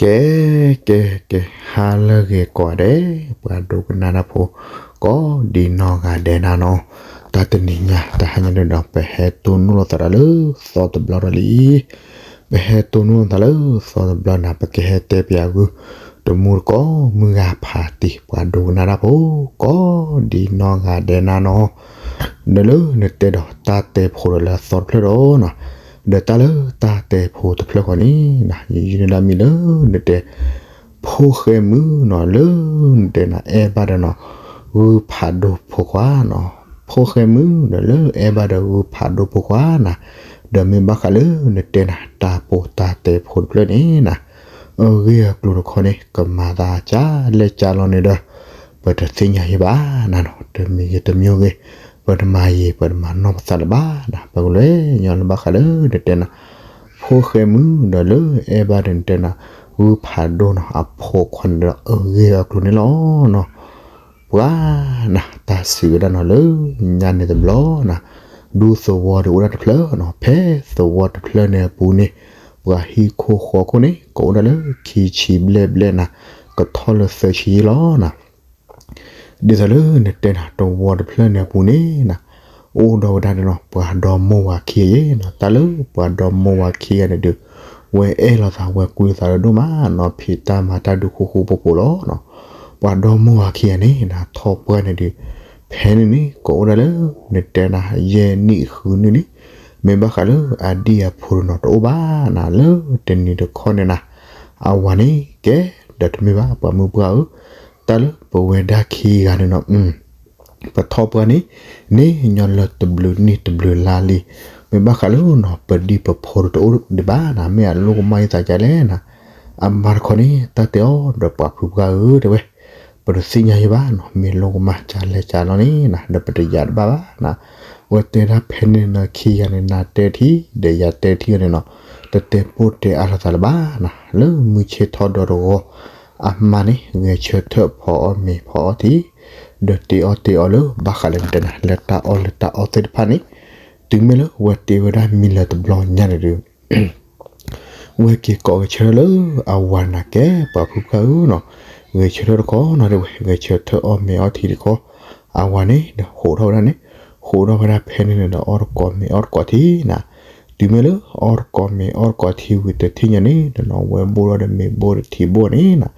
ကဲ ကဲ ကဲ ဟါလၢအဂ့ၤကိးဂၤဒဲး ပှၤဒိကနၣ်တၢ်ဖိ ကိးဒံနီၢ်ဂၤဒဲးနၤနီၤ, တၢ်တနံၤညါ တဟါညါန့ၣ်ဒီး ပဟဲတိၢ်နီၣ်လိာ်သးဒီးလၢသီတဘျီဒီးလံ. ပဟဲတိၢ်နီၣ်လိာ်သးလၢသီတဘျီနၤ ပကဟဲတဲပယၤဂုၢ် တမူတကိးမုၢ်ဂၤဖးတံၢ် ပှၤဒိကနၣ်တၢ်ဖိ ကိးဒံနီၢ်ဂၤဒဲးနၤနီၤ, ဒီးလၢနတဲဒီးတၢ်တဲဖိဒီးလၢအသီတဖျၢၣ်ဒီးနီၤ, ဒီးတၢ်လၢတၢ်တဲဖိတဖျၢၣ်ဃီန့ၣ် ယယုၢ်န့ၢ်ဒၣ်မ့ၢ်လၢနတဲ ဖိၣ်ဃဲမုၣ်နီၤ လၢနတဲနၤ အဲၣ်ဘၣ်ဒီးနီၤ ဂုၢ်ဖးဒိၣ်ဖိခွါနီၤ, ဖိၣ်ဃဲမုၣ်ဒီးလၢအဲၣ်ဘၣ်ဒီးဂုၢ်ဖးဒိၣ်ဖိခွါနၤ, ဒီးမ့ၢ်ဘၣ်ဃးလၢနတဲနၤ တၢ်ပိာ်တၢ်တဲဖိတဖျၢၣ်န့ၣ်နၤ အဂ့ၢ်အကျိၤတခီန့ၣ် ကမၤသးကၢလဲၣ်ကၢလီၤန့ၣ်ဒီး ပတသ့ၣ်ညါယံၤဘၣ်နၤနီၤ, တမံၤဂ့ၤတမံၤဂ့ၤ ပတမၤယံၤ ပတမၤနီၢ်ပသးလၢၤဘၣ်နၤ, ပကလဲၤညီလၢဘၣ်ဃးလၢနတဲနၤ ဖိၣ်ဃဲမုၣ်ဒီးလၢအဲၣ်ဘၣ်ဒီးနတဲနၤ ဂုၢ်ဖးဒိၣ်နီၤ အဖိခွါန့ၣ်ဒီး အဂ့ၢ်အကျိၤန့ၣ်လီၤနီၤ. ပှၤနၤ တၢ်စံးဝဲဒၣ်နီၤ လၢညါန့ၣ်တဘျီနၤ ဒူသဝီဒီးအိၣ်ဒၣ်တဖျၢၣ်နီၤ, ဖဲသဝီတဖျၢၣ်န့ၣ်အပူၤန့ၣ် ပှၤဟံၣ်ခိၣ်ဃီခိၣ်န့ၣ် ကအိၣ်ဒၣ်လၢခံဆံဘျဲၣ်ဘျဲၣ်နၤ ကထီၣ်လၢသၢဆံယံၤလီၤနၤ. ဒ်သိးလၢနတဲနၤ သဝီတဖျၢၣ်န့ၣ်အပူၤန့ၣ်နၤ အိၣ်ဒီးဝဲဒၣ်ဒီးနီၤ ပှၤဒီမါဝၤခံဂၤယဲနီၤ, တၢ်လၢပှၤဒီမါဝၤခံဂၤန့ၣ်ဒီး ဝဲအဲၣ်လိာ်သး ဝဲကွံလိာ်သးလၢဒိၣ်မးနီၤ, ဖံးတၢ်မၤတၢ်ဒုးဃူဃူဖိးဖိးလီၤနီၤ. ပှၤဒီမါဝၤခံဂၤန့ၣ်နၤ ထီၣ်ပှၢ်န့ၣ်ဒီး ဖဲန့ၣ်န့ၣ် ကအိၣ်ဒၣ်လၢ နတဲနၤ ယဲၢ်နံၣ်ဃုနံၣ်လံ. မ့ၢ်ဘၣ်ဃးလၢအဒံၣ်အဖိဒီးနီၤ တအိၣ်ဘၣ်နၤ လၢတနံၤတခီန့ၣ်နၤ အဝၤန့ၣ်ကဲ ဒီးတမ့ၢ်ဘၣ် ပှၤမုၢ်ပှၢ်ဧၢ, တၢ်လၢပဝဲဒၣ်ခံဂၤန့ၣ်နီၤ ပထီၣ်ပှၢ်န့ၣ် န့ၣ်ညီလၢတဘျုးနံၣ်တဘျုးလါလံ. မ့ၢ်ဘၣ်ဃးလၢနီၤ ပဒံၣ်ပဖိဒီးတအိၣ်ဒံးဘၣ်နၤ, မ့ၢ်အလိၣ်ကမၣ်ယသးကလဲၣ်နၤ. အမါတခီန့ၣ် တၢ်တဲအီၤဒီး ပှၤဖုပှၢ်ဧၢ တဲဝဲ, ပတသ့ၣ်ညါယံၤဘၣ်နီၤ, မ့ၢ်လိၣ်ကမၣ်ကလဲၣ်ကလီၤန့ၣ်နၤ ဒီးပတယာ်တဘၣ်ဘၣ်နၤ. ဝဲတဲဒၣ်ဖဲန့ၣ်နီၤ ခံဂၤန့ၣ် နၤတဲထံၣ် ဒီးယၤတဲထံၣ်အီၤန့ၣ်နီၤ, တတဲပိၢ်တဲအါလိာ်သးလၢၤဘၣ်နၤ. လၢမုၢ်ဆ့ၣ်ထီၣ်ဒီတဂီၤ အမါန့ၣ် ဂဲၤဆၢထၢၣ်ဖီအီၣ်မ့ၤဖီအီထံ ဒီးတ့အီၣ်တ့အီလၢ ဘၣ်ဃးလၢနတဲနၤ လၢတၢ်အီၣ်လၢတၢ်အီသ့ၣ်တဖၣ်န့ၣ်, တုၤမ့ၢ်လၢဝဲတ့ဝဲဒၣ်မံၤလၢၤတဘျီညါန့ၣ်ဒီး ဝဲက့ၤကိးဂဲၤဆၢထၢၣ်လၢအဝၤနၤ ကဲပှၤဖုပှၢ်ဧၢနီၤ, ဂဲၤဆၢထၢၣ်တခီနီၤ တဲဝဲ, ဂဲၤဆၢထၢၣ်အီၣ်မ့ၤအီထံတခီ, အဝၤန့ၣ်ဒီးဟးထီၣ်ဝဲဒၣ်န့ၣ်, ဟးထီၣ်ဝဲဒၣ်ဖဲန့ၣ်န့ၣ်ဒီး အီၣ်တကိးမ့ၤအီၣ်တကိးထံနၤ. တုၤမ့ၢ်လၢအီၣ်တကိးမ့ၤအီၣ်တကိးထံဝံၤတထံၣ်ညါန့ၣ်ဒီးနီၤ ဝဲဘိၣ်ထီၣ်ဒီးမ့ၤဘိၣ်ဒီးထံဘိၣ်န့ၣ်နၤ,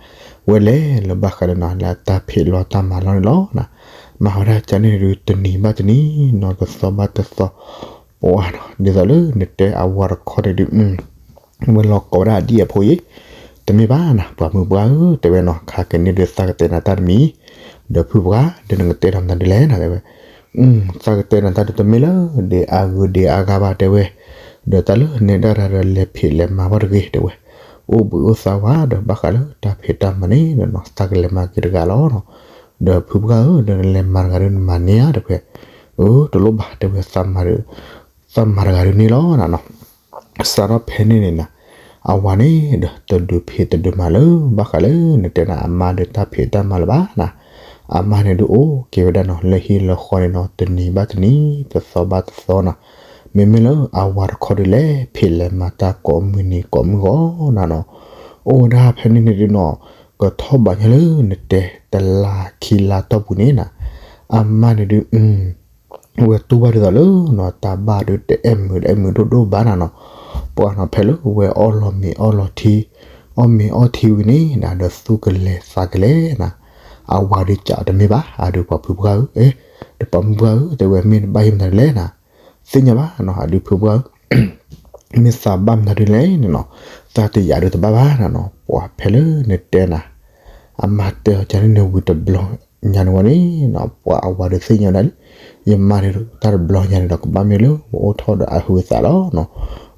ဝဲလဲၤလၢဘၣ်ဃးဒီးနီၤ လၢအတၢ်ဖံးလီၤတၢ်မၤလီၤန့ၣ်လီၤနၤ. မၤဝဲဒၣ်ကန့ၣ်ဒုး တနံၤဘၣ်တနံၤနီၤ တသီဘၣ်တသီ, ပှၤနီၤ ဒ်သိးလၢနတဲအဝၤတခီန့ၣ်ဒုး ဝဲလီၤကိးဝဲဒၣ်အဒံၣ်အဖိအံၤ, တမ့ၢ်ဘၣ်နၤ ပှၤမုၢ်ပှၢ်ဧၢ တဲဝဲနီၤ, ခါကန့ၣ်ဒုးသးကတဲနၤတၢ်တမံၤ, ဒီးဖုပှၢ် ဒီးနကတဲဒီးမတၤဒုးလဲၣ်နၤ တဲဝဲ, သးကတဲနၤတၢ်ဒုးတမ့ၢ်လၢ ဒ်အဂုၤဒ်အဂၤဘၣ်တဲဝဲ, ဒီးတၢ်လၢနဲဒၣ်တၢ်ဒီးလဲၤဖံးလဲၤမၤဘၣ်တဂ့ၤတဲဝဲ, အိၣ်ဘှံးအိၣ်သါဝဲဒီးဘၣ်ဃးလၢတၢ်ဖံးတၢ်မၤန့ၣ်နီၤ သးကလဲၤမၤက့ၤတဂၤလီၤနီၤ. ဒီးဖုပှၢ်ဧၢ ဒီးနလဲၤမၤတဂၤဒုးနမၤန့ၢ်ဧါတဲဝဲ, အၢ တလိၣ်ဘၣ်တဲဝဲ သးမၤတဂၤဒုးန့ၣ်လီၤနၤနီၤ. စးထီၣ်ဖဲန့ၣ်န့ၣ်နၤ အဝၤန့ၣ်ဒီးတဒုးဖံးတဒုးမၤလၢ ဘၣ်ဃးလၢနတဲနၤ အမါဒီးတၢ်ဖံးတၢ်မၤလၢၤဘၣ်နၤ. အမါန့ၣ်ဒုးအိၣ်က့ၤဝဲဒၣ်နီၤ လၢဟံၣ်လၢဃီန့ၣ်နီၤ တနံၤဘၣ်တနံၤ တသီဘၣ်တသီနၤ. မ့မ့ၢ်လၢအဝၤတခီဒုးလဲၤဖံးလဲၤမၤတၢ်ကိးမုၢ်နံၤကိးမုၢ်ဂီၤနၤနီၤ. အိၣ်ဝဲဒၣ်ဖဲန့ၣ်န့ၣ်ဒုးနီၤ ကထီၣ်ဘးညါလၢနတဲ တလါခံလါတီၢ်ပူၤန့ၣ်နၤ အမါန့ၣ်ဒုး ဝဲတူၢ်ဘၣ်ဒ်သိးလၢနီၤ တၢ်ဘၣ်ဒုးတအဲၣ်မုာ်တအဲၣ်မုာ်ဒိၣ်ဒိၣ်ဘၣ်နၤနီၤ. ပှၤနီၤ ဖဲလၢဝဲအီၣ်လီၤမ့ၤအီၣ်လီၤထံ အီၣ်မ့ၤအီၣ်ထံဝံၤန့ၣ်နၤ ဒီးသူၣ်ကလဲၤသးကလဲၤနၤ. အဝၤဒုးစံးတမ့ၢ်ဘၣ် အဒုးပှၤဖုပှၢ်ဧၢ, ဒီးပှၤမုၢ်ပှၢ်ဧၢ တဲဝဲ မ့ၢ်နဘၣ်ယဲမတၤဒ်လဲၣ်နၤ. သ့ၣ်ညါဘၣ်နီၤ အဒုးဖုပှၢ်ဧၢ မ့ၢ်သးဘၣ်မတၤဒ်လဲၣ်န့ၣ်နီၤ, သးတယာ်ဒုးတဘၣ်ဘၣ်နၤနီၤ. ပှၤဖဲလၢနတဲနၤ အမါတဲအီၤကန့ၣ်န့ၣ်ဝံၤတဘျီညါန့ၣ်ဝဲန့ၣ်နီၤ ပှၤအဝၤဒုးသ့ၣ်ညါဝဲဒၣ်လၢ ယမါန့ၣ်တၢ်တဘျီညါန့ၣ်ဒီး ကဘၣ်မ့ၢ်လၢပအိၣ်ထီၣ်ဒီးအဟုးအသးလီၤနီၤ.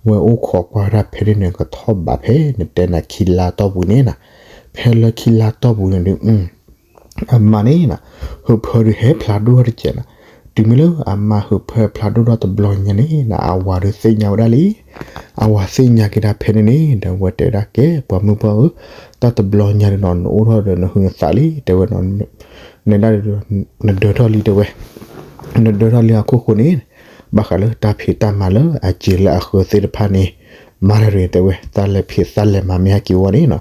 ဝဲအိၣ်ခိးကွၢ်ဝဲဒၣ်ဖဲန့ၣ်န့ၣ် ကထီၣ်ဘးဖဲနတဲနၤ ခံလါတီၢ်ပူၤန့ၣ်နၤ, ဖဲလၢခံလါတီၢ်ပူၤန့ၣ်ဒုး အမါန့ၣ်နၤ ဟုးဖၢဒုးဟဲဖျါဒိၣ်ထီၣ်တစဲးနၤ. တုၤမ့ၢ်လၢအမါဟုးဖၢဖျါဒိၣ်ထီၣ်တဘျီညါန့ၣ်နၤ အဝၤဒုးသ့ၣ်ညါဝဲဒၣ်လံ. အဝၤသ့ၣ်ညါက့ၤဒၣ်ဖဲန့ၣ်န့ၣ် ဒီးဝဲတဲဒၣ်ကဲ ပှၤမုၢ်ပှၢ်ဧၢ, တၢ်တဘျီညါန့ၣ်နီၤ နအိၣ်ထီၣ်ဒီးနဟုးနသးလံ တဲဝဲနီၤ. နဒၣ် နဒၢထီၣ်လံတဲဝဲ, နဒၢထီၣ်လံအခိၣ်ဃိန့ၣ် ဘၣ်ဃးလၢတၢ်ဖံးတၢ်မၤလၢအစ့ၤလၢအဃၢသ့ၣ်တဖၣ်န့ၣ် မၤတၢ်ရ့ၣ် တဲဝဲ သးလဲၤဖံးသးလဲၤမၤမ့ၢ်ဟဲက့ၤဝဲန့ၣ်နီၤ,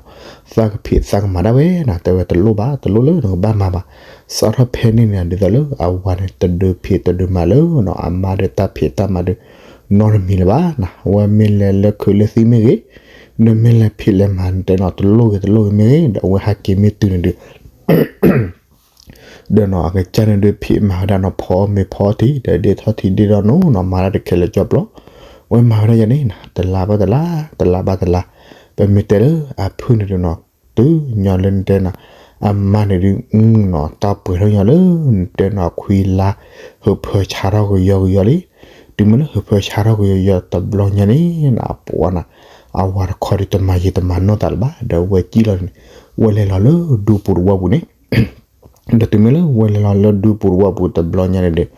သးကဖံးသးကမၤဒၣ်ဝဲနီၤ, တဲဝဲတလိၣ်ဘၣ် တလိၣ်လၢနကဘၣ်မၤဘၣ်. စးထီၣ်ဖဲန့ၣ်န့ၣ် ဒ်သိးလၢအဝၤန့ၣ် တဒုးဖံးတဒုးမၤလၢနီၤ အမါဒီးတၢ်ဖံးတၢ်မၤဒီး နီတမံၤလၢၤဘၣ်နီၤ. အဝဲမ့ၢ်လဲၤလၢခုးလၢသံမ့ၢ်ဂ့ၤ, ဒီးမ့ၢ်လဲၤဖံးလဲၤမၤ တဲနီၤ တလိၣ်ဂ့ၤတလိၣ်ဂ့ၤမ့ၢ်ဂ့ၤ ဒီးအဝဲဟဲက့ၤမ့ၢ်တုၤန့ၣ်ဒုး ဒီးနီၤ အကစၢ်န့ၣ်ဒုးဖံးမၤဝဲဒၣ်နီၤ ဖီအီၣ်မ့ၤဖီအီထံ ဒီးဒ့ၣ်ထီၣ်ထံဒ့ၣ်ထီၣ်နိနီၤ မၤတၢ်တခဲလၢာ်ကၠီပျီ, အဝဲမၤဝဲဒၣ်ယၤန့ၣ်နီၤ တလါဘၣ်တလါ တလါဘၣ်တလါ, ပမ့ၢ်တဲလၢအဖုၣ်န့ၣ်ဒုးနီၤ တုၤညီလၢနတဲနီၤ အမါန့ၣ်ဒုးနီၤ တၢ်ပှဲၤထီၣ်ညီလၢ နတဲနီၤ ခွံလါ ဟၢဖၢဆါထီၣ်ကယီကယီလံ. တုၤမ့ၢ်လၢဟၢဖၢဆါထီၣ်ကယီကယီတဘျီညါန့ၣ်နီၤ ပှၤနီၤ အဝၤတခီဒုးတမၤယံာ်တမၤနီၢ်သးလၢၤဘၣ် ဒီးဝဲကံၣ်လီၤန့ၣ် ဝဲလဲၤလီၤလၢဒူပူၤတဝီပူၤန့ၣ် ဒီးတုၤမ့ၢ်လၢဝဲလဲၤလီၤလၢဒူပူၤတဝီပူၤတဘျီညါန့ၣ်ဒီး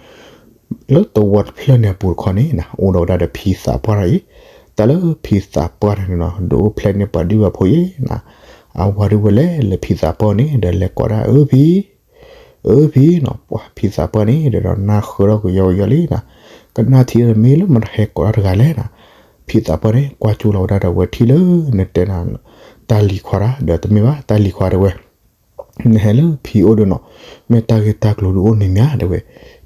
လၢတဝီတဖျၢၣ်န့ၣ်အပူၤတခီန့ၣ်နီၤ အိၣ်ဒီးဝဲဒၣ်ဒီးဖံသးပှၢ်တဂၤအံၤ, တၢ်လၢဖံသးပှၢ်န့ၣ်နီၤ ဒုးအိၣ်ဖျဲၣ်န့ၢ်ပှၤဒုၣ်ပှၤဖိအံၤနီၤ, အဝၤဒုးဝဲလဲၤလၢဖံသးပှၢ်န့ၣ် ဒီးလဲၤကိးဒၣ်အၢဖံ အၢဖံနီၤ ပှၤဖံသးပှၢ်န့ၣ် ဒီးနၢ်ဃၢထီၣ်ကယီကယီလံနီၤ, ကနၣ်ထံဒီးမ့ၢ်လၢမတၤဟဲကိးတၢ်တဂၤလဲၣ်နီၤ, ဖံသးပှၢ်န့ၣ် ကွၢ်ကၠိလီၤဝဲဒၣ်ဒီးဝဲထံၣ်လၢ နတဲနီၤ တၢ်လံၤခွါတၢ် ဒီးတမ့ၢ်ဘၣ် တၢ်လံၤခွါတဲဝဲ နဟဲလၢဖံအိၣ်ဒီးနီၤ မ့ၢ်တၢ်ဂ့ၢ်တၢ်ကျိၤဒုးအိၣ်န့ၣ်မ့ၢ်ဧါ တဲဝဲ,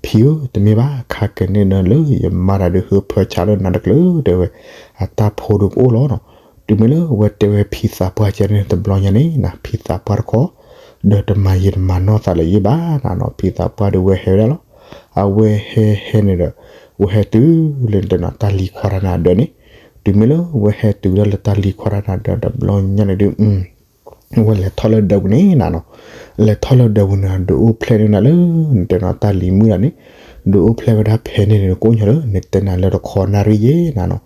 ဖံဧၢ တမ့ၢ်ဘၣ် ခါကန့ၣ်ဒီးလၢယမါတၢ်ဒုးဟၢဖၢဆါလၢနၤတကျၢၤ တဲဝဲ, အတၢ်ဖိဒုးကအိၣ်လီၤနီၤ, တုၤမ့ၢ်လၢဝဲတဲဝဲဖံသးပှၢ်ကဲန့ၣ်တဘျီညါန့ၣ်နီၤ ဖံသးပှၢ်တခီ ဒီးတမၤယံာ်တမၤနီၢ်သးလၢၤယံာ်ဘၣ်နီၤနီၤ ဖံသးပှၢ်ဒုးဝဲဟဲဝဲဒၣ်လီၤ, အဝဲဟဲဟဲန့ၣ်ဒီး ဝဲဟဲတုၤလၢနတဲနီၤ တၢ်လံၤခွါတၢ်န့ၣ်အဒၢးန့ၣ်, တုၤမ့ၢ်လၢဝဲဟဲတုၤဝဲဒၣ်လၢတၢ်လံၤခွါတၢ်န့ၣ်အဒၢးတဘျီညါန့ၣ်ဒုး ဝဲလဲၤထီၣ်လၢဒၢးပူၤန့ၣ်နီၤနီၤ, လဲၤထီၣ်လၢဒၢးပူၤန့ၣ် ဒုးအိၣ်ဖျဲၣ်န့ၢ်နၤလၢ နတဲနီၤတၢ်လံၤမုၣ်တၢ်န့ၣ်, ဒုးအိၣ်ဖျဲၣ်ဝဲဒၣ်ဖဲန့ၣ်န့ၣ် ကိးညီလၢ နတဲနၤလၢတခီနၣ်ရံၣ်ယဲနီၤနီၤ,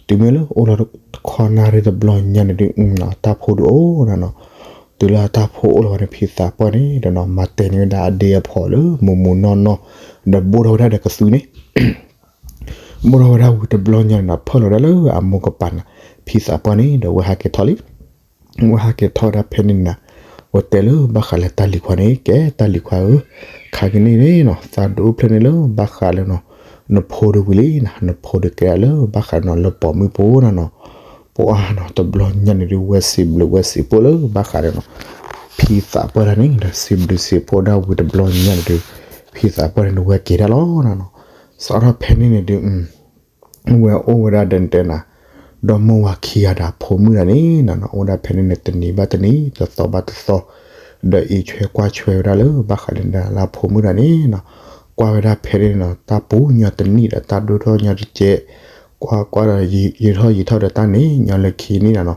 တုၤမ့ၢ်လၢအိၣ်လီၤတခီနၣ်ရံၣ်တဘျီညါန့ၣ်ဒုး တၢ်ဖိဒုးအိၣ်နီၤနီၤ, တုၤလၢအတၢ်ဖိအိၣ်လီၤဝဲန့ၣ် ဖံသးပှၢ်န့ၣ်ဒီးနီၤ မၤတဲာ်န့ၢ်ဝဲဒၣ်အဒ့အဖီၣ်လၢမိၢ်မိၢ်နီၢ်နီၢ်, ဒီးဘိၣ်ထီၣ်ဝဲဒၣ်ဒီးကသူန့ၣ် ဘိၣ်ထီၣ်ဝဲဒၣ်ဝံၤတဘျီညါန့ၣ်နီၤ ဖၢၣ်လီၤဝဲဒၣ်လၢအမိၢ်ကပၤန့ၣ်, ဖံသးပှၢ်န့ၣ်ဒီးဝဲဟးက့ၤထီၣ်လံ, ဝဲဟးက့ၤထီၣ်ဝဲဒၣ်ဖဲန့ၣ်န့ၣ်, ဝဲတဲလၢဘၣ်ဃးလၢတၢ်လံၤခွါန့ၣ် ကဲတၢ်လံၤခွါဧၢ, ခါကန့ၣ်န့ၣ်နီၤ သးဒုးအိၣ်ဖျဲၣ်န့ၢ်လၢဘၣ်ဃးလၢနီၤ, နဖိဒုးဝံၤလံနီၤ နဖိဒုးကဲဒၣ်လၢဘၣ်ဃးနီၤ လၢပိာ်မုၣ်ဖိနီၤနီၤ, ပှၤနီၤ တဘျီညါန့ၣ်ဒုး ဝဲစံးဘျုးဝဲစံးဖှိၣ်လၢဘၣ်ဃးဒီးနီၤ ဖံသးပှၢ်တၢ်န့ၣ်ဒီး စံးဘျုးစံးဖှိၣ်ဒၣ်ဝံၤတဘျီညါန့ၣ်ဒုး ဖံသးပှၢ်န့ၣ်ဒုးဝဲက့ၤဒၣ်လီၤနီၤနီၤ, စးထီၣ်ဖဲန့ၣ်န့ၣ်ဒုး ဝဲအိၣ်ဝဲဒၣ်ဒီးနတဲနၤ, ဒီမိၢ်ဝၤခံဂၤဒီးအဖိမုၣ်တၢ်န့ၣ်နီၤနီၤ အိၣ်ဒၣ်ဖဲန့ၣ်န့ၣ် တနံၤဘၣ်တနံၤ တသီဘၣ်တသီ, ဒီးအံးဆွဲကွၢ်ဆွဲဝဲဒၣ်လၢဘၣ်ဃးဒီးနတဲနၤလၢအဖိမုၣ်တၢ်န့ၣ်နီၤ, ကွၢ်ဝဲဒၣ်ဖဲန့ၣ်နီၤ တၢ်ပူၤညီတနံၣ်ဒီးတၢ်ဒိၣ်ထီၣ်ညီတကဲး, ကွၢ်ကွၢ်ဒီး ယံာ်ထီၣ်ယံာ်ထီၣ်ဒီးတၢ်န့ၣ် ညီလၢခံန့ၣ်နီၤနီၤ,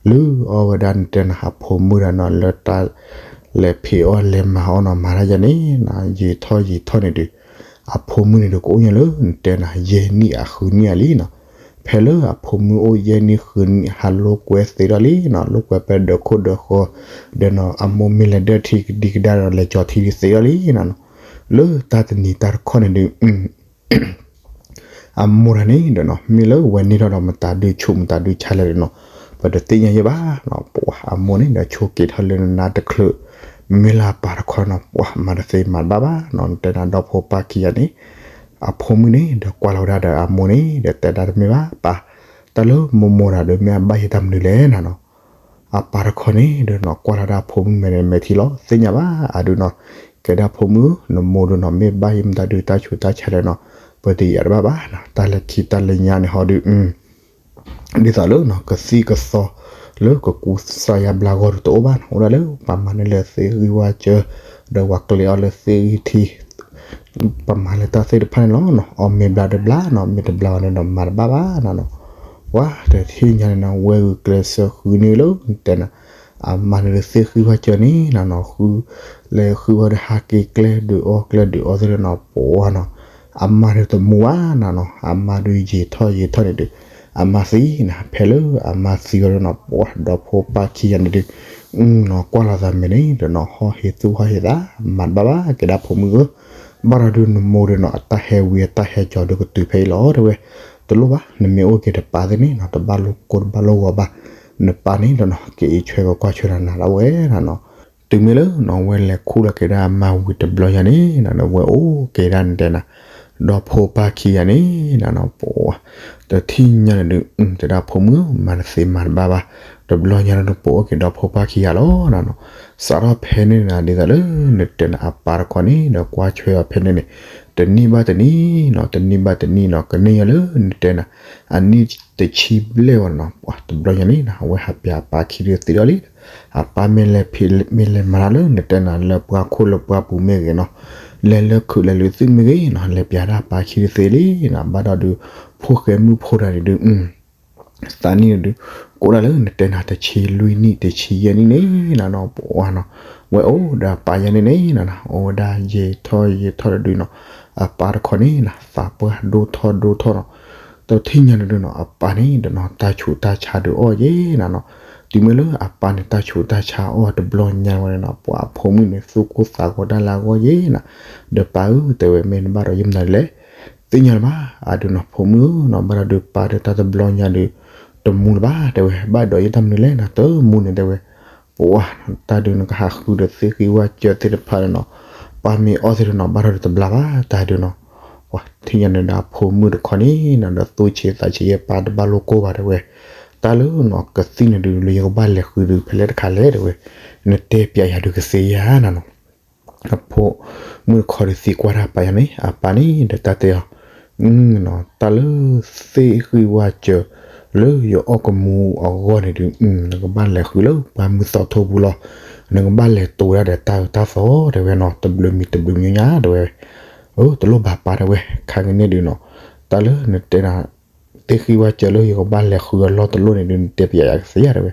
လုၢ်အီၣ်ဝဲဒၣ်နတဲနၤအဖိမုၣ်တၢ်နီၤ လၢတၢ်လဲၤဖံးအီၣ်လဲၤမၤအီၣ်နီၤ မၤတၢ်ယၤန့ၣ်နီၤ ယံာ်ထီၣ်ယံာ်ထီၣ်န့ၣ်ဒုး အဖိမုၣ်န့ၣ်ဒီးကအိၣ်ညီလၢနတဲနၤ ယဲၢ်နံၣ်အဃုနံၣ်အလံနီၤ, ဖဲလၢအဖိမုၣ်အိၣ်ယဲၢ်နံၣ်ဃုနံၣ် ဟးလိာ်ကွဲသ့ထီၣ်လံနီၤ လိာ်ကွဲဖဲဒၢးခိၣ်ဒၢးဃီ, ဒီးနီၤ အမိၢ်မ့ၢ်လဲၤဒၢထံကဒံကဒါဒီး လဲၤကၠီၤထံဒုးသ့ထီၣ်လံနီၤနီၤ, လၢတၢ်တနံၤတၢ်တခီန့ၣ်ဒုး အမိၢ်တၢ်န့ၣ်ဒီးနီၤ မ့ၢ်လၢဝဲန့ၢ်ထီၣ်ဒီးမတၤဒုးဆူၣ်မတၤဒုးဆါလဲၣ်ဒီးနီၤ ပတသ့ၣ်ညါယဲၢ်ဘၣ်နီၤ, ပှၤအမိၢ်န့ၣ်ဒီးဆိးက့ၤထီၣ်လၢနနါတချုး, မ့ၢ်လၢအပၢ်တခီနီၤ ပှၤမၤတသ့မၤတဘၣ်ဘၣ်နီၤ နတဲနၤဒီဖိပၢ်ခံဂၤန့ၣ်, အဖိမုၣ်န့ၣ်ဒီးကွၢ်လီၤဝဲဒၣ်ဒီးအမိၢ်န့ၣ် ဒီးတဲဒၣ်တမ့ၢ်ဘၣ်ပၢ်, တၢ်လၢမိၢ်မိၢ်တၢ်ဒီးမ့ၢ်အဘၣ်ယဲၢ်တၢ်မနုၤလဲၣ်နီၤနီၤ အပၢ်တခီန့ၣ်ဒီးနီၤ ကွၢ်လီၤဒၣ်အဖိမုၣ်မဲာ်န့ၣ်မဲာ်ထံလီၤ သ့ၣ်ညါဘၣ်အဒုးနီၤ, ကဲဒၣ်ဖိမုၣ်ဧၢ နမိၢ်ဒုးနီၤ မ့ၢ်ဘၣ်ယဲၢ်မတၤဒုးတၢ်ဆူးတၢ်ဆါလဲၣ်နီၤ, ပတယံာ်တဘၣ်ဘၣ်နီၤ တၢ်လၢခံတၢ်လၢညါန့ၣ်ဟီဒုး ဒ်သိးလၢနီၤ ကသံၣ်ကသီ လၢကကူစါယါဘျါဂီၢ်ဒုးတအိၣ်ဘၣ်နီၤ, အိၣ်ဒၣ်လၢပှၤမၤန့ၢ်လၢသ့ၣ်ဂံၢ်ဝါစၢၤ, ဒီးပှၤကျဲးအီၣ်လၢသ့ၣ်ဂံၢ်ထံ ပမၤလၢတၢ်သ့ၣ်တဖၣ်န့ၣ်လီၤနီၤ, အီၣ်မ့ၢ်ဘျါဒီးဘျါနီၤ, မ့ၢ်တဘျါဘၣ်န့ၣ်ဒီးမၤတဘၣ်ဘၣ်နီၤနီၤ, ပှၤတထံၣ်ညါန့ၣ်နီၤ ဝဲဂုာ်ကျဲးစၢးဃုန့ၢ်လၢ တဲနၤ အမါန့ၣ်ဒုးသ့ၣ်ဃံဝါစၢၤန့ၣ်နီၤနီၤ, ဃု လဲၤဃုဝဲဒီးဟးက့ၤကျဲဒုးအီၣ်ကျဲဒုးအီသ့ၣ်နီၤနီၤ, ပှၤနီၤ အမါဒုးတမူဘၣ်နီၤနီၤ, အမါဒုးယံာ်ထီၣ်ယံာ်ထီၣ်န့ၣ်ဒုး အမါသံနီၤ, ဖဲလၢအမါသံဝဲဒီးနီၤ ပှၤဒီဖိပၢ်ခံဂၤန့ၣ်ဒုး နီၤ ကွၢ်လီၤသးမဲာ်န့ၣ်ဒီးနီၤ ဟီၣ်ဟ့ၣ်သူၣ်ဟီၣ်ဟ့ၣ်သး မၤတဘၣ်ဘၣ် ကဲဒၣ်ဖိမုၣ်ဧၢ, ဘၣ်ဒီးဒုးနမိၢ်ဒီးနီၤ အတၢ်ဟဲဝံၤအတၢ်ဟဲကၠီၤဒုးကတုၤဖဲအံၤလီၤ တဲဝဲ, တလိၣ်ဘၣ် နမ့ၢ်အိၣ်က့ၤတပၢ်သ့ၣ်န့ၣ်နီၤ တဘၣ်လိာ်ကိၢ်တဘၣ်လိာ်ဂီၤဘၣ်, နပၢ်န့ၣ်ဒီးနီၤ ကအံးဆွဲကကွၢ်ဆွဲနၤနၤလီၤဝဲနီၤနီၤ, တုၤမ့ၢ်လၢနီၤ ဝဲလဲၤခူၣ်လီၤက့ၤဒၣ်အမါဝံၤတဘျီညါန့ၣ်နီၤ ဝဲအိၣ်က့ၤဒၣ်နတဲနၤ ဒီဖိပၢ်ခံဂၤန့ၣ်နၤနီၤ ပှၤ တထံၣ်ညါန့ၣ်ဒုး တဲဒၣ်ဖိမုၣ် မၤတသ့မၤတဘၣ်ဘၣ်, တဘျီညါန့ၣ်ဒုး ပအိၣ်က့ၤဒီဖိပၢ်ခံဂၤလီၤနၤနီၤ. စးထီၣ်ဖဲန့ၣ်နၤ ဒ်သိးလၢနတဲနၤအပၢ်တခီန့ၣ် ဒီးကွၢ်ဆွဲအီၤဖဲန့ၣ်န့ၣ် တနံၣ်ဘၣ်တနံၣ်နီၤ တနံၣ်ဘၣ်တနံၣ်နီၤ ကန့ၢ်ယၤလၢနတဲနၤ အနံၣ်တဆံဘျဲၣ်ဝဲနၤနီၤ ပှၤတဘျီညါန့ၣ်နၤ အဝဲဟးပျးအပၢ်ခံဒုးသ့ဒီးလံ အပၢ်မ့ၢ်လဲၤဖံးမ့ၢ်လဲၤမၤတၢ်လၢနတဲနၤ လၢပှၢ်ခိၣ်လၢပှၢ်ပူၤမ့ၢ်ဂ့ၤနီၤ, လဲၤလၢခုးလဲၤလၢသုးမ့ၢ်ဂ့ၤနီၤ လဲၤပျးတၢ်အပၢ်ခံဒုးသ့လံနၤ. ဘၣ်ဒီးဒုး ဖိၣ်ဃဲမုၣ်ဖိတဂၤန့ၣ်ဒုး သးနံၣ်န့ၣ်ဒုး ကအိၣ်ဒၣ်လၢနတဲနၤ တဆံလွံၢ်နံၣ် တဆံယဲၢ်နံၣ်န့ၣ်နၤနီၤ ပှၤနီၤ ဝဲအိၣ်ဒီးအပၢ်ယဲၢ်နံၣ်န့ၣ်နၤနီၤ အိၣ်ဝဲဒၣ်ယံာ်ထီၣ်ယံာ်ထီၣ်ဒီးဒုးနီၤ အပၢ်တခီန့ၣ်နၤ သးပှၢ်ဒိၣ်ထီၣ်ဒိၣ်ထီၣ်နီၤ တထံၣ်ညါန့ၣ်ဒုးနီၤ အပၢ်န့ၣ်ဒီးနီၤ တၢ်ဆူးတၢ်ဆါဒုးအီၣ်ယဲၢ်နၤနီၤ. တုၤမ့ၢ်လၢအပၢ်န့ၣ် တၢ်ဆူးတၢ်ဆါအီၣ်တဘျီညါဝဲန့ၣ်နီၤ ပှၤအဖိမုၣ်န့ၣ် သူၣ်ကိၢ်သးဂီၤတၢ်လၢအဂီၢ်ယဲၢ်နၤ, ဒီးပၢ်ဧၢ တဲဝဲ မ့ၢ်နဘၣ်ဒီးယမနုၤလဲၣ် သ့ၣ်ညါလၢၤဘၣ် အဒုးနီၤ ဖိမုၣ်ဧၢနီၤ ဘၣ်ဒီးဒုးပၢ်ဒီးတၢ်တဘျီညါဒုး တမူလၢၤဘၣ် တဲဝဲ ဘၣ်ဒီးယတၢ်မနုၤလဲၣ်နၤ တမူန့ၣ် တဲဝဲ ပှၤ တၢ်ဒုးနကဟးဃုဒီးသ့ၣ်ဃံဝၣ်စၢၤသ့ၣ်တဖၣ်န့ၣ်နီၤ ပၢ်မ့ၢ်အီၣ်သ့ၣ်တနီၤ ဘၣ်ဒီးတဘျါဘၣ် တၢ်ဒုးနီၤ. ပှၤထံၣ်ညါန့ၣ်ဒီးအဖိမုၣ်တခီန့ၣ်နၤ ဒီးသူၣ်ဆံးသးဆံးယဲၢ် ပၢ်တဘၣ်လိၣ်ကိၢ်ဘၣ် တဲဝဲ တၢ်လၢနီၤ ကသံၣ်န့ၣ်ဒုး လၢယကဘၣ်လဲၤဃုဒုး ဖဲလဲၣ်တခါလဲၣ် တဲဝဲ နတဲပျးယၤဒုးကသ့ဧါနၤနီၤ. အဖိမုၣ်တခီဒုးသံကွၢ်တၢ်ပၢ်ယၤန့ၣ် အပၢ်န့ၣ်ဒီးတၢ်တဲအီၤ တၢ်လၢသ့ၣ်ဃံဝၣ်စၢၤ လၢယအီၣ်ကမူအဂီၢ်န့ၣ်ဒုး နကဘၣ်လဲၤဃုလၢပှၢ်မုၢ်သီထိပူၤလီၤ. နကဘၣ်လဲၤတိၤဝဲဒၣ်ဒီးတၢ်အၢတၢ်သီတဲဝဲနီၤ တဘျုးမံၤတဘျုးမံၤညါတဲဝဲ အၢ တလိၣ်ဘၣ်ပၢ်တဲဝဲ ခါကန့ၣ်ဒုးနီၤ တၢ်လၢနတဲနၤ သ့ၣ်ဃံဝၣ်စၢၤလၢယကဘၣ်လဲၤဃုအလီၢ်တလီၢ်န့ၣ်ဒုး နတဲပျးယၤကသ့ဧါတဲဝဲ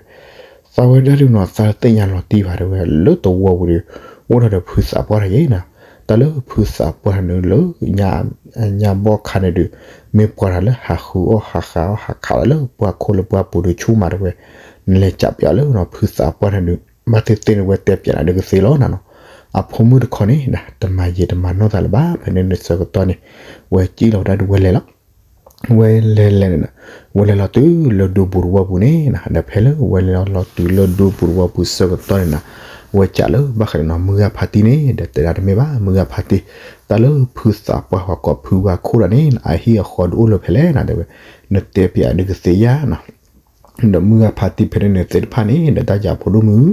သးဝဲဒၣ်ဒုးနီၤ သးတသ့ၣ်ညါလီၤတံၢ်ဘၣ်တဲဝဲ လၢတဝီပူၤဒီး အိၣ်ထီၣ်ဒီးဖုသးပှၢ်တဂၤယဲၢ်နၤ, တၢ်လၢဖုသးပှၢ်န့ၣ်လၢ ညါဘီၣ်ခါန့ၣ်ဒုး မ့ၢ်ပှၤတဂၤလၢဟးဃုအီၣ်ဟးဃုအီၣ်ဟးခးလၢပှၢ်ခိၣ်လၢပှၢ်ပူၤဒုးဆူၣ်မးတဲဝဲ, နလဲၤကးပျးလၢနီၤ ဖုသးပှၢ်န့ၣ်ဒုး ဘၣ်သ့ၣ်သ့ၣ်န့ၣ်ဝဲတဲပျးနၤဒုးကသ့လီၤနၤနီၤ, အဖိမုၣ်တခီန့ၣ် တမၤယံာ်တမၤနီၢ်သးလၢၤဘၣ် ဖဲန့ၣ်န့ၣ်ဆၢကတီၢ်န့ၣ် ဝဲကံၣ်လီၤဝဲဒၣ်ဒုးဝဲလဲၤလီၤ ဝဲလဲၤလဲၤန့ၣ် ဝဲလဲၤလီၤတုၤလၢဒူပူၤတဝီပူၤန့ၣ်နၤ ဒီးဖဲလၢဝဲလဲၤလီၤတုၤလၢဒူပူၤတဝီပူၤဆၢကတီၢ်န့ၣ်နၤ ဝဲကးလၢဘၣ်ဃးန့ၣ်နီၤ မုၢ်ဂၤဖါတံၢ်န့ၣ် ဒီးတဲဒၣ်တမ့ၢ်ဘၣ် မုၢ်ဂၤဖါတံၢ် တၢ်လၢဖုသးပှၢ်ဟီၣ်ကိးဖုဝါခိၣ်တဂၤန့ၣ် အဟံၣ်အဃီဒုးအိၣ်လၢဖဲလဲၣ်နၤတဲဝဲ နတဲပျးဒုးကသ့ဧါနီၤ ဒီးမုၢ်ဂၤဖါတံၢ်ဖဲန့ၣ်န့ၣ်သ့ၣ်တဖၣ်န့ၣ် ဒီးတၢ်ယၤဖိဒိၣ်မုၢ်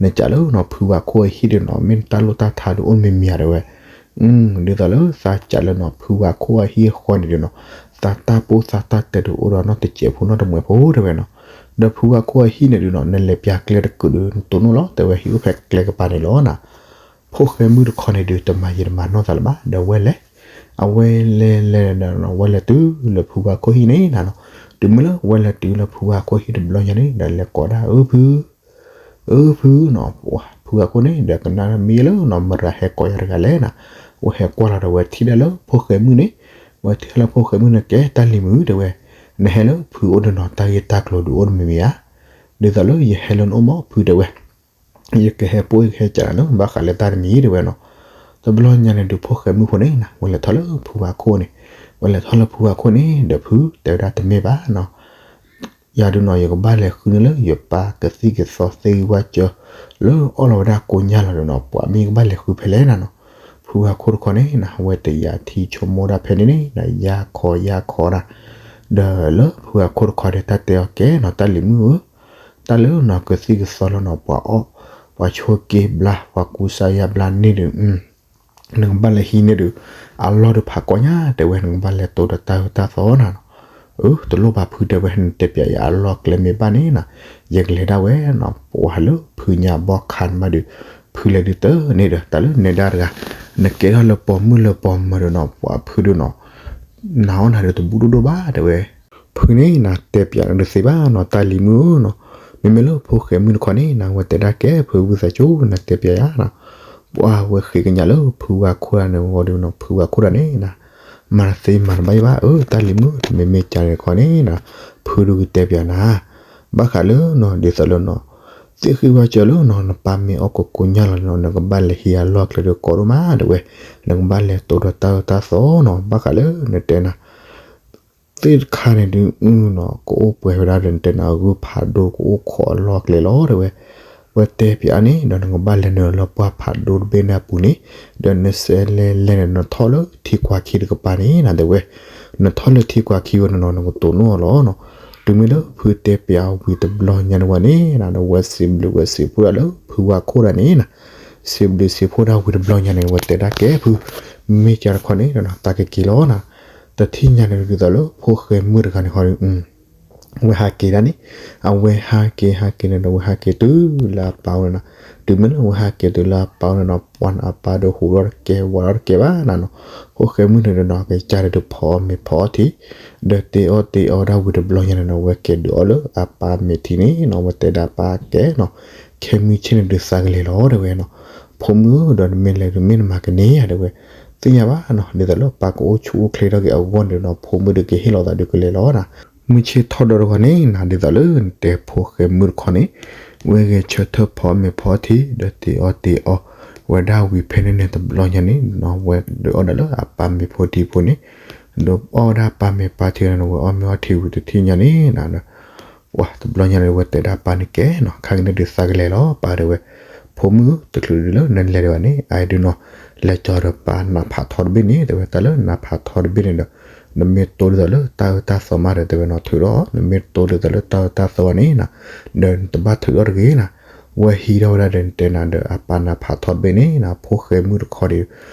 နကးလၢနီၤ ဖုဝါခိၣ်အဟံၣ်ဒုးနီၤ မ့ၢ်တၢ်လိၣ်တၢ်ထါဒုးအိၣ်မံၤမံၤဧါတဲဝဲ, ဒ်သိးလၢသးကးလၢနီၤ ဖုဝါခိၣ်အဟံၣ်အဃီန့ၣ်ဒုးနီၤ သးတၢ်ပိၢ်သးတၢ်တဲဒုးအိၣ်ဒီးနီၢ်တစဲးဖိနီၢ်တမှဲးဖိတဲဝဲနီၤ, ဒီးဖုဝါခိၣ်အဟံၣ်န့ၣ်ဒုးနီၤ နလဲၤပျးကျဲတကုာ်ဒုး နတိၢ်နီၣ်လီၤ တဲဝဲဟံၣ်အိၣ်ဖဲကျဲကပၤန့ၣ်လီၤနၤ ဖိၣ်ဃဲမုၣ်တခီန့ၣ်ဒုး တမၤယံာ်တမၤနီၢ်သးလၢၤဘၣ် ဒီးဝဲလဲၤ, အဝဲလဲၤလဲၤလဲၤ ဝဲလဲၤတုၤလၢဖုဝါခိၣ်ဟံၣ်န့ၣ်နၤနီၤ, တုၤမ့ၢ်လၢဝဲလဲၤတုၤလၢဖုဝါခိၣ်ဟံၣ်တဘျီညါန့ၣ် ဒီးလဲၤကိးဒၣ် အၢ ဖု, အၢ ဖုနီၤ, ဖုဝါခိၣ်န့ၣ် ဒီးကနၣ်မ့ၢ်လၢနီၤ မတၤဟဲကိးယၤတဂၤလဲၣ်နၤ, ဝဲဟဲကွၢ်လီၤဒီးဝဲထံၣ်ဒၣ်လၢဖိၣ်ဃဲမုၣ်န့ၣ်, ဝဲထံၣ်လၢဖိၣ်ဃဲမုၣ်န့ၣ် ကဲတၢ်လံၤမုၣ်တဲဝဲ, နဟဲလၢဖုအိၣ်ဒီးနီၤ တၢ်ဂ့ၢ်တၢ်ကျိၤဒုးအိၣ်တမံၤမံၤဧါ, ဒ်သိးလၢယဟဲလၢနအိၣ်မးဖုတဲဝဲ ယကဟဲပိၢ်ယကဟဲကးနၤလၢ ဘၣ်ဃးလၢတၢ်တမံၤတဲဝဲနီၤ, တဘျီညါန့ၣ်ဒုးဖိၣ်ဃဲမုၣ်ဖိန့ၣ်နၤ ဝဲလဲၤထီၣ်လၢဖုဝါခိၣ်န့ၣ်, ဝဲလဲၤထီၣ်လၢဖုဝါခိၣ်န့ၣ် ဒီးဖုတဲဝဲဒၣ်တမ့ၢ်ဘၣ်နီၤ ယၤဒုးနီၤ ယကဘၣ်လဲၤဃုန့ၢ်လၢယပၢ်ကသံၣ်ကသီသ့ၣ်ဂံၢ်ဝၣ်စၢၤ လၢအီၣ်လီၤဝဲဒၣ်ကိညၢ်လီၤဒီးနီၤ ပှၤမ့ၢ်ကဘၣ်လဲၤဃုဖဲလဲၣ်နၤနီၤ, ဖုဝါခိၣ်တခီန့ၣ်နၤ ဝဲတယာ်ထံဆိကမိၣ်ဒၣ်ဖဲန့ၣ်န့ၣ် ယါခီယါခီဒၣ်, ဒီးလၢဖုဝါခိၣ်တခီဒီးတၢ်တဲအီၤကဲနီၤ တၢ်လံၤမုၣ်ဧၢ, တၢ်လၢနီၤကသံၣ်ကသီလၢနီၤ ပှၤအီၣ်, ပှၤဆိးက့ဘျါ ပှၤကူစါယါဘျါန့ၣ်ဒုး နကဘၣ်လဲၤဟံးန့ၢ်ဒုး အလီၢ်ဒုးဖးကိညၢ်တဲဝဲ နကဘၣ်လဲၤတိၤဒီးတၢ်အၢတၢ်သီနၤနီၤ, အၢ တလိၣ်ဘၣ်ဖုတဲဝဲ နတဲပျးယၤအလီၢ်ကျဲမ့ၢ်ဘၣ်န့ၣ်နၤ, ယကလဲၤဒၣ်ဝဲနီၤ ပှၤလၢဖုညါဘီၣ်ခါန့ၣ်ဘၣ်ဒုး ဖုလဲၤဒုးတၢ်န့ၣ်ဒီး တၢ်လၢနဲဒၣ်တဂၤ, နကဲထီၣ်လၢပိာ်မုၣ်လၢပိာ်မၢၤဒီးနီၤ ပှၤဖုဒုးနီၤ နၤအီၣ်နၤဒုးတဘူးဒိၣ်ဒိၣ်ဘၣ်တဲဝဲ, ဖုန့ၣ်နၤတဲပျးနၤဒုးသ့ဘၣ်နီၤ တၢ်လံၤမုၣ်ဧၢနီၤ, မ့မ့ၢ်လၢဖိၣ်ဃဲမုၣ်တခီန့ၣ်နၤ ဝဲတဲဒၣ်ကဲဖုဝံသးစူၤ နတဲပျးယၤနီၤ, ပှၤဝဲဃ့ကညးလၢဖုဝါခိၣ်တဂၤန့ၣ်ဂီၤဒုးနီၤ ဖုဝါခိၣ်တဂၤန့ၣ်နၤ မၤတသ့မၤတဘၣ်ယဘၣ် အၢ တၢ်လံၤမုၣ် မ့မ့ၢ်ကန့ၣ်တခီန့ၣ်နၤ ဖုဒုးကတဲပျးနၤ ဘၣ်ဃးလၢနီၤ ဒ်သိးလၢနီၤ သ့ၣ်ဃံဝၣ်စၢၤလၢနီၤ နပၢ်မ့ၢ်အီၣ်ကိကိညၢ်လီၤနီၤ နကဘၣ်လဲၤဟံးအလီၢ်ကျဲဒုးကိးဒိၣ်မးတဲဝဲ, နကဘၣ်လဲၤတိၤဒီးတၢ်အၢတၢ်သီနီၤ ဘၣ်ဃးလၢနတဲနၤ သ့ၣ်တခါန့ၣ်ဒုးနီၤ ကအိၣ်ပှဲၤဝဲဒၣ်ဒီးနတဲနၤ အဂုၢ်ဖးဒိၣ် ကအိၣ်ခိးအလီၢ်ကျဲလီၤတဲဝဲ, ဝဲတဲပၠးအီၤန့ၣ် ဒီးနကဘၣ်လဲၤနုာ်လၢပှၢ်ဖးဒိၣ်တဘ့ၣ်န့ၣ်အပူၤန့ၣ်, ဒီးနစဲးလဲလဲန့ၣ် နထီၣ်လၢထံကွၢ်ခံတကပၤန့ၣ်နတဲဝဲ, နထီၣ်လၢထံကွၢ်ခံဝဲန့ၣ်နီၤ နကတိၢ်နီၣ်အီၤလီၤနီၤ. တုၤမ့ၢ်လၢဖုတဲပၠးအီၤဝံၤတဘျီညါန့ၣ်ဝဲန့ၣ် ဒီးဝဲစံးဘျုးဝဲစံးဖှိၣ်ဒၣ်လၢဖုဝါခိၣ်ဒၣ်န့ၣ်နီၤ, စံးဘျုးစံးဖှိၣ်ဒၣ်ဝံၤတဘျီညါန့ၣ် ဝဲတဲဒၣ်ကဲဖု, မ့ၢ်ကတခီန့ၣ် တၢ်ကက့ၤလီၤနီၤ. တထံၣ်ညါန့ၣ်ဒ်သိးလၢဖိၣ်ဃဲမုၣ်တဂၤန့ၣ်ဃီဒီး ဝဲဟးက့ၤဒၣ်န့ၣ်, အဝဲဟးက့ၤဟးက့ၤန့ၣ်ဒီး ဝဲဟးက့ၤတုၤလၢအပၢ်အိၣ်န့ၣ်နီၤ. တုၤမ့ၢ်လၢဝဲဟးက့ၤတုၤလၢအပၢ်အိၣ်န့ၣ်နီၤ ပှၤန့ၣ်အပၢ်ဒီးဟူးထီၣ်တကဲဝးထီၣ်တကဲဘၣ်နီၤနီၤ. ဖိၣ်ဃဲမုၣ်န့ၣ်ဒီးနီၤ ကစၢ်န့ၣ်ဒုးဖီအီၣ်မ့ၤဖီအီထံး, ဒီးတ့အီၣ်တ့အီဒၣ်ဝံၤတဘျီညါန့ၣ်နီၤ ဝဲကဲဒုးအီၣ်လၢအပၢ်မ့ၤထံန့ၣ်နီၤ ဝဲတဲဒၣ်ပၢ်ကဲနီၤ, ခဲမုၢ်ဆ့ၣ်န့ၣ်ဒုးသးကလဲၤလီၤတဲဝဲနီၤ. ဖိမုၣ်ဧၢ ဒီးနမ့ၢ်လဲၤဒုးမ့ၢ်နမၤကန့ၢ်ဧါ တဲဝဲ, သ့ၣ်ညါဘၣ်နီၤ ဒ်သိးလၢပၢ်ကအိၣ်ဆူၣ်အိၣ်ချ့ထီၣ်က့ၤအဂီၢ်န့ၣ်နီၤ ဖိမုၣ်ဒုးကဟ့ၣ်လီၤသးဒုးကလဲၤလီၤနီၤ. မုၢ်ဆ့ၣ်ထီၣ်ဒီးတဂီၤန့ၣ်နီၤ ဒ်သိးလၢနတဲဖိၣ်ဃဲမုၣ်တခီန့ၣ် ဝဲဂဲၤဆၢထၢၣ်ဖီအီၣ်မ့ၤဖီအီထံး ဒီးတ့အီၣ်တ့အီဝဲဒၣ်ဝံၤဖဲန့ၣ်န့ၣ်တဘျီညါန့ၣ်နီၤ ဝဲဒုးအီၣ်ဒၣ်လၢအပၢ်မ့ၤဖိထံဖိန့ၣ်, ဒီးအီၣ်ဝဲဒၣ်ပၢ်မ့ၤပၢ်ထံန့ၣ် ဝဲအီၣ်မ့ၤအီထံးဝံၤတထံၣ်ညါန့ၣ်နီၤ ပှၤတဘျီညါန့ၣ် ဝဲတဲဒၣ်ပၢ်န့ၣ်ကဲနီၤ ခါက့ၤန့ၣ်ဒုးသးကလဲၤလီၤပၢ်တဲဝဲ, ဖိမုၣ်တချုးဒုးလၢနလဲၤဒံးဘၣ်န့ၣ် အဒုးနီၤ လဲၤကၠီၤဒီးပၢ်နးဖးထီတဘ့ၣ်န့ၣ် တဲဝဲ တၢ်လၢနးဖးထီတဘ့ၣ်န့ၣ်ဒီး နမ့ၢ်တိဒ်သိးလၢတၢ်အၢတၢ်သီမးဒီး တဲဝဲနီၤ ထုးထီၣ် နမ့ၢ်တိဒ်သိးလၢတၢ်အၢတၢ်သီဘၣ်န့ၣ်နီၤ ဒီးနတဘၣ်ထုးထီၣ်တဂ့ၤနီၤ. ဝဲဟံးထီၣ်ဝဲဒၣ်ဒီးနတဲနၤဒီးအပၢ်နးဖးထီတဘ့ၣ်န့ၣ်နီၤ ဖိၣ်ဃဲမုၣ်တခီဒီး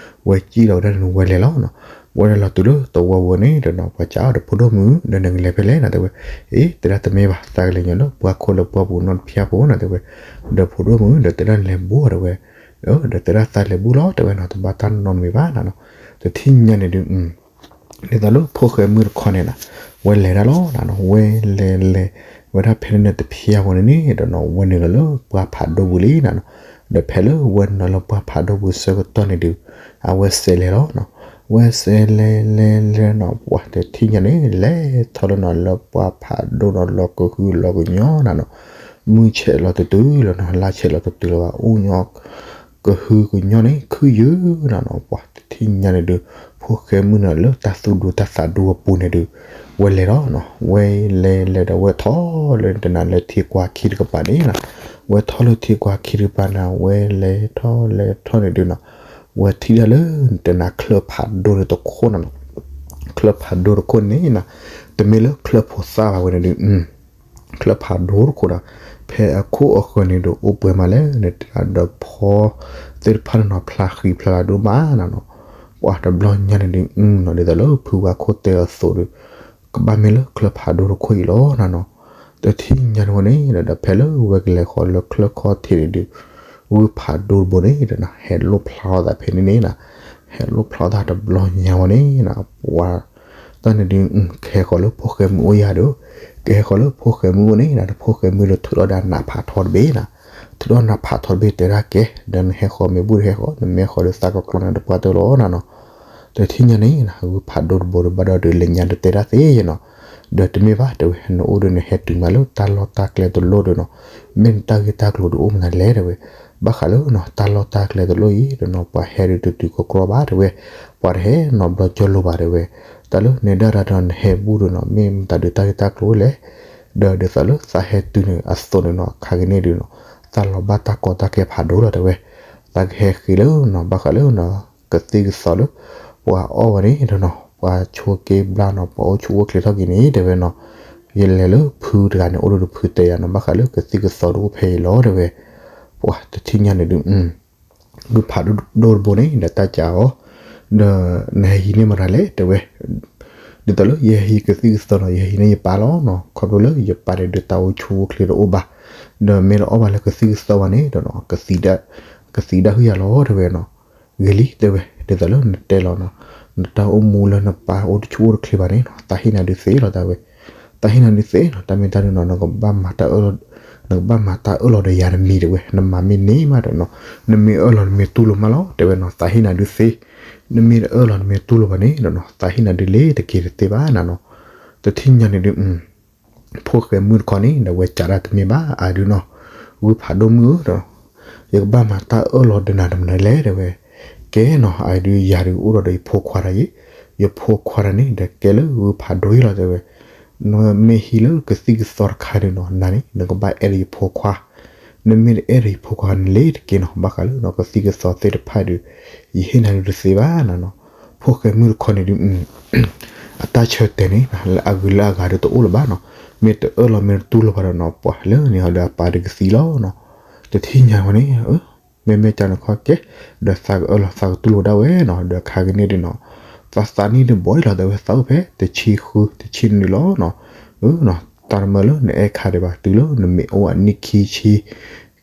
ဝဲစံၣ်လီၤဝဲဒၣ်န့ၣ်ဝဲလဲၤလီၤနီၤ. ဝဲဒၣ်လီၤတုၤလၢသဝီပူၤန့ၣ်ဒီးနီၤ ပှၤစံးအီၤဒီးဖိဒိၣ်မုၣ် ဒီးနကလဲၤဖဲလဲၣ်နီၤ တဲဝဲ, အ့ တဲဒၣ်တမ့ၢ်ဘၣ် သးကလဲၤညီလၢပှၢ်ခိၣ်လၢပှၢ်ပူၤနီတဖၠၣ်ဖိနီၤ တဲဝဲ, ဒီးဖိဒိၣ်မုၣ် ဒီးတဲဒၣ်နလဲၤဘူးတဲဝဲ, ဒီးတဲဒၣ်သးလဲၤဘူးလီၤ တဲဝဲနီၤ တဘၣ်တၢ်နီတမံၤဘၣ်နီၤနီၤ. တထံၣ်ညါန့ၣ်ဒုး ဒ်သိးလၢဖိၣ်ဃဲမုၣ်တခီန့ၣ်နီၤ ဝဲလဲၤဒၣ်လီၤနီၤ ဝဲလဲၤလဲၤ ဝဲဒၣ်ဖဲန့ၣ်န့ၣ်တဖၠၣ်ဖိန့ၣ်န့ၣ်ဒီးနီၤ ဝဲနုာ်လီၤလၢပှၢ်ဖးဒိၣ်ပူၤလံနီၤနီၤ. ဒီးဖဲလၢဝဲနုာ်လီၤလၢပှၢ်ဖးဒိၣ်ပူၤဆၢကတီၢ်န့ၣ်ဒုး အဝဲစဲးလဲၤလီၤနီၤ. ဝဲစဲးလဲၤလဲၤလဲၤနီၤ ပှၤတထံၣ်ညါန့ၣ် လဲၤထီၣ်လၢနီၤ လၢပှၢ်ဖးဒိၣ်နီၤ လီၤကဟုလီၤကညီနီၤနီၤ. မုၢ်ဆဲးလီၤတတုၤလီၤနီၤ လါဆဲးလီၤတတုၤလီၤဘၣ် အိၣ်ညီ ကဟုကညီန့ၣ် ခုၣ်ယုၢ်နီၤနီၤ ပှၤတထံၣ်ညါန့ၣ်ဒုး ဖိၣ်ဃဲမုၣ်န့ၣ်လၢတၢ်သူၣ်ဒူတၢ်သးဒူအပူၤန့ၣ်ဒုး ဝဲလဲၤလီၤနီၤ. ဝဲလဲၤလဲၤဒီးဝဲထီၣ်လၢတနၤလၢထံကွၢ်ခံတကပၤန့ၣ်နီၤ. ဝဲထီၣ်လၢထံကွၢ်ခံတကပၤန့ၣ် ဝဲလဲၤထီၣ်လဲၤထီၣ်န့ၣ်ဒုးနီၤ ဝဲထံၣ်ဒၣ်လၢတနၤချၢၣ်ဖးဒိၣ်န့ၣ်တခိၣ်နီၤနီၤ. ချၢၣ်ဖးဒိၣ်တခိၣ်န့ၣ်နီၤ တမ့ၢ်လၢချၢၣ်ဖိသၣ်ဘၣ်ဝဲန့ၣ်ဒုး ချၢၣ်ဖးဒိၣ်တခိၣ်နီၤ ဖဲအခိၣ်အဃၢၤန့ၣ်ဒီးအိၣ်ပှဲၤမးလဲၣ်န့ၣ် တဲဒၣ်ဒီးဖီသ့ၣ်တဖၣ်န့ၣ်နီၤ ဖျါဃံဖျါလၤဒိၣ်မးနီၤနီၤ. ပှၤတဘျီညါန့ၣ်ဒုးနီၤ ဒ်သိးလၢဖုဝါခိၣ်တဲအသိးဒီး ကဘၣ်မ့ၢ်လၢချၢၣ်ဖးဒိၣ်တခိၣ်အံၤလီၤနီၤနီၤ. တထံၣ်ညါန့ၣ်ဝဲန့ၣ်ဒီး ဒီးဖဲလၢဝဲကလဲၤဃီၤလၢချၢၣ်ခီၣ်ထံးန့ၣ်ဒုး ဂုၢ်ဖးဒိၣ်တဘိန့ၣ်ဒီးနီၤ ဟဲလိၣ်ဖျါထီၣ်သးဖဲန့ၣ်န့ၣ်နီၤ. ဟဲလိၣ်ဖျါထီၣ်သးတဘျီညါဝဲန့ၣ်နီၤ ပှၤ တၢ်န့ၣ်ဒုး ကဟဲဃီၤလၢဖိၣ်ဃဲမုၣ်အိၣ်ယၤဒီး ကဟဲဃီၤလၢဖိၣ်ဃဲမုၣ်အိၣ်န့ၣ်နီၤ ဒီးဖိၣ်ဃဲမုၣ်ဒီးထုးထီၣ်ဒၣ်နးဖးထီတဘ့ၣ်နီၤ. ထုးထီၣ်နးဖးထီတဘ့ၣ်တဲဒၣ်ကဲ ဒီးနဟဲဃီၤမ့ၢ်ဘူၣ်ဒီးဟဲဃီၤ နမ့ၢ်ဟဲဃီၤဒီးသးကကျီန့ၣ်တပှၢ်တၢၢ်လီၤနီၤနီၤ. တထံၣ်ညါန့ၣ်နီၤ ဂုၢ်ဖးဒိၣ်တဘိဒီးဘၣ်ဒီးဒုးလဲၤညါဒီးတဲဒၣ်သ့ယဲနီၤ. ဒီးတမ့ၢ်ဘၣ်တဲဝဲ နအိၣ်ဒီးနဟဲတုၤမးလၢတၢ်လီၢ်တၢ်ကျဲတလိၣ်ဒီးနီၤ မ့ၢ်နတၢ်ဂ့ၢ်တၢ်ကျိၤဒုးအိၣ်မနုၤလဲၣ်တဲဝဲ. ဘၣ်ဃးလၢနီၤ တၢ်လီၢ်တၢ်ကျဲတလိၣ်အံၤဒီးနီၤ ပှၤဟဲဒုးတတုၤကီကီဘၣ်တဲဝဲ. ပှၤတဟဲနီတဘျီကၠီလိာ်ဘၣ်တဲဝဲ. တၢ်လၢနဲဒၣ်တၢ်ဒီးနဟဲဘူၣ်ဒီးနီၤ မ့ၢ်မတၤဒုးတၢ်ဂ့ၢ်တၢ်ကျိၤလဲၣ်. ဒီးဒ်သိးလၢသးဟဲတုၤန့ၣ်အသိးန့ၣ်နီၤ ခါက့ၤန့ၣ်ဒုးနီၤ သးလီၤဘၣ်တၢ်ကီတၢ်ခဲဖးဒိၣ်လီၤတဲဝဲ. သးကဟဲဃ့လၢနီၤ ဘၣ်ဃးလၢနီၤ ကသံၣ်ကသီလၢ ပှၤအီၣ်ဝဲန့ၣ်ဒီးနီၤ ပှၤဆိးက့ဘျါနီၤ ပှၤအိၣ်ဆူၣ်အိၣ်ချ့ထီၣ်က့ၤန့ၣ်တဲဝဲနီၤ. ယလဲၤလၢဖုတဂၤန့ၣ် အိၣ်ဒီးဖုတဲယၤနီၤ ဘၣ်ဃးလၢကသံၣ်ကသီတအိၣ်ဖဲအံၤလီၤတဲဝဲ. ပှၤတထံၣ်ညါန့ၣ်ဒုး ဂုၢ်ဖးဒိၣ်တဘိန့ၣ်ဒီးတၢ်စံးအီၤ ဒီးနဟဲဟံးန့ၢ်မတၤလဲၣ်တဲဝဲ. ဒ်သိးလၢယဟဲဟံးကသံၣ်ကသီနီၤ ယဟဲဟံးန့ၢ်ယပၢ်လီၤနီၤ ခီဖျိလၢယပၢ်န့ၣ်ဒုးတၢ်အိၣ်ဆူၣ်အိၣ်ချ့တအိၣ်ဘၣ်. ဒီးမ့ၢ်တအီၣ်ဘၣ်လၢကသံၣ်ကသီဘၣ်န့ၣ်ဒီးနီၤ ကသံဒၣ်ဟုၣ်ယၤလီၤတဲဝဲနီၤ. ဂ့ၤလံတဲဝဲ ဒ်သိးလၢနတဲလီၤနီၤ နတၢ်အိၣ်မူလၢနပၢ်အိၣ်တဆူၣ်အိၣ်တချ့ဘၣ်န့ၣ်နီၤ သးဟ့ၣ်နၤဒုးသ့လီၤတဲဝဲ. သးဟ့ၣ်နၤဒုးသ့နီၤ တၢ်မ့ၢ်တၢ်ဒုးနီၤ နကဘၣ်မၤတၢ်အၢၣ်လီၤ နကဘၣ်မၤတၢ်အၢၣ်လီၤဒီးယၤတမံၤတဲဝဲ နမၤမ့ၢ်န့ၢ်မးဒီးနီၤ နမ့ၢ်အၢၣ်လီၤနမ့ၢ်တူၢ်လိာ်မးလီၤတဲဝဲနီၤ သးဟ့ၣ်နၤဒုးသ့. နမ့ၢ်တအၢၣ်လီၤနမ့ၢ်တူၢ်လိာ်ဘၣ်န့ၣ်ဒီးနီၤ သးဟ့ၣ်နၤဒုးလ့ၤတက့ၤတသ့ဘၣ်နၤနီၤ. တထံၣ်ညါန့ၣ်ဒုး ဖိၣ်ဃဲမုၣ်တခီန့ၣ် ဒီးဝဲစံးဒၣ်တမ့ၢ်ဘၣ် အဒုးနီၤ ဂုၢ်ဖးဒိၣ်မုၣ်ဧၢဒီး ယကဘၣ်မၤတၢ်အၢၣ်လီၤဒီးနၤတမနုၤလဲၣ်တဲဝဲ. ကဲနီၤ အဒုး ယၤဒုးအိၣ်ဒီးယဖိခွါတဂၤအံၤ, ယဖိခွါတဂၤန့ၣ် ဒီးကဲလၢဂုၢ်ဖးဒိၣ်အံၤလီၤတဲဝဲ. နမ့ၢ်ဟံးလၢကသံၣ်ကသီတခါဒီးနီၤ နၤန့ၣ် နကဘၣ်အဲၣ်ဒိးယဖိခွါ နမ့ၢ်တအဲၣ်ဒိးယဖိခွါန့ၣ်လ့ၤတက့ၢ်နီၤ, ဘၣ်ဃးလၢနီၤ ကသံၣ်ကသီသ့ၣ်တဖၣ်ဒုး ယဟ့ၣ်နၤဒုးတသ့ဘၣ်နီၤနီၤ. ဖိၣ်ဃဲမုၣ်တခီန့ၣ်ဒုး အတၢ်ဆၢတဲာ်န့ၣ် လၢအဂုၤလၢအဂၤဒုးတအိၣ်လၢၤဘၣ်နီၤ, မ့ၢ်တအၢၣ်လီၤမ့ၢ်တတူၢ်လိာ်ဘၣ်ဒီးနီၤ ပှၤလၢန့ၣ်ဟီဒုးအပၢ်ဒုးကသံလီၤနီၤ. တထံၣ်ညါဝဲန့ၣ် မ့မ့ၢ်ကန့ၣ်ခီကဲ ဒီးသးကအၢၣ်လီၤသးကတူၢ်လိာ်ဒၣ်ဝဲနီၤ, ဒီးခါကန့ၣ်ဒုးနီၤ သးသးနံၣ်ဒုးဘီဒံးလီၤ တဲဝဲသးအိၣ်ဖဲ တဆံဃု တဆံနွံလီၤနီၤ. အၢနီၤ တၢ်တမၢလၢနအဲၣ်ခါဒံးဘၣ် တုၤလၢနမ့ၢ်အိၣ်အနံၣ်ခံဆံ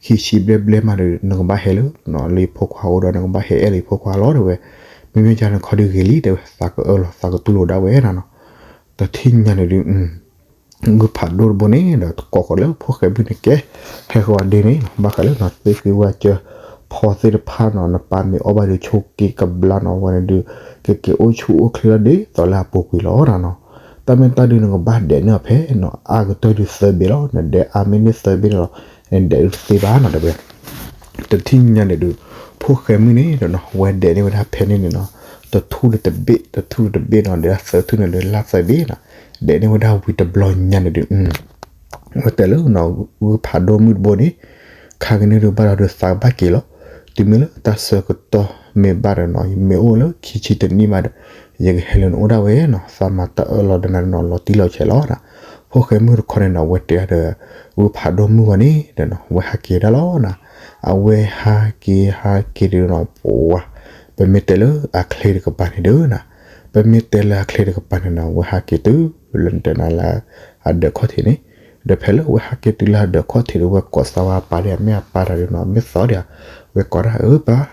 ခံဆံဘျဲၣ်ဘျဲၣ်မးဒီး နကဘၣ်ဟဲလၢ လၢယဖိခွါအိၣ်ဒီး နကဘၣ်ဟဲအဲၣ်လၢယဖိခွါလီၤ တဲဝဲ. မ့မ့ၢ်ကန့ၣ်ခီဒုးဂ့ၤလံ တဲဝဲ သးကအၢၣ်လီၤသးကတူၢ်လိာ်ဒၣ်ဝဲနီၤနီၤ. တထံၣ်ညါန့ၣ်ဒုး ဂုၢ်ဖးဒိၣ်တဘိန့ၣ်ဒီး တကိးဃီၤလၢဖိၣ်ဃဲမုၣ်န့ၣ်ကဲ ဟဲဃီၤဒ့န့ၣ် ဘၣ်ဃးလၢနီၤ သ့ၣ်ဃ့ဝဲကၢ ဖီသ့ၣ်တဖၣ်နီၤ နပၢ်မ့ၢ်အီၣ်ဘၣ်ဒုးဆိက့ကဘျါနီၤ ဝဲန့ၣ်ဒုး ကက့ၤအိၣ်ဆူၣ်အိၣ်ချ့လီၤဒ်သိးလၢအပူၤကွံာ်လီၤနီၤနီၤ. တၢ်မ့ၢ်တၢ်ဒုးနကဘၣ်ဒဲးန့ၢ်အီၤဖဲနီၤ အါကတၢၢ်ဒုးသၢဘ့ၣ်လီၤ, နဒဲးအါမ့ၢ်န့ၢ်သၢဘ့ၣ်န့ၣ်လီၤ နဒဲးဒုးတသ့ဘၣ်နီၤ တဲဝဲ. တထံၣ်ညါန့ၣ်ဒုး ဖိၣ်ဃဲမုၣ်န့ၣ်ဒီးနီၤ ဝဲဒဲးန့ၢ်ဝဲဒၣ်ဖဲန့ၣ်န့ၣ်နီၤ တထူၣ်ဒီးတဘ့ၣ် တထူၣ်ဒီးတဘ့ၣ်နီၤ ဒဲးသၢထူၣ်န့ၣ်ဒုးလၢ်သၢဘ့ၣ်နီၤ ဒဲးန့ၢ်ဝဲဒၣ်ဝံၤတဘျီညါန့ၣ်ဒုး ဝဲတဲလၢ ဂုၢ်ဖးဒိၣ်မုၣ်တဘိန့ၣ် ခါကန့ၣ်ဒုးဘၣ်ဒီးဒုးသးဘၣ်က့ၤလီၤ. တုၤမ့ၢ်လၢတၢ်ဆၢကတီၢ်မ့ၢ်ဘၣ်ဒီးနီၤ ယမ့ၢ်အိၣ်လၢခံဆံတနံၣ်မးဒီး ယကဟဲလၢနအိၣ်ဒၣ်ဝဲနီၤ သးမၤတၢ်အၢၣ်လီၤဒီးနၤနီၤ လီၤတံၢ်လီၤဆဲးလီၤနီၤ. ဖိၣ်ဃဲမုၣ်တခီန့ၣ်နီၤ ဝဲတဲဒီး ဂုၢ်ဖးဒိၣ်မုၣ်ဝဲန့ၣ်ဒီးနီၤ ဝဲဟးက့ၤဒၣ်လီၤနီၤ. အဝဲဟးက့ၤဟးက့ၤဒုးနီၤ ပှၤ ပမ့ၢ်တဲလၢအချ့တကပၤန့ၣ်ဒုးနီၤ ပမ့ၢ်တဲလၢအချ့တကပၤန့ၣ်နီၤ ဝဲဟးက့ၤတုၤလၢနတဲနၤလၢ အဒၢးခီၣ်ထံးန့ၣ် ဒီးဖဲလၢဝဲဟးက့ၤတုၤလၢအဒၢးခီၣ်ထံးဒီး ဝဲကိးစၢ်ဝဲအပၢ်ဒီး မ့ၢ်အပၢ်တၢ်ဒုးနီၤ မ့ၢ်သီဒံးဧါ, ဝဲကိးတၢ်အၢပၢ်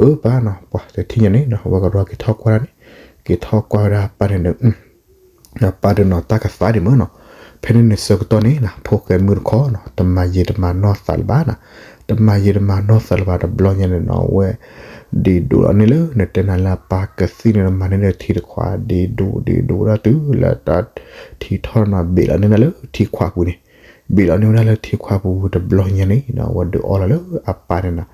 အၢပၢ်နီၤ ပှၤတထံၣ်ညါန့ၣ်နီၤ ဝဲကရီက့ၤထီၣ်ကွၢ်ဒၣ်န့ၣ် က့ၤထီၣ်ကွၢ်ဝဲဒၣ်အပၢ်န့ၣ်ဒီး အပၢ်ဒီးနီၤ တၢ်ကသးဒံးမ့ၢ်နီၤ. ဖဲန့ၣ်န့ၣ်ဆၢကတီၢ်န့ၣ်နီၤ ဖိၣ်ဃဲမုၣ်တခီနီၤ တမၤယံာ်တမၤနီၢ်သးလၢၤဘၣ်နီၤ, တမၤယံာ်တမၤနီၢ်သးလၢၤဘၣ် တဘျီညါန့ၣ်နီၤ ဝဲ ဒ့ဒိးလီၤန့ၢ်လၢ နတဲနၤလၢအပၢ်ကသံၣ်န့ၣ် မၤန့ၢ်ဒီးထံတခွး ဒ့ဒိး ဒ့ဒိးဝဲဒၣ်တုၤလၢတၢ်ထံထီၣ်နီၤ ဘ့ၣ်လီၤန့ၢ်ဒၣ်လၢထံခွးပူၤန့ၣ်, ဘ့ၣ်လီၤန့ၢ်ဝဲဒၣ်လၢထံခွးပူၤဝံၤတဘျီညါန့ၣ်နီၤ ဝဲဒုးအီလီၤလၢအပၢ်န့ၣ်နီၤ,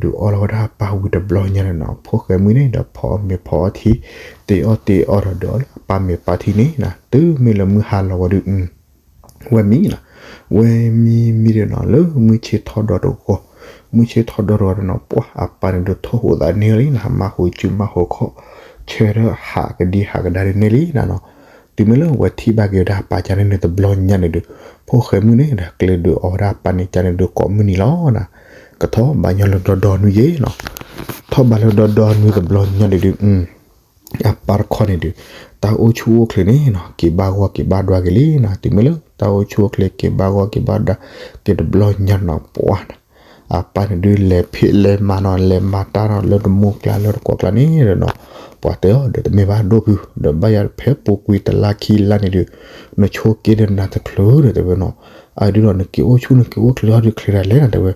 ဒုးအီလီၤဝဲဒၣ်အပၢ်ဝံၤတဘျီညါန့ၣ်နီၤ ဖိၣ်ဃဲမုၣ်န့ၣ်ဒီးဖီအီၣ်မ့ၤဖီအီၣ်ထံ, တ့အီၣ်တ့အီဒီးဒုးအီလၢအပၢ်မ့ၤပၢ်ထံန့ၣ်နီၤ, တုၤမ့ၢ်လၢမုၢ်ဟါလီၤဝဲဒုး ဝဲမံနီၤ, ဝဲမံမံဒီးနီၤ လၢမုၢ်ဆ့ၣ်ထီၣ်ဒီးတဂီၤ, မုၢ်ဆ့ၣ်ထီၣ်ဒီးတဂီၤဒီးနီၤ ပှၢ်အပၢ်န့ၣ်ဒုးထိၣ်ဟူးသးန့ၢ်လံနီၤ, မၤဟူးစုမၤဟူးခီၣ်, ဆၢထၢၣ်ဟးကဒံဟးကဒါဒုးန့ၢ်လံနီၤနီၤ, တုၤမ့ၢ်လၢဝဲထံၣ်ဘၣ်က့ၤဝဲဒၣ်အပၢ်ကန့ၣ်န့ၣ်တဘျီညါန့ၣ်ဒုး, ဖိၣ်ဃဲမုၣ်န့ၣ်ဒီးကျဲဒုးအီဝဲဒၣ်အပၢ်န့ၣ်ကန့ၣ်ဒုးကိးမုၢ်နံၤလီၤနီၤ, ကထီၣ်ဘၣ်ညီလၢဒီဒီနွံယဲနီၤ, ထီၣ်ဘၣ်လၢဒီဒီနွံတဘျီညါန့ၣ်ဒုး အပၢ်တခီန့ၣ်ဒုး, တၢ်အိၣ်ဆူၣ်အိၣ်ချ့န့ၣ်နီၤ က့ၤဘၣ်ဂီၢ်က့ၤဘၣ်ဒွးက့ၤလံနီၤ, တုၤမ့ၢ်လၢတၢ်အိၣ်ဆူၣ်အိၣ်ချ့က့ၤဘၣ်ဂီၢ်က့ၤဘၣ်ဒွး က့ၤတဘျီညါနီၤ ပှၢ်နီၤ, အပၢ်န့ၣ်ဒုးလဲၤဖံးလဲၤမၤနီၤ လဲၤမၤတၢ်နီၤ လၢတမူကျါလၢတကိးကျါန့ၣ်ဒီးနီၤ, ပှၢ်တဲအီၤဒီးတမ့ၢ်ဘၣ်ဒိၣ်ဖု, ဒီးဘၣ်ယၤဖဲပူၤကွံာ်တလါခံလါန့ၣ်ဒုး, နဆိက့ဒီးနၤတချုးဒီးတဲဝဲနီၤ, အဒုးဒီးနက့ၤအိၣ်ဆူၣ်နက့ၤအိၣ်ချ့အီၤဒုးချ့ဒၣ်လဲၣ်နီၤ တဲဝဲ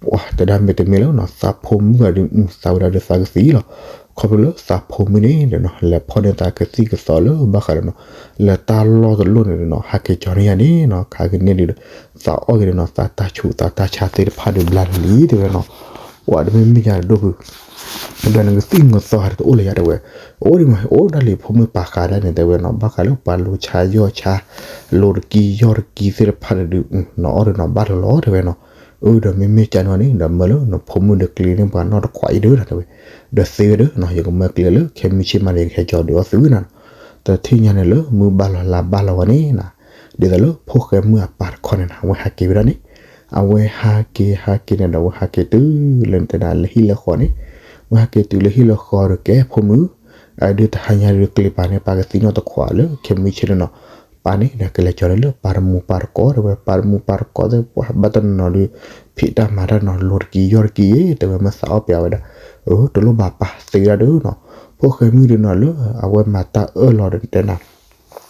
ပှၢ်တဲဒၣ်မ့ၢ်တမ့ၢ်လၢနီၤ သးဖိမုၣ်ဂၤဒုး သးဝဲဒၣ်ဒုးသးကသံလီၤ, ခီဖျိလၢသးဖိမုၣ်န့ၣ်ဒီးနီၤ လဲၤဖီၣ်န့ၢ်သးကသံၣ်ကသီလၢဘၣ်ဃးဒီးနီၤ, လၢတၢ်လီၢ်တလီၢ်န့ၣ်ဒီးနီၤ ဟးက့ၤကၠီန့ၢ်ယၤန့ၣ်နီၤ ခါကန့ၣ်ဒုး သးအီၣ်က့ၤဒီးနီၤ သးတၢ်ဆူးသးတၢ်ဆါသ့ၣ်တဖၣ်ဒုးဘျါလံလံ တဲဝဲနီၤ, ပှၢ်တမ့ၢ်မ့ၢ်ယၤဒိၣ်ဖု ဒီးနကသံၣ်နကသီတအိၣ်လၢၤယၤတဲဝဲ, အိၣ်ဒံးမး အိၣ်ဒၣ်လံဖိမုၣ်ပာ်ဃာ်ဒၣ်န့ၣ် တဲဝဲနီၤ ဘၣ်ဃးလၢပှၤလိၤဆါယီၢ်ဆါ, လိၤတကံယီၢ်တကံသ့ၣ်တဖၣ်န့ၣ်ဒုး နအီၣ်ဒီးနီၤဘၣ်လီၤလီၤ တဲဝဲနီၤ, အၢ ဒီးမ့မ့ၢ်ကန့ၣ်န့ၣ် ဒီးမၢလၢနဖိမုၣ်ဒီးကျ့န့ၢ်ပှၤနီၢ်တခွးအံၤဒုးနီၤ တဲဝဲ, ဒီးသ့ဝဲဒၣ်နီၤ ယကမၢကျ့လၢခဲမုၢ်ဆ့ၣ်မးန့ၣ် ယကဟဲကၠီဒုးအီၣ်သုနီၤ, တထံၣ်ညါန့ၣ်လၢမုၢ်ဘၣ်လီၤလါဘၣ်လီၤဝဲန့ၣ်နီၤ, ဒ်သိးလၢဖိၣ်ဃဲမုၣ်အပၢ်တခီန့ၣ်နီၤ အဝဲဟးက့ၤဝဲဒၣ်န့ၣ် အဝဲဟးက့ၤဟးက့ၤန့ၣ်ဒီး အဝဲဟးက့ၤတုၤလၢနတဲနၤလၢဟံၣ်လၢဃီန့ၣ်, အဝဲဟးက့ၤတုၤလၢဟံၣ်လၢဃီဒီးကဲဖိမုၣ်, အဒုးတဟါညါဒုးကျ့ပာ်န့ၢ်ပှၤကသံၣ်နီၢ်တခွးလၢခဲမုၢ်ဆ့ၣ်န့ၣ်နီၤ, ပာ်န့ၣ်ဒီးကလဲၤကၠီန့ၣ်လၢပၢ်တမူပၢ်တကိးတဲဝဲ, ပၢ်တမူပၢ်တကိးသ့ၣ်ပှၢ်ဘၣ်တနီၤနီၤဒုး, ဖံးတၢ်မၤတၢ်နီၤ လိၤတကံယီၢ်တကံယဲ တဲဝဲမ့ၢ်သးအီၣ်ပှၤဝဲဒၣ်, အၢ တလိၣ်ဘၣ်ပာ်သ့ဝဲဒၣ်ဒုးနီၤ, ဖိၣ်ဃဲမုၣ်ဒုးနီၤလၢ အဝဲမၤတၢ်အၢၣ်လီၤဒီးနတဲနၤ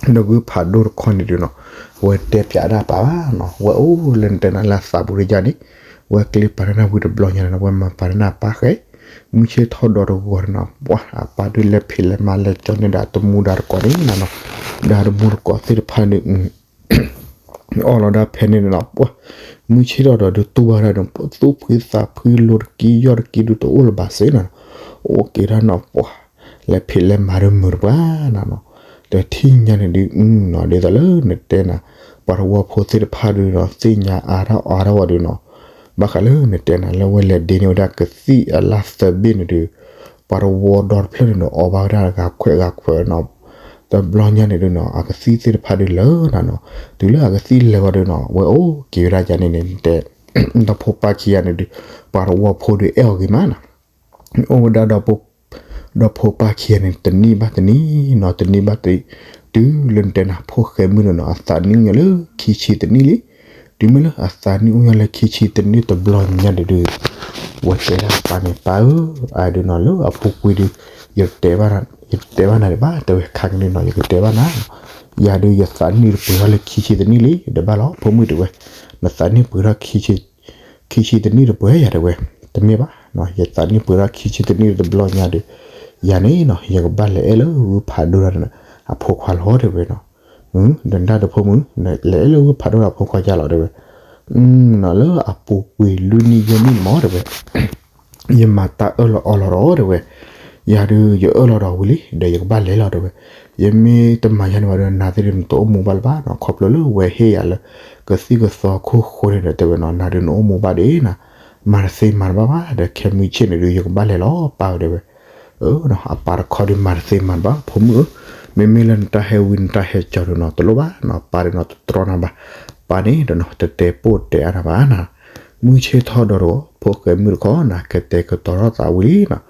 ဒီးဂုၢ်ဖးဒိၣ်တခီန့ၣ်ဒုးနီၤ, အဝဲတဲပၠးဒၣ်ပၢ်ဘၣ်နီၤ, ဝဲအိၣ်လၢနတဲနၤလၢအသးပူၤတယါန့ၣ်, ဝဲကျ့ပာ်န့ၢ်နၤဝံၤတဘျီညါန့ၣ်နီၤ ဝဲမၤပာ်န့ၢ်နၤပၢ်ဃဲ, မုၢ်ဆ့ၣ်ထီၣ်ဒီးတဂီၤန့ၣ်နီၤ ပှၢ်အပၢ်ဒုးလဲၤဖံးလဲၤမၤလဲၤကၠီန့ၢ်ဒီးအတမူဒီးတကိးန့ၣ်နီၤနီၤ, ဒီးအတမူတကိးသ့ၣ်တဖၣ်န့ၣ်ဒုး အီၣ်လီၤဒၣ်ဖဲန့ၣ်န့ၣ်နီၤ ပှၢ်, မုၢ်ဆ့ၣ်ထီၣ်ဒီးဒုးတူၢ်ဘၣ်ဒၣ်ဒီး သူၣ်ဖှံသးဖှံလိၤတကံယီၢ်တကံဒုးတအိၣ်လၢၤဘၣ်စ့ၢ်နီၤ, အိၣ်က့ၤဒၣ်နီၤ ပှၢ်, လဲၤဖံးလဲၤမၤဒုးမုာ်တပှၢ်နီၤနီၤ, ဒီးထံၣ်ညါန့ၣ်ဒုးနီၤ ဒ်သိးလၢနတဲနၤ, ပှၤတဝီဖိသ့ၣ်တဖၣ်ဒုးနီၤ သ့ၣ်ညါအါထီၣ်အါထီၣ်ဝဲဒုးနီၤ ဘၣ်ဃးလၢနတဲနၤလၢဝဲလဲၤဒ့န့ၢ်ဝဲဒၣ်ကသံၣ်အလါသၢဘ့ၣ်န့ၣ်ဒီး ပှၤတဝီဒီတဖျၢၣ်န့ၣ်ဒီး အီၣ်ဘၣ်ဝဲဒၣ်ဂၤခွဲးဂၤခွဲးနီၤ, တဘျီညါန့ၣ်ဒီးနီၤ အကသံၣ်သ့ၣ်တဖၣ်ဒီးလၢနၤနီၤ, တုၤလၢအကသံၣ်လၢာ်ဝဲဒီးနီၤ ဝဲအိၣ်က့ၤဝဲဒၣ်ယၤန့ၣ်န့ၣ် တဲ ဒီဖိပၢ်ခံဂၤန့ၣ်ဒီး ပှၤတဝီဖိဒီးအဲၣ်အီၤဂ့ၤမးနီၤ အိၣ်ဝဲဒၣ်ဒီ ဒီဖိပၢ်ခံဂၤန့ၣ် တနံၣ်ဘၣ်တနံၣ်နီၤ တနံၣ်ဘၣ်တနံၣ်, တုၤလၢနတဲနၤဖိၣ်ဃဲမုၣ်န့ၣ်နီၤ အသးနံၣ်အိၣ်ညီလၢခံဆံတနံၣ်လံ. တုၤမ့ၢ်လၢအသးနံၣ်အိၣ်ညီလၢခံဆံတနံၣ်တဘျီညါန့ၣ်ဒီး ဝဲတဲဒၣ်ပၢ်န့ၣ် ပၢ်ဧၢ, အဒုးနီၤလၢအပူၤကွံာ်ဒီး ယတတဲဘၣ် ယတတဲဘၣ်နၤဒံးဘၣ် တဲဝဲခါကန့ၣ်နီၤ ယကတဲဘၣ်နၤ, ယၤဒုးယသးနံၣ်တပှဲၤထီၣ်လၢခံဆံတနံၣ်လံ ဒီးဘၣ်လီၤ ဖိမုၣ်တဲဝဲ, နသးနံၣ်ပှဲၤထီၣ် ခံဆံတနံၣ်တပှဲၤယၤတဲဝဲ, တမ့ၢ်ဘၣ်, ယသးနံၣ်ပှဲၤထီၣ်ခံဆံတနံၣ်တဘျီညါဒီး ယၤန့ၣ်နီၤ ယကဘၣ်လဲၤအဲၣ်လၢဂုၢ်ဖးဒိၣ်ဒီးအဖိခွါလီၤတဲဝဲနီၤ, ဒီးနတၢ်ဒီးဖိမုၣ် လဲၤအဲၣ်လၢဂုၢ်ဖးဒိၣ်ဒီးအဖိခွါယၤလီၤတဲဝဲ, နီၤလၢအပူၤကွံာ်လွံၢ်နံၣ်ယဲၢ်နံၣ်န့ၣ်မ့ၢ်တဲဝဲ ယမၤတၢ်အၢၣ်လီၤအီလီၤဒီးတဲဝဲ, ယၤဒုးယအၢၣ်လီၤဒီးဝံၤလံ ဒီးယကဘၣ်လဲၤလီၤတဲဝဲ, ယမ့ၢ်တမၤယၤန့ၣ်ဘၣ်ဒီး နၤသ့ၣ်ဒုးနတအိၣ်မူဘၣ်လၢၤဘၣ်နီၤ ခီဖျိလၢဝဲဟ့ၣ်ယၤလၢ ကသံၣ်ကသီခိၣ်ဃိန့ၣ်ဒီးတဲဝဲနီၤ နၤဒုးနအိၣ်မူဘၣ်ဒံးနၤ, မၤတသ့မၤတဘၣ်ဘၣ်ဒီး ခဲမုၢ်ဆ့ၣ်န့ၣ်ဒုး ယကဘၣ်လဲၤလီၤပၢ်ဝဲတဲဝဲ အပၢ်တခီဒုးမၤတသ့မၤတဘၣ် ဖိမုၣ်ဧၢ, မ့မ့ၢ်လၢနတၢ်ဟဲဝံနတၢ်ဟဲကၠီၤဒီးနီၤ တလိၣ်ဘၣ်နီၤ ပၢ်ဒုးနီၤတတြီနၤဘၣ်, ပၢ်န့ၣ်ဒီးနီၤ တတဲပိၢ်တဲအါနၤဘၣ်နၤ, မုၢ်ဆ့ၣ်ထီၣ်ဒီးတဂီၤ ဖိၣ်ဃဲမုၣ်တခီနၤ ကတဲာ်ကတီၤထီၣ်သးဝံၤလံနီၤ,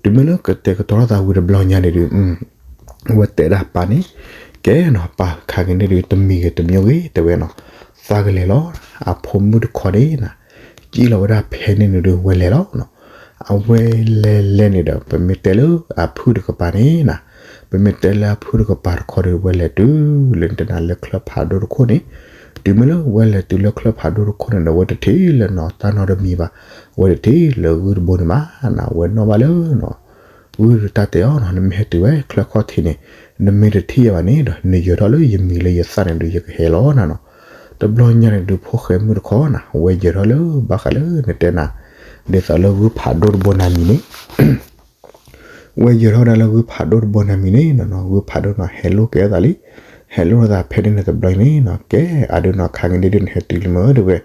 တုၤမ့ၢ်လၢကတဲာ်ကတီၤထီၣ်သးဝံၤတဘျီညါန့ၣ်ဒုး ဝဲတဲဒၣ်ပၢ်န့ၣ်, ကဲနီၤ ပၢ်ခါက့ၤန့ၣ်ဒုး တမံၤဂ့ၤတမံၤဂ့ၤတဲဝဲနီၤ, သးကလဲၤလီၤ, အဖိမုၣ်တခီန့ၣ်နၤ, ကံၣ်လီၤဝဲဒၣ်ဖဲန့ၣ်န့ၣ်ဒုး ဝဲလဲၤလီၤနီၤ, အဝဲလဲၤလဲၤန့ၣ်ဒီး ပမ့ၢ်တဲလၢအဖုၣ်တကပၤန့ၣ်နၤ, ပမ့ၢ်တဲလၢအဖုၣ်တကပၤတခီဒီး ဝဲလဲၤတုၤလၢနတဲနၤလၢချၢဖးဒိၣ်တခိၣ်န့ၣ်, တုၤမ့ၢ်လၢဝဲလဲၤတုၤလၢချၢဖးဒိၣ်တခိၣ်န့ၣ်ဒီး ဝဲတထံၣ်လၢနီၤ တၢ်နီတမံၤဘၣ်, ဝဲတထံၣ်လၢဂုၢ်တဘိန့ၣ်ဘၣ်နၤ, ဝဲနီၣ်ဘၣ်လၢနီၤ ဂုၢ်တၢ်တဲအီၤနီၤ နမ့ၢ်ဟဲတုၤဝဲချၢခီၣ်ထံးန့ၣ် နမ့ၢ်တထံၣ်ယၤဘၣ်န့ၣ်ဒီး နယၢၤထီၣ်လၢယမံၤလၢယသၣ်န့ၣ်ဒုး ယကဟဲလီၤနၤနီၤ, တဘျီညါန့ၣ်ဒုး ဖိၣ်ဃဲမုၣ်တခီနၤ ဝဲယၢၤထီၣ်လၢဘၣ်ဃးလၢနတဲနၤ ဒ်သိးလၢဂုၢ်ဖးဒိၣ်တဘိနၤမံၤန့ၣ် ဝဲယၢၤထီၣ်ဝဲဒၣ်လၢဂုၢ်ဖးဒိၣ်တဘိနၤမံၤန့ၣ်နီၤ, ဂုၢ်ဖးဒိၣ်နီၤ ဟဲလိာ်ကဲထီၣ်သးလံ, ဟဲလိာ်သးဖဲန့ၣ်န့ၣ်တဘျီန့ၣ်နီၤ, ကဲအဒုးနီၤ ခါက့ၤန့ၣ်ဒုး နဟဲတုၤလံမ့ၢ်တဲဝဲ,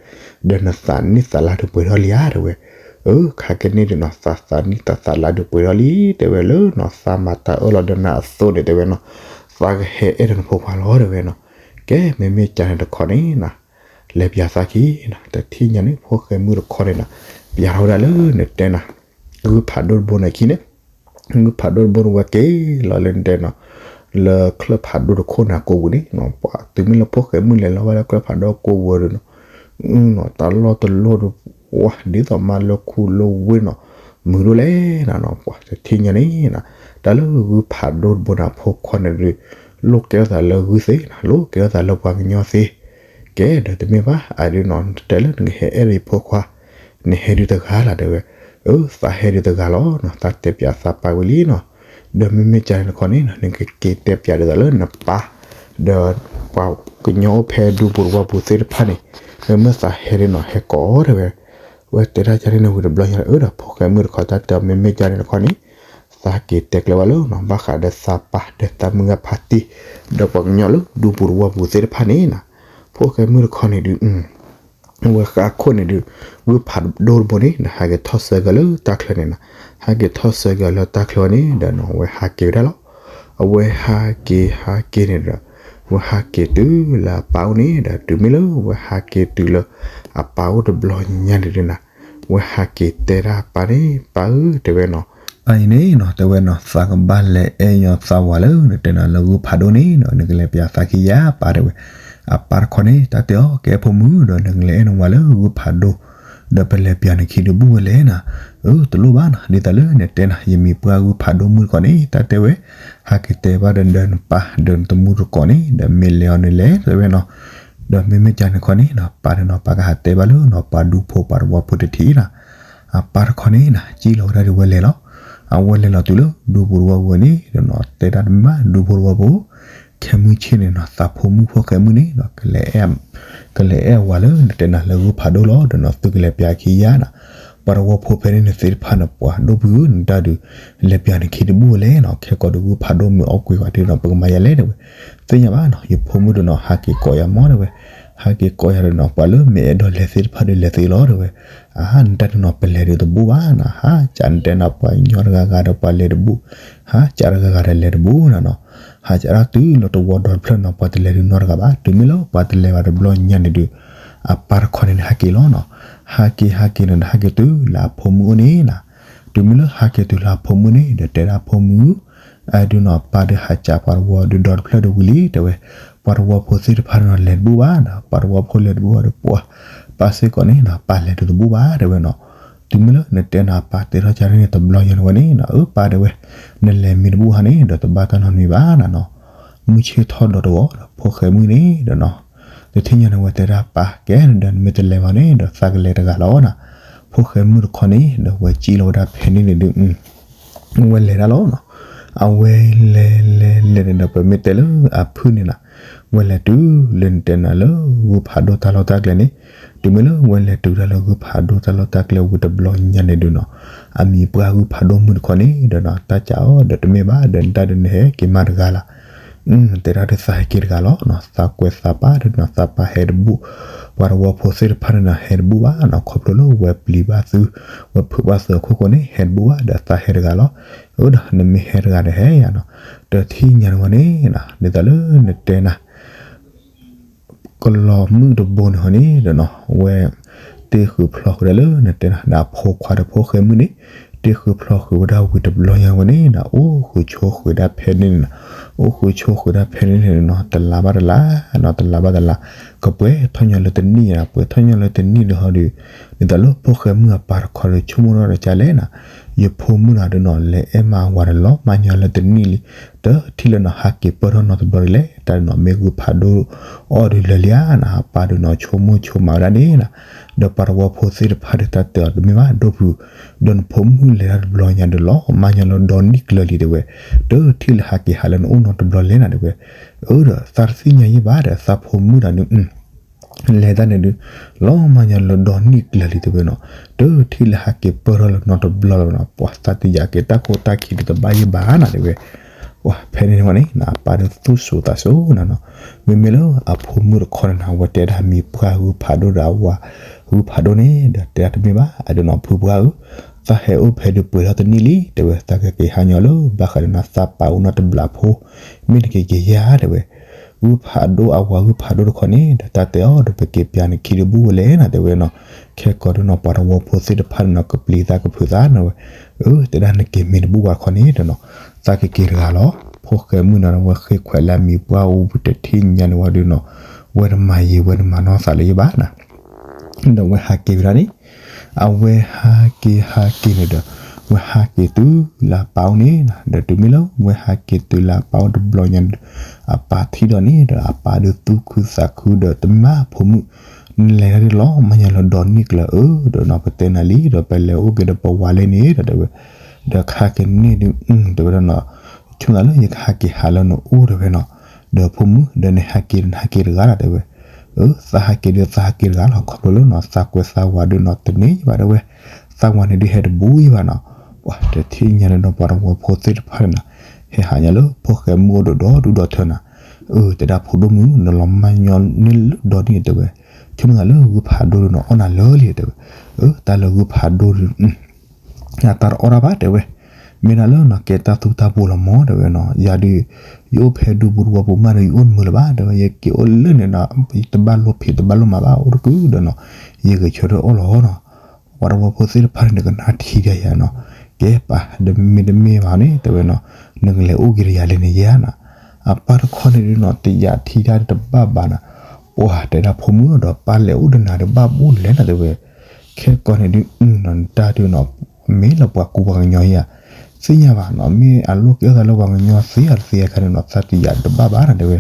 ဒီးနသးနံၣ်သးလါဒုးပှဲၤထီၣ်လံဧါတဲဝဲ, အၢ ခါက့ၤန့ၣ်ဒုးနီၤ သးသးနံၣ်သးသးလါဒုးပှဲၤထီၣ်လံ တဲဝဲလၢနီၤ သးမၤတၢ်အၢၣ်လီၤဒီးနၤအသိးန့ၣ်တဲဝဲနီၤ, သးကဟဲအဲၣ်ဒီးနဖိခွါလီၤတဲဝဲနီၤ, ကဲမ့မ့ၢ်ကန့ၣ်တခီန့ၣ်နီၤ လဲၤပၠးသးခံနီၤ, တထံၣ်ညါန့ၣ် ဖိၣ်ဃဲမုၣ်တခီန့ၣ်နီၤ, ပၠးထီၣ်ဝဲဒၣ်လၢနတဲနၤ ဂုၢ်ဖးဒိၣ်တဘိန့ၣ်အခံန့ၣ်, ဂုၢ်ဖးဒိၣ်တဘိန့ၣ်ဝဲက့ၤလီၤလၢနတဲနီၤ, လၢချၢဖးဒိၣ်တခိၣ်န့ၣ်အကိာ်ပူၤန့ၣ်, ပှၤတုၤမ့ၢ်လၢဖိၣ်ဃဲမုၣ်လဲၤလီၤဝဲလၢချၢဖးဒိၣ်အကိာ်ပူၤဒီးနီၤ, တၢ်လီၢ်တလီၢ်ဒီး ဝါ ဒ်သိးမးလၢခူလၢဝ့ၢ်နီၤ, မုာ်ဒိၣ်လဲၣ်နၤနီၤ, ပှၤတထံၣ်ညါန့ၣ်နၤ, တၢ်လၢဂုၢ်ဖးဒိၣ်တဘိန့ၣ် အဖိခွါန့ၣ်ဒုး လိၣ်ကဲထီၣ်သးလၢဂုၢ်သ့နီၤ, လိၣ်ကဲထီၣ်သးလၢပှၤကညီသ့, ကဲဒီးတမ့ၢ်ဘၣ် အဒုးနီၤ နတဲလၢနကဟဲအဲၣ်ဒိးယဖိခွါ နဟဲဒုးတဂၤလီၤတဲဝဲ, အၢ သးဟဲဒုးတဂၤလီၤနီၤ, သးတဲပၠးသးပၢ်ဝံၤလံနီၤ, ဒီးမ့မ့ၢ်ကန့ၣ်တခီန့ၣ်နီၤ နကက့ၤတဲပၠးဒ်သိးလၢနပၢ်, ဒီးပှၤကညီအိၣ်ဖဲဒူပူၤတဝီပူၤသ့ၣ်တဖၣ်န့ၣ်, မ့မ့ၢ်သးဟဲဒုးနီၤ ဟဲကိးအီၤတဲဝဲ, ဝဲတဲတၢ်ကန့ၣ်န့ၣ်ဝံၤတဘျီညါ အၢ ဒီးဖိၣ်ဃဲမုၣ်တခီတၢ်တဲအီၤ မ့မ့ၢ်ကန့ၣ်တခီန့ၣ်, သးက့ၤတဲကျဲဝဲလၢနီၤ ဘၣ်ဃးဒီးသးပၢ်ဒီးသးမုၢ်ဂၤဖါတံၢ်, ဒီးပှၤကညီလၢဒူပူၤတဝီပူၤသ့ၣ်တဖၣ်န့ၣ်နီၤ, ဖိၣ်ဃဲမုၣ်တခီန့ၣ်ဒုး ဝဲဃါခိၣ်န့ၣ်ဒုး ဂုၢ်ဖးဒိၣ်တဘိန့ၣ် နဟးက့ၤထီၣ်ဆၢကၤလၢတၢ်ချၢန့ၣ်နီၤ, ဟးက့ၤထီၣ်ဆၢကၤလၢတၢ်ချၢဝဲန့ၣ်ဒီးနီၤ ဝဲဟးက့ၤဝဲဒၣ်လီၤ, အဝဲဟးက့ၤဟးက့ၤန့ၣ်ဒီး ဝဲဟးက့ၤတုၤလၢအပၢ်အိၣ်န့ၣ်ဒီး တုၤမ့ၢ်လၢဝဲဟးက့ၤတုၤလၢအပၢ်အိၣ်တဘျီညါန့ၣ်ဒုးနီၤ, ဝဲဟးက့ၤတဲဒၣ်ပၢ်န့ၣ် ပၢ်ဧၢ တဲဝဲနီၤ, အအံၤန့ၣ်နီၤ တဲဝဲနီၤ သးကဘၣ်လဲၤအဲၣ်ညီသးဝၤလၢနတဲနၤလၢဂုၢ်ဖးဒိၣ်န့ၣ်နီၤ နကလဲၤပၠးသးခံယၤ ပၢ်တဲဝဲ, အပၢ်တခီန့ၣ် တၢ်တဲအီၤ ကဲဖိမုၣ်ဒီး နကလဲၤအဲၣ်နဝၤလၢဂုၢ်ဖးဒိၣ်, ဒီးပလဲၤပၠးနခံဒုးဘူၣ်ဝဲလဲၣ်နီၤ, အၢ တလိၣ်ဘၣ်နီၤ ဒ်သိးလၢနတဲနၤ ယမံၤပှၢ်ဂုၢ်ဖးဒိၣ်မုၣ်တခီန့ၣ် တၢ်တဲဝဲ, ဟးက့ၤတဲဘၣ်ဒီးနပၢ်ဒီးနတမုၢ်တကိးန့ၣ် ဒီးမ့ၢ်လဲၤအီၤန့ၣ်လဲၣ် တဲဝဲနီၤ, ဒီးမ့မ့ၢ်ကန့ၣ်တခီန့ၣ်နီၤ ပၢ်န့ၣ်နီၤ ပၢ်ကဟးတဲဘၣ်လၢနီၤ ပှၤဒူဖိပှၤတဝီဖိတထံၣ်နီၤ, အပၢ်တခီန့ၣ်နီၤ ကံၣ်လီၤဝဲဒၣ်ဒီးဝဲလဲၤလီၤ, အဝဲလဲၤလီၤတုၤလၢဒူပူၤတဝီပူၤန့ၣ်ဒီးနီၤ တဲတၢ်တမ့ၢ်ဘၣ် ဒူဖိတဝီပူၤ, ခဲမုၢ်ဆ့ၣ်န့ၣ်နီၤ သးဖိမုၣ်ဖိၣ်ဃဲမုၣ်န့ၣ်နီၤ ကလဲၤအဲၣ် ကလဲၤအဲၣ်ဝၤလၢနတဲနၤလၢဂုၢ်ဖးဒိၣ်လီၤ ဒီးနီၤ သုကလဲၤပၠးခံယၤနီၤ, ပှၤတဝီဖိဖဲန့ၣ်န့ၣ်သ့ၣ်တဖၣ်န့ၣ် ပှၤဒိၣ်ဖုၣ်ဧၢ နတၢ်ဒုး လဲၤပၠးနခံတဘူၣ်ဝဲလဲၣ်နီၤ, ခဲကိးဒုးဂုၢ်ဖးဒိၣ်မ့ၢ်အီၣ်ကွံာ်ဝဲဒုးနီၤ ပကမၤယၤလဲၣ်တဲဝဲ, သ့ၣ်ညါဘၣ်နီၤ ယဖိမုၣ်ဒီးနီၤ ဟးက့ၤကိးယၤမီၢ်တဲဝဲ, ဟးက့ၤကိးယၤဒီးနီၤ ပှၤလၢမ့ၢ်အဲၣ်ဒိးလဲၤသ့ၣ်တဖၣ်ဒီးလဲၤသ့လီၤတဲဝဲ, အဟါ နတၢ်ဒုးနီၤ ပလဲၤဒုးတဘူးဘၣ်နီၤ, ဟါ ကနတဲနၤ ပှၤညီတဂၤဂၤဒီးပှၤလဲၤတဘူး, ဟါ ကတဂၤဂၤဒီးလဲၤတဘူးနၤနီၤ, ဟးကဒၣ်တုၤလၢတဝီဒီတဖျၢၣ်နီၤ ပှၤတလဲၤဒုးနီတဂၤဘၣ်, တုၤမ့ၢ်လၢပှၤတလဲၤဘၣ်တဘျီညါန့ၣ်ဒုး အပၢ်တခီန့ၣ်န့ၣ် ဟးက့ၤလီၤနီၤ, ဟးက့ၤဟးက့ၤန့ၣ်ဒီး ဟးက့ၤတုၤလၢအဖိမုၣ်အိၣ်န့ၣ်နီၤ, တုၤမ့ၢ်လၢဟးက့ၤတုၤလၢအဖိမုၣ်န့ၣ်ဒီး တဲဒၣ်အဖိမုၣ် အဒုးနီၤ ပၢ်ဒုးဟးကးပှၤတဝီဒုးဒီတဖျၢၣ်ဒီးဝံၤလံ တဲဝဲ, ပှၤတဝီဖိသ့ၣ်တဖၣ်န့ၣ်နီၤ လဲၤတဘူးဘၣ်နီၤ, ပှၤတဝီဖိလဲၤတဘူးဘၣ်ဒီး ပှၤ ပၢ်စ့ၢ်ကီးန့ၣ်နီၤ ပၢ်လဲၤဒုးတဘူးဘၣ် တဲဝဲနီၤ, တုၤမ့ၢ်လၢနတဲနၤပၢ်တဲထီၣ်ကန့ၣ် တဘျီညါန့ၣ်ဝဲန့ၣ်နီၤ အၢ ပၢ်တဲဝဲ, နလဲၤမ့ၢ်တဘူးဟါန့ၣ် ဒီးတဘၣ်တၢ်နီတမံၤဘၣ်နၤနီၤ, မုၢ်ဆ့ၣ်ထီၣ်ဒီးတဂီၤဒီး ဖိၣ်ဃဲမုၣ်န့ၣ်ဒီးနီၤ တထံၣ်ညါန့ၣ်ဝဲတဲဒၣ်ပၢ်ကဲဒီး နမ့ၢ်တလဲၤဘၣ်န့ၣ်ဒီး သးကလဲၤတဂၤလီၤနၤ, ဖိၣ်ဃဲမုၣ်တခီန့ၣ်ဒီး ဝဲကံၣ်လီၤဝဲဒၣ်ဖဲန့ၣ်န့ၣ်ဒုး ဝဲလဲၤဒၣ်လီၤနီၤ, အဝဲလဲၤလဲၤလဲၤန့ၣ်ဒီး ပမ့ၢ်တဲလၢအဖုၣ်န့ၣ်နီၤ, ဝဲလဲၤတုၤလၢနတဲနၤလၢဂုၢ်ဖးဒိၣ်တၢ်လီၢ်တၢ်ကျဲန့ၣ်, တုၤမ့ၢ်လၢဝဲလဲၤတုၤဒၣ်လၢဂုၢ်ဖးဒိၣ်တၢ်လီၢ်တၢ်ကျဲဝံၤတဘျီညါန့ၣ်ဒုးနီၤ, အမံၤပှၢ်ဂုၢ်ဖးဒိၣ်မုၣ်တခီန့ၣ်ဒီးနီၤ တၢ်ကးအီၤဒီး တမ့ၢ်ဘၣ်ဒီး နတၢ်ဒုးနဟဲက့ၤမးတဂၤလၢ် တဲဒၣ်ဒုးသးဟဲက့ၤတဂၤလီၤနီၤ, သးကွဲးသးပၢ်ဒုးနီၤ သးပၢ်ဟဲတဘူး, ပှၤတဝီဖိသ့ၣ်တဖၣ်န့ၣ်နီၤ ဟဲတဘူးဘၣ်နီၤ ခီဖျိလၢဝဲပျံၤဘၣ်သု, ဝဲဖုးဘၣ်သုအခိၣ်ဃိန့ၣ် ဟဲတဘူးဘၣ်ဒီးသးဟဲတဂၤလီၤ, အၢဒီးနမ့ၢ်ဟဲတဂၤဒီးဟဲယၤနီၤ, တထံၣ်ညါန့ၣ်ဝဲန့ၣ်နီၤ ဒ်သိးလၢနတဲနၤ ကလီၤမုၣ်တဘိန့ၣ်ဟီန့ၣ်ဒီးနီၤ ဝဲ တ့ၢ်ဃုာ်ဖျီဃုာ်ဒၣ်လၢနတဲနၤ ဒီးအဖိခွါဒီးဖိၣ်ဃဲမုၣ်န့ၣ် တ့ၢ်ဃုာ်ဖျီဃုာ်ဝဲဒၣ်ဝံၤတဘျီညါဝဲန့ၣ်နီၤ အိၣ်ဃုာ်ဆိးဃုာ်ဒၣ်ဖဲန့ၣ်နီၤ, အိၣ်ဃုာ်ဆိးဃုာ်ဒၣ်ဖဲန့ၣ်န့ၣ်နီၤ တလါဘၣ်တလါနီၤ တလါဘၣ်တလါ, ကပှဲၤထီၣ်ညီလၢတနံၣ်နီၤ ပှဲၤထီၣ်ညီလၢတနံၣ်ဒီးဟီဒီး ဒ်သိးလၢဖိၣ်ဃဲမုၣ်အပၢ်တခီဒီး ဆိကမိၣ်ထီၣ်ဒီးကလဲၣ်နီၤ, ယဖိမုၣ်နီၤဒီးနီၤ လဲၤအဲၣ်မးဝၤဒီးလီၤမၢ်ညီလၢတနံၣ်လံ, တထံၣ်လၢနီၤ ဟးက့ၤပၢၢ်ထီၣ်နီတဘျီဒ်လဲၣ်, တၢ်ဒုးနီၤမ့ၢ်ဂုၢ်ဖးဒိၣ်အီၣ်ဒုးလၢာ်လံဧါနီၤ, အပၢ်ဒုးနီၤ ဆိကမိၣ်ဆိကမးဝဲဒၣ်န့ၣ်နီၤ, ဒီးပှၤတဝီဖိသ့ၣ်တဖၣ်ဒုးတၢ်တဲအီၤတမ့ၢ်ဘၣ် ဒိၣ်ဖုး, ဒီးနဖိမုၣ်လဲၤတၢ်တဘျီညါဒီးလီၤမၢ်ညီလၢဒီနံၣ်ကျၢၤလံတဲဝဲ, တထံၣ်လၢဟးက့ၤဟးလၢနအိၣ်နီတဘျီလဲၣ်နၤတဲဝဲ, အၢဒီးသးတသ့ၣ်ညါယံၣ်ဘၣ်ဒီး သးဖိမုၣ်ဒီးန လဲၤတၢ်န့ၣ်ဒုး လီၤမၢ်ညီလၢဒီနံၣ်ကျၢၤလံတဲဝဲနီၤ, တထံၣ်လၢဟးက့ၤပၢၢ်ထီၣ်လၢနီတဘျီလၢၤနီၤ, ပှၤသးတယာ်က့ၤတၢ်ကိၢ်တၢ်ခံးဒုးတဘၣ်ယံၣ်ဘၣ်နၤတဲဝဲ, ပှၤဖဲန့ၣ်န့ၣ်ဝဲန့ၣ် အပၢ်ဒုးသူၣ်စူၤသးစူၤနၤနီၤ, မ့မ့ၢ်လၢအဖိမုၣ်တခီန့ၣ်နီၤ အဝဲတဲဒၣ်မံၤပှၢ်ဂုၢ်ဖးဒိၣ်ဒီးအဝၤဂုၢ်ဖးဒိၣ်န့ၣ် ဒီးတဲဒၣ်တမ့ၢ်ဘၣ် အဒုးနီၤဖုပှၢ်ဧၢ, သးဟဲအိၣ်ဖဲဒုးပှဲၤထီၣ်တနံၣ်လံတဲဝဲ, သးကက့ၤဟါညီလၢဘၣ်ဃးဒီးနီၤ သးပာ်အိၣ်နီတဘျီဖိ, မ့ၢ်နက့ၤက့ၤယၤတဲဝဲ ဂုၢ်ဖးဒိၣ်အဝၤဂုၢ်ဖးဒိၣ်တခီန့ၣ် ဒီးတၢ်တဲအီၤဒီး ပက့ၤပျးနခံတဘူၣ်ဝဲလဲၣ်နၤတဲဝဲနီၤ, ခဲကိာ်ဒုးနီၤ ပှၤတဝီဖိသ့ၣ်တဖၣ်န့ၣ်နီၤ ကပျံၤသးကဖုးသးနၤဝဲ, အၢ တဲဒၣ်နက့ၤမ့ၢ်တဘူၣ်ဝဲတခီန့ၣ်ဒီးနီၤ, သးကက့ၤတဂၤလီၤ, ဖိၣ်ဃဲမုၣ်နီၤ ဝဲဃ့ခွဲးလၢအမံၤပှၢ်အိၣ်ဝံၤတထံၣ်ညါန့ၣ်ဝဲဒုးနီၤ, ဝဲတမၤယံၤဝဲတမၤနီၢ်သးလၢၤယံၣ်ဘၣ်နၤ ဒီးဝဲဟးက့ၤဝဲဒၣ်န့ၣ်, အဝဲဟးက့ၤဟးက့ၤန့ၣ်ဒီး ဝဲဟးက့ၤတုၤလၢအပၢ်အိၣ်န့ၣ်, ဒီးတုၤမ့ၢ်လၢဝဲဟးက့ၤတုၤလၢအပၢ်အိၣ်တဘျီညါန့ၣ်ဒီး အပၢ်ထံၣ်ဒီးန့ၣ်ဒီး အပၢ်ဒုးသူၣ်ခုသးခုဒီး တမ့ၢ်ဖိမုၣ်, နလဲၤတၢ်ဒုးလီၤမၢ်ညီလၢဒီနံၣ်ကျၢၤဧၢ, ဒီးနီၤ ပတဲနၤလံ ဒီးပလဲၤအိၣ်က့ၤဒီးပဝၤလဲၣ်န့ၣ်ဒီးတဲဝဲ, ဒီးခါကန့ၣ်ဒုး တဲဝဲဒၣ်နီၤ, ဆိသးလၢယကဟးက့ၤဟးလၢနအိၣ်တဲဝဲနီၤ, ဒီးဖိမုၣ် ဒီးနဟးက့ၤနဟးက့ၤတဂၤလီၤတဲဝဲ, အၢ သးဟးက့ၤဒုးသးဟးက့ၤတဂၤလီၤ, ခီဖျိလၢနီၤ သးကွဲးသးဝၤဒုးနီၤ တန့ၢ်ယံၣ်ဘၣ်တဲဝဲ, သးဝၤန့ၣ်ဒုးဟဲတဘူၣ်ယံၣ်ဘၣ်နီၤ, ပှၤတထံၣ်ညါန့ၣ်ဒီးပှၤတဝီဖိသ့ၣ်တဖၣ်န့ၣ်နီၤ, ဟဲဟးညါလၢဖိၣ်ဃဲမုၣ်အိၣ်ဒီးဒီဒူၣ်ဒီထၢနၤ, အၢ တဲဒၣ်ဖိဒိၣ်မုၣ် နလီၤမၢ်ညီန့ၢ်လၢဒီနံၣ်တဲဝဲ, ဆိကမိၣ်သးလၢဂုၢ်ဖးဒိၣ်ဒုးနီၤ အီၣ်နၤလၢာ်လံတဲဝဲ, အၢ တၢ်လၢဂုၢ်ဖးဒိၣ်ဒုး အတၢ်တအီၣ်တၢ်ဘၣ်တဲဝဲ, မ့ၢ်ဒၣ်လၢနီၤ ကဲတၢ်သူတၢ်ပှီၤလီၤမးတဲဝဲနီၤ, ယၤဒုး ယအိၣ်ဖဲဒူပူၤတဝီပူၤမးဒီး ယအိၣ်တမုာ်လၢၤဘၣ်တဲဝဲ, ယက့ၤအိၣ်လၢန့ၣ်ဒီး ယတဘၣ်လိၣ်ဖံးတဘၣ်လိၣ်မၤဘၣ်အိၣ်တကုဒီးနီၤ, ယဂဲၤဆၢထၢၣ်အီၣ်လီၤနီၤ, ပှၤတဝီဖိသ့ၣ်တဖၣ်န့ၣ် နကနၣ်ထံဒၣ်ယၤနီၤ, ကဲပၢ် ဒီးမ့တမ့ၢ်ဘၣ်န့ၣ်တဲဝဲနီၤ, နကလဲၤအိၣ်က့ၤဒီးယၤလဲၣ်န့ၣ်ယၤနီၤ, အပၢ်တခီန့ၣ်ဒုးနီၤ တယာ်ထံတၢ်တဘၣ်ဘၣ်နၤ, ပှၤတဲဒၣ်ဖိမုၣ်ဒီးပၢ်လဲၤအိၣ်ဒီးနၤဒီးဘၣ်ဘူၣ်လဲၣ်နၤတဲဝဲ, ခဲကိာ်န့ၣ်ဒုးနီၤ နတၢ်ဒုးနီၤ မ့ၢ်လၢပှၤကူပှၤကညီယၤ, သ့ၣ်ညါဘၣ်နီၤ မ့ၢ်အလိၣ်ကဲထီၣ်သးလၢပှၤကညီသ့အီၤတသ့အခါန့ၣ်နီၤ သးတယာ်တဘၣ်ဘၣ်နၤတဲဝဲ,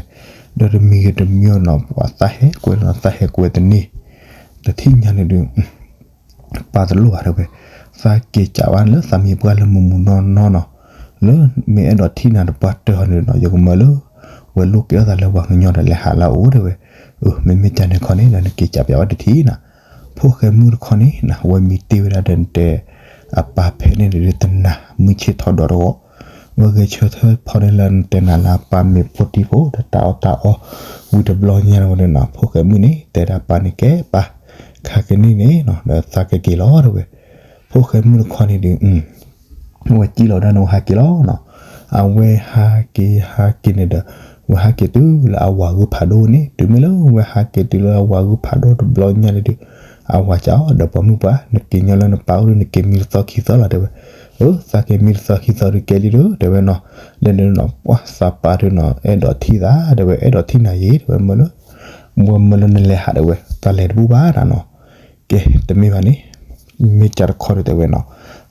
ဒီးတမံၤဂ့ၤတမံၤအီၤနီၤ ပှၤသးဟဲကွဲးနီၤ သးဟဲကွဲးတန့ၢ်, တထံၣ်ညါန့ၣ်ဒုး ပၢ်တလိၣ်ဘၣ်တဲဝဲ, သးက့ၤကးဘၣ်လၢသးမံၤပှၢ်လၢမုၢ်မုၢ်နီၢ်နီၢ်နီၤ, လၢမ့ၢ်အဲၣ်ဒိးထံၣ်နၤတပှၢ်တၢၢ်ဟီန့ၣ်နီၤ ယကမၢလၢ ဝဲလိၣ်ကဲထီၣ်သးလၢပှၤကညီဒီးလဲၤဟးလၢအအိၣ်တဲဝဲ, အၢ မ့မ့ၢ်ကန့ၣ်ခီန့ၣ်ဒီးနက့ၤကးပၠးဝဲတထံၣ်နၤ, ဖိၣ်ဃဲမုၣ်တခီန့ၣ်နၤ ဝဲမံၤတ့ၢ်ဝဲဒၣ်ဒီးနတဲ အပၢ်ဖဲန့ၣ်န့ၣ်ဒုးတနၤ မုၢ်ဆ့ၣ်ထီၣ်ဒီးတဂီၤ, ဝဲဂဲၤဆၢထၢၣ်ဖီဒၣ်လၢနတဲနၤလၢအပၢ်မ့ၢ်ဖိတံၢ်ဖိဒီးတၢ်အီၣ်တၢ်အီ ဝံၤတဘျီညါန့ၣ်ဝဲဒီးနီၤ ဖိၣ်ဃဲမုၣ်န့ၣ် တဲဒၣ်ပၢ်န့ၣ်ကဲပၢ်, ခါကနံၣ်န့ၣ်နီၤ ဒီးသးကက့ၤလီၤတဲဝဲ, ဖိၣ်ဃဲမုၣ်တခီန့ၣ်ဒီး ဝဲစံၣ်လီၤဒၣ်န့ၣ်ဝဲဟးက့ၤလီၤနီၤ, အဝဲဟးက့ၤဟးက့ၤန့ၣ်ဒီး ဝဲဟးက့ၤတုၤလၢအဝၤဂုၢ်ဖးဒိၣ်န့ၣ် တုၤမ့ၢ်လၢဝဲဟးက့ၤတုၤလၢအဝၤဂုၢ်ဖးဒိၣ်တဘျီညါန့ၣ်ဒီး အဝၤစံးအီၤဒီးပှၤမုၣ်ပှၢ် နက့ၤညီလၢနပၢ်အိၣ်ဒီးနက့ၤမံတသီခံသီလီၤတဲဝဲ, အၢ သးက့ၤမံတသီခံသီဒီးကဲလံဒီးတဲဝဲနီၤ, ဒီးနီၤ ပှၤသးပၢ်ဒီးနီၤ အဲၣ်ဒိးထံၣ်သးတဲဝဲ အဲၣ်ဒိးထံၣ်နၤယ့ၤတဲဝဲ မ့ၢ်လၢ ဝဲမ့ၢ်လၢနလဲၤဟးတဲဝဲ တၢ်လဲၤတဘူၣ်ဘၣ်နီၤ, ကဲတမ့ၢ်ဘၣ်န့ၣ် မ့ၢ်ကးတခီဒီးတဲဝဲနီၤ,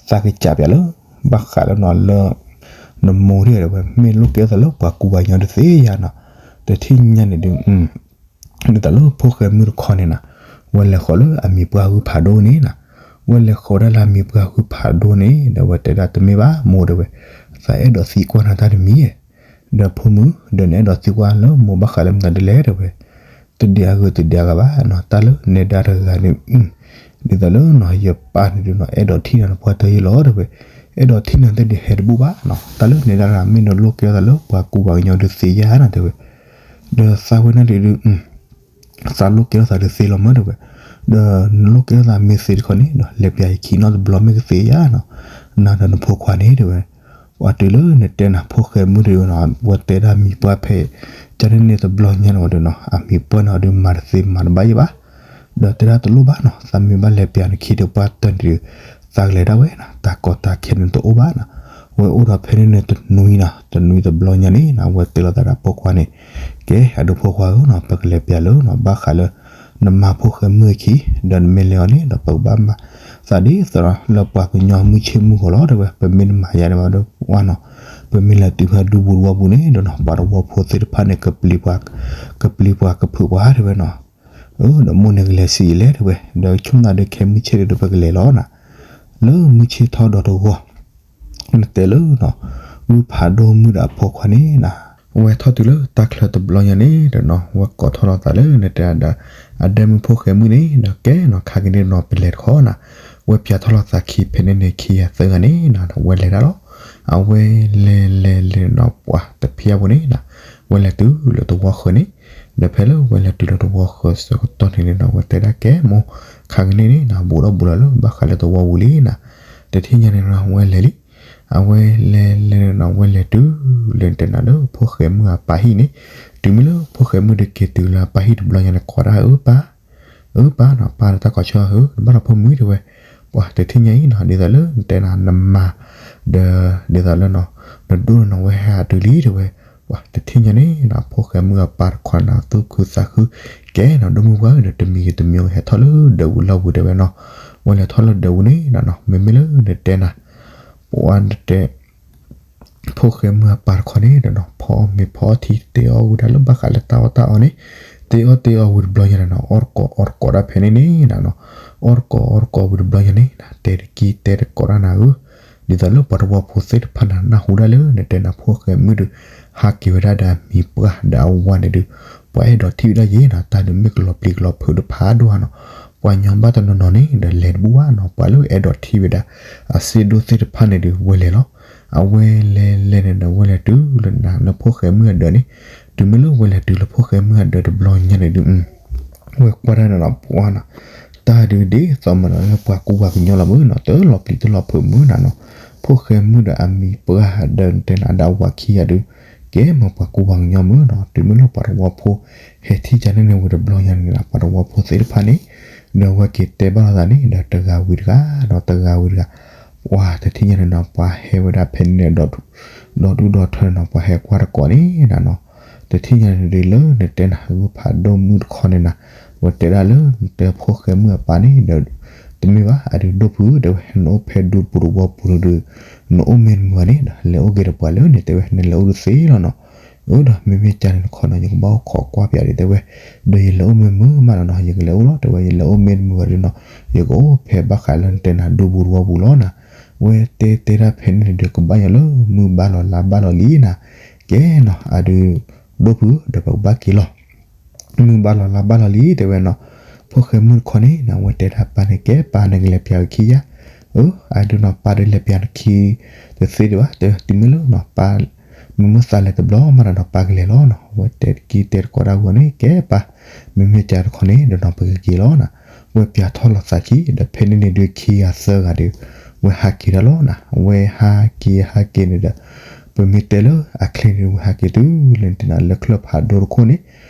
သးကစံးပၠးလၢ ဘၣ်ဃးလၢနီၤလၢ နမိၢ်ဒ်တဲဝဲ မ့ၢ်လိၣ်ကဲသးလၢပှၤကူပှၤကညီတသ့ဧါနီၤ, တထံၣ်ညါန့ၣ်ဒီး ဒ်သိးလၢဖိၣ်ဃဲမုၣ်တခီန့ၣ်နီၤ, ဝဲလဲၤဃီၤလၢအမံၤပှၢ်ဂုၢ်ဖးဒိၣ်န့ၣ်နီၤ, ဝဲလဲၤဃီၤဒၣ်လၢအမံၤပှၢ်ဂုၢ်ဖးဒိၣ်န့ၣ် ဒီးဝဲတဲဒၣ်တမ့ၢ်ဘၣ်မိၢ်တဲဝဲ, သးအဲၣ်ဒိးသံကွၢ်နၤတၢ်တမံၤ, ဒီးဖိမုၣ် ဒီးနအဲၣ်ဒိးသံကွၢ်လၢမိၢ်ဘၣ်ဃးလၢမနုၤဒ်လဲၣ်တဲဝဲ, တဒံးအဂ့ၤတဒံးအဂၤဘၣ်နီၤ, တၢ်လၢနဲဒၣ်တဂၤန့ၣ် ဒ်သိးလၢနီၤ ယပၢ်န့ၣ်ဒုးနီၤ အဲၣ်ဒိးထံၣ်နၤနပှၢ်တၢၢ်ယ့လီၤတဲဝဲ, အဲၣ်ဒိးထံၣ်နၤသ့ၣ်ဒုးဟဲတဘူၣ်ဘၣ်နီၤ, တၢ်လၢနဲဒၣ်တဂၤမ့ၢ်နလိၣ်ကဲသးလၢပှၤကူပှၤကညီဒုးသ့ဧါနီၤတဲဝဲ, ဒီးသးဝဲန့ၣ်ဒုး သးလိၣ်ကဲထီၣ်သးဒုးသ့လီၤမၢ်တဲဝဲ, ဒီးနလိၣ်ကဲထီၣ်သးမ့ၢ်သ့တခီန့ၣ်ဒီး လဲၤပၠးယခံနီတဘျီမ့ၢ်ကသ့ဧါနီၤ, နၤဒီးနဖိခွါန့ၣ်တဲဝဲ, ပှၤတုၤလၢနတဲနၤဖိၣ်ဃဲမုၣ်တဂၤနီၤ ဝဲတဲဒၣ်မံၤပှၢ်ဖဲ ကန့ၣ်န့ၣ်တဘျီညါန့ၣ်ဝဲဒီးနီၤ အမံၤပှၢ်န့ၣ်အီၤဒုးမၤတသ့မၤတဘၣ်ယံၤဘၣ်, ဒီးတဲဒၣ်တလိၣ်ဘၣ်နီၤ သးမ့ၢ်ဘၣ်လဲၤပၠးနခံဒီးပှၢ်တၢၢ်န့ၣ်ဒီး သးကလဲၤဒၣ်ဝဲနီၤ တၢ်ကီတၢ်ခဲန့ၣ်တအိၣ်ဘၣ်နီၤ, ဝဲအိၣ်ဒီးဖဲန့ၣ်န့ၣ်တနွံနီၤ တနွံတဘျီညါန့ၣ်နီၤ ဝဲတဲလိာ်သးဒီးဖိခွါန့ၣ်, ကဲ အဒုးဖိခွါဧၢနီၤ ပကလဲၤပၠးလၢနီၤ ဘၣ်ဃးလၢ နမၤဖိၣ်ဃဲမုၣ်အခံ, ဒီးနမ့ၢ်လဲၤအီၤန့ၣ်ဒီးပကဘၣ်မၤ သးဒ်သိးလၢပှၤကညီမုၢ်ဆ့ၣ်မုၢ်ဂီၤလီၤတဲဝဲ, ပမ့ၢ်တမၤယၤဒံးဘၣ်ဒီးပှၤနီၤ, ပမ့ၢ်လဲၤတုၤဖဲဒူပူၤတဝီပူၤန့ၣ်ဒီးနီၤ ပှၤတဝီဖိသ့ၣ်တဖၣ်န့ၣ် ကပျံၤပှၤ ကပျံၤပှၤကဖုးပှၤတဲဝဲနီၤ, ဒီးမိၢ်န့ၣ်ကလဲၤဆံးယံာ်လဲၣ်တဲဝဲ, ဒီးဆိကမိၣ်ဒုးခဲမုၢ်ဆ့ၣ်ဒီးပကလဲၤလီၤနီၤ, လၢမုၢ်ဆ့ၣ်ထီၣ်ဒီးတဂီၤ နတဲလၢနီၤ ဂုၢ်ဖးဒိၣ်မုၣ်ဒီးအဖိခွါန့ၣ်နီၤ, ဝဲထီၣ်တုၤလၢတၢ်ချၢတဘျီညါန့ၣ်ဒီးနီၤ ဝဲကိးထီၣ်လီၤသးလၢနတဲဒၣ် အဒဲမုၣ်ဖိၣ်ဃဲမုၣ်န့ၣ်ဒီး ကဲနီၤ ခါကနံၣ်နီၤ ပလဲၤတခီနီၤ, ဝဲပၠးထီၣ်လီၤသးခံဖဲန့ၣ်န့ၣ် ခံဂၤသၢဂၤန့ၣ်နီၤ ဝဲလဲၤဒၣ်လီၤ, အဝဲလဲၤလဲၤလဲၤနီၤ ပှၤတဖျၢၣ်ဖိန့ၣ်နီၤ, ဝဲလဲၤတုၤလၢတဝီဃၢၤန့ၣ်, ဒီးဖဲလၢဝဲလဲၤတုၤလၢတဝီဃၢၤဆၢကတီၢ်န့ၣ်န့ၣ်နီၤ ဝဲတဲဒၣ်ကဲမိၢ် ခါကနံၣ်န့ၣ်နီၤ ဘူးဒီးဘူးလီၤလၢဘၣ်ဃးလၢတဝီပူၤလံနီၤ, တထံၣ်ညါန့ၣ်နီၤ ဝဲလဲၤလံ အဝဲလဲၤလဲၤနီၤ ဝဲလဲၤတုၤလၢတဲနၤလၢဖိၣ်ဃဲမုၣ်အပၢ်ဟံၣ်န့ၣ်, တုၤမ့ၢ်လၢဖိၣ်ဃဲမုၣ်ဒုးက့ၤတုၤလၢအပၢ်ဟံၣ်တဘျီညါန့ၣ် ကိးဒၣ်ဧၢပၢ်, ဧၢပၢ်နီၤ ပၢ်လၢတၢ်ကိးဆၢဧၢ နဘၣ်ဒီးဖိမုၣ်တဲဝဲ, ပှၤတထံၣ်ညါအံၤနီၤ ဒ်သိးလၢနတဲနၤနမၤ ဒီး ဒ်သိးလၢနီၤ နဒိၣ်နဝဲဟဲအတုၤလံတဲဝဲ, ပှၤတထံၣ်ညါန့ၣ်နီၤ ဖိၣ်ဃဲမုၣ်အပၢ်တခီနီၤ သူၣ်ခုသးခု ကဲနီၤ ဒိၣ်မုၢ်ပှၢ်ဒီးတမံၤဂ့ၤတမံၤဂ့ၤ ဟဲထီၣ်လၢဒၢးပူၤလီၢ်ပူၤတဲဝဲနီၤ, ဝဲလဲၤထီၣ်လၢဒၢးပူၤန့ၣ်နီၤ မ့မ့ၢ်လၢနတဲနၤ ပှၤနတဲ ဖိၣ်ဃဲမုၣ်အပၢ်တခီန့ၣ်ဒီးနီၤ ဖီအီၣ်မ့ၤဖီအီထံ တဲအီၣ်ဝံၤဒၣ်လၢဘၣ်ဃးလၢတၢ်အီၣ်တၢ်အီန့ၣ်, တဲအီၣ်တဲအီဝံၤတဘျီညါန့ၣ်နီၤ အီၣ်တကိးအီတကိးဒၣ်ဖဲန့ၣ်န့ၣ်နီၤ, အီၣ်တကိးအီတကိးဝံၤတဘျီညါန့ၣ်နီၤ တဲတကံၢ်တဲတကိးဒၣ်နၤဧၢ, ဒ်သိးလၢပှၤတဝီဖိသ့ၣ်တဖၣ်န့ၣ် နၢ်ဟူဒၣ်လၢနတဲနၤဖိၣ်ဃဲမုၣ်ဒီး ဟးက့ၤဝဲဒၣ်ဒီးအမံၤပှၢ်ဒီးအဝၤန့ၣ်ဒီး ပှၤအဲၣ်ဒိးထံၣ်ဝဲဒၣ်ယဲနီၤ တၢ်ဒုးမ့ၢ်ကလီၤပျံၤကလီၤဖုးတဖးဒိၣ်ဧါနီၤ, ပှၤညီဘၣ်တနီၤနီၤန့ၣ်ဒီးလဲၤတဘူၣ်ဘၣ်နီၤ, ပှၤလၢအဲၣ်ဒိးထံၣ်ဝဲဒၣ် အစ့ဒိၣ်သ့ၣ်တဖၣ်န့ၣ်ဒီးဝဲလဲၤလီၤ, အဝဲလဲၤလဲၤန့ၣ်ဒီးဝဲလဲၤတုၤလၢနၤလၢဖိၣ်ဃဲမုၣ်အဒၢးန့ၣ်, တုၤမ့ၢ်လၢဝဲလဲၤတုၤလၢဖိၣ်ဃဲမုၣ်အဒၢးတဘျီညါန့ၣ်ဒီး ဝဲကွၢ်ဒၣ်န့ၣ်နီၤ ပှၤနီၤ, တၢ်ဒုးဒ်သိးမ့ၢ်နီၤ လၢပှၤကူပှၤကညီလီၤမုၢ်နီၤ တလီၤပျံၤတလီၤဖုးမုၢ်နၤနီၤ, ဖိၣ်ဃဲမုၣ်ဒီးအမံၤပှၢ်ဒီးတဲနၤဒီးအဝၤခံဂၤဒီး ကဲမ့ၢ်ပှၤကူပှၤကညီမုၢ်နီၤ, တုၤမ့ၢ်လၢပှၤတဝီဖိ ဟဲထံၣ်ကန့ၣ်န့ၣ်ဝံၤတဘျီညါန့ၣ်နီၤ ပှၤတဝီဖိသ့ၣ်တဖၣ်န့ၣ်, ဒီးဝဲက့ၤတဲဘၣ်လိာ်သးန့ၣ် ဒီးတဂၤဝံၤတဂၤ ဒီးတဂၤဝံၤတဂၤ, ပှၤတထံၣ်ညါန့ၣ်နီၤ ပှၤဟဲဝဲဒၣ်ဖဲန့ၣ်ဒီး ဒီဒူၣ်ဒီထၢန့ၣ်နီၤ ပှၤဟဲကွၢ်တကိးန့ၣ်နၤနီၤ, တထံၣ်ညါန့ၣ်ဒုးလၢနတဲနၤ ဂုၢ်ဖးဒိၣ်မုၣ်တခီန့ၣ်နၤ, ဝဲတဲဒၣ်လၢနတဲဖိၣ်ဃဲမုၣ်အပၢ်န့ၣ်ဒီး တမ့ၢ်ဘၣ် အဒုးဒိၣ်ဖုၣ် တဲဝဲ နအိၣ်ဖဲဒူပူၤတဝီပူၤန့ၣ်ဒီး နအိၣ်မ့ၢ်တမုာ်ဘၣ်န့ၣ်ဒီး လဲၤအိၣ်က့ၤဒီးပှၤလၢန့ၣ် တဲဝဲ နလဲၤအိၣ်တသ့လီၤနီၤ, အၢ ဒီးမ့မ့ၢ်ကန့ၣ်တခီနီၤ ယကဘၣ်အိၣ်ခိးကွၢ်ပၠးဒံး တဲဝဲ, ဒီးယလဲၤအိၣ်မ့ၢ်မုာ်မးနီၤနီၤ ယကလဲၤအိၣ်လီၤ တဲဝဲ ယလဲၤအိၣ်မ့ၢ်တမုာ်ဘၣ်ဒီးနီၤ ယကအိၣ်ဖဲဘၣ်ဃးလၢနတဲနၤဒူပူၤတဝီပူၤလီၤနၤ, ဝဲတဲတဲဒၣ်ဖဲန့ၣ်န့ၣ်ဒီး ကဘၣ်ညီလၢမုၢ်ဘၣ်လီၤလါဘၣ်လီၤလံနၤ, ကဲနီၤ အဒုး ဒိၣ်ဖုၣ် ဒီးပကဘၣ်က့ၤလီၤ မုၢ်ဘၣ်လီၤလါဘၣ်လီၤလံ တဲဝဲနီၤ, ဖိၣ်ဃဲမုၣ်တခီန့ၣ်နၤ ဝဲတဲဒၣ်ပၢ်န့ၣ် ကဲပၢ်န့ၣ်ကလဲၤပၠးဝဲခံယၤ, အဒုးနီၤ ပၢ်ဒုးလဲၤပၠးနခံတသ့ဒံးဘၣ်, တုၤမ့ၢ်လၢနီၤ ပၢ် မ့မ့ၢ်သးလဲၤတဘျီမးဒီးနီၤ ပၢ်ကလဲၤလီၤနီၤ. အဝဲတဲတက့ၢ်တဲတကိးဒၣ်ဝဲန့ၣ် ကဲပၢ် မ့မ့ၢ်ကတခီန့ၣ် ဒီးနီၤ ပကက့ၤလီၤနီၤ. ဝဲပၠးထီၣ်လီၤသးခံ ဒီးဖဲန့ၣ်န့ၣ်ဒုးခံဂၤသၢဂၤဒီး ဝဲဟးက့ၤဒၣ်လီၤနီၤ. ဝဲဟးက့ၤဟးက့ၤန့ၣ်ဒီး ပမ့ၢ်တဲလၢအချ့န့ၣ် ဝဲဟးက့ၤတုၤလၢနတနၤလၢချၢၣ်ဖးဒိၣ်တခိၣ်န့ၣ်,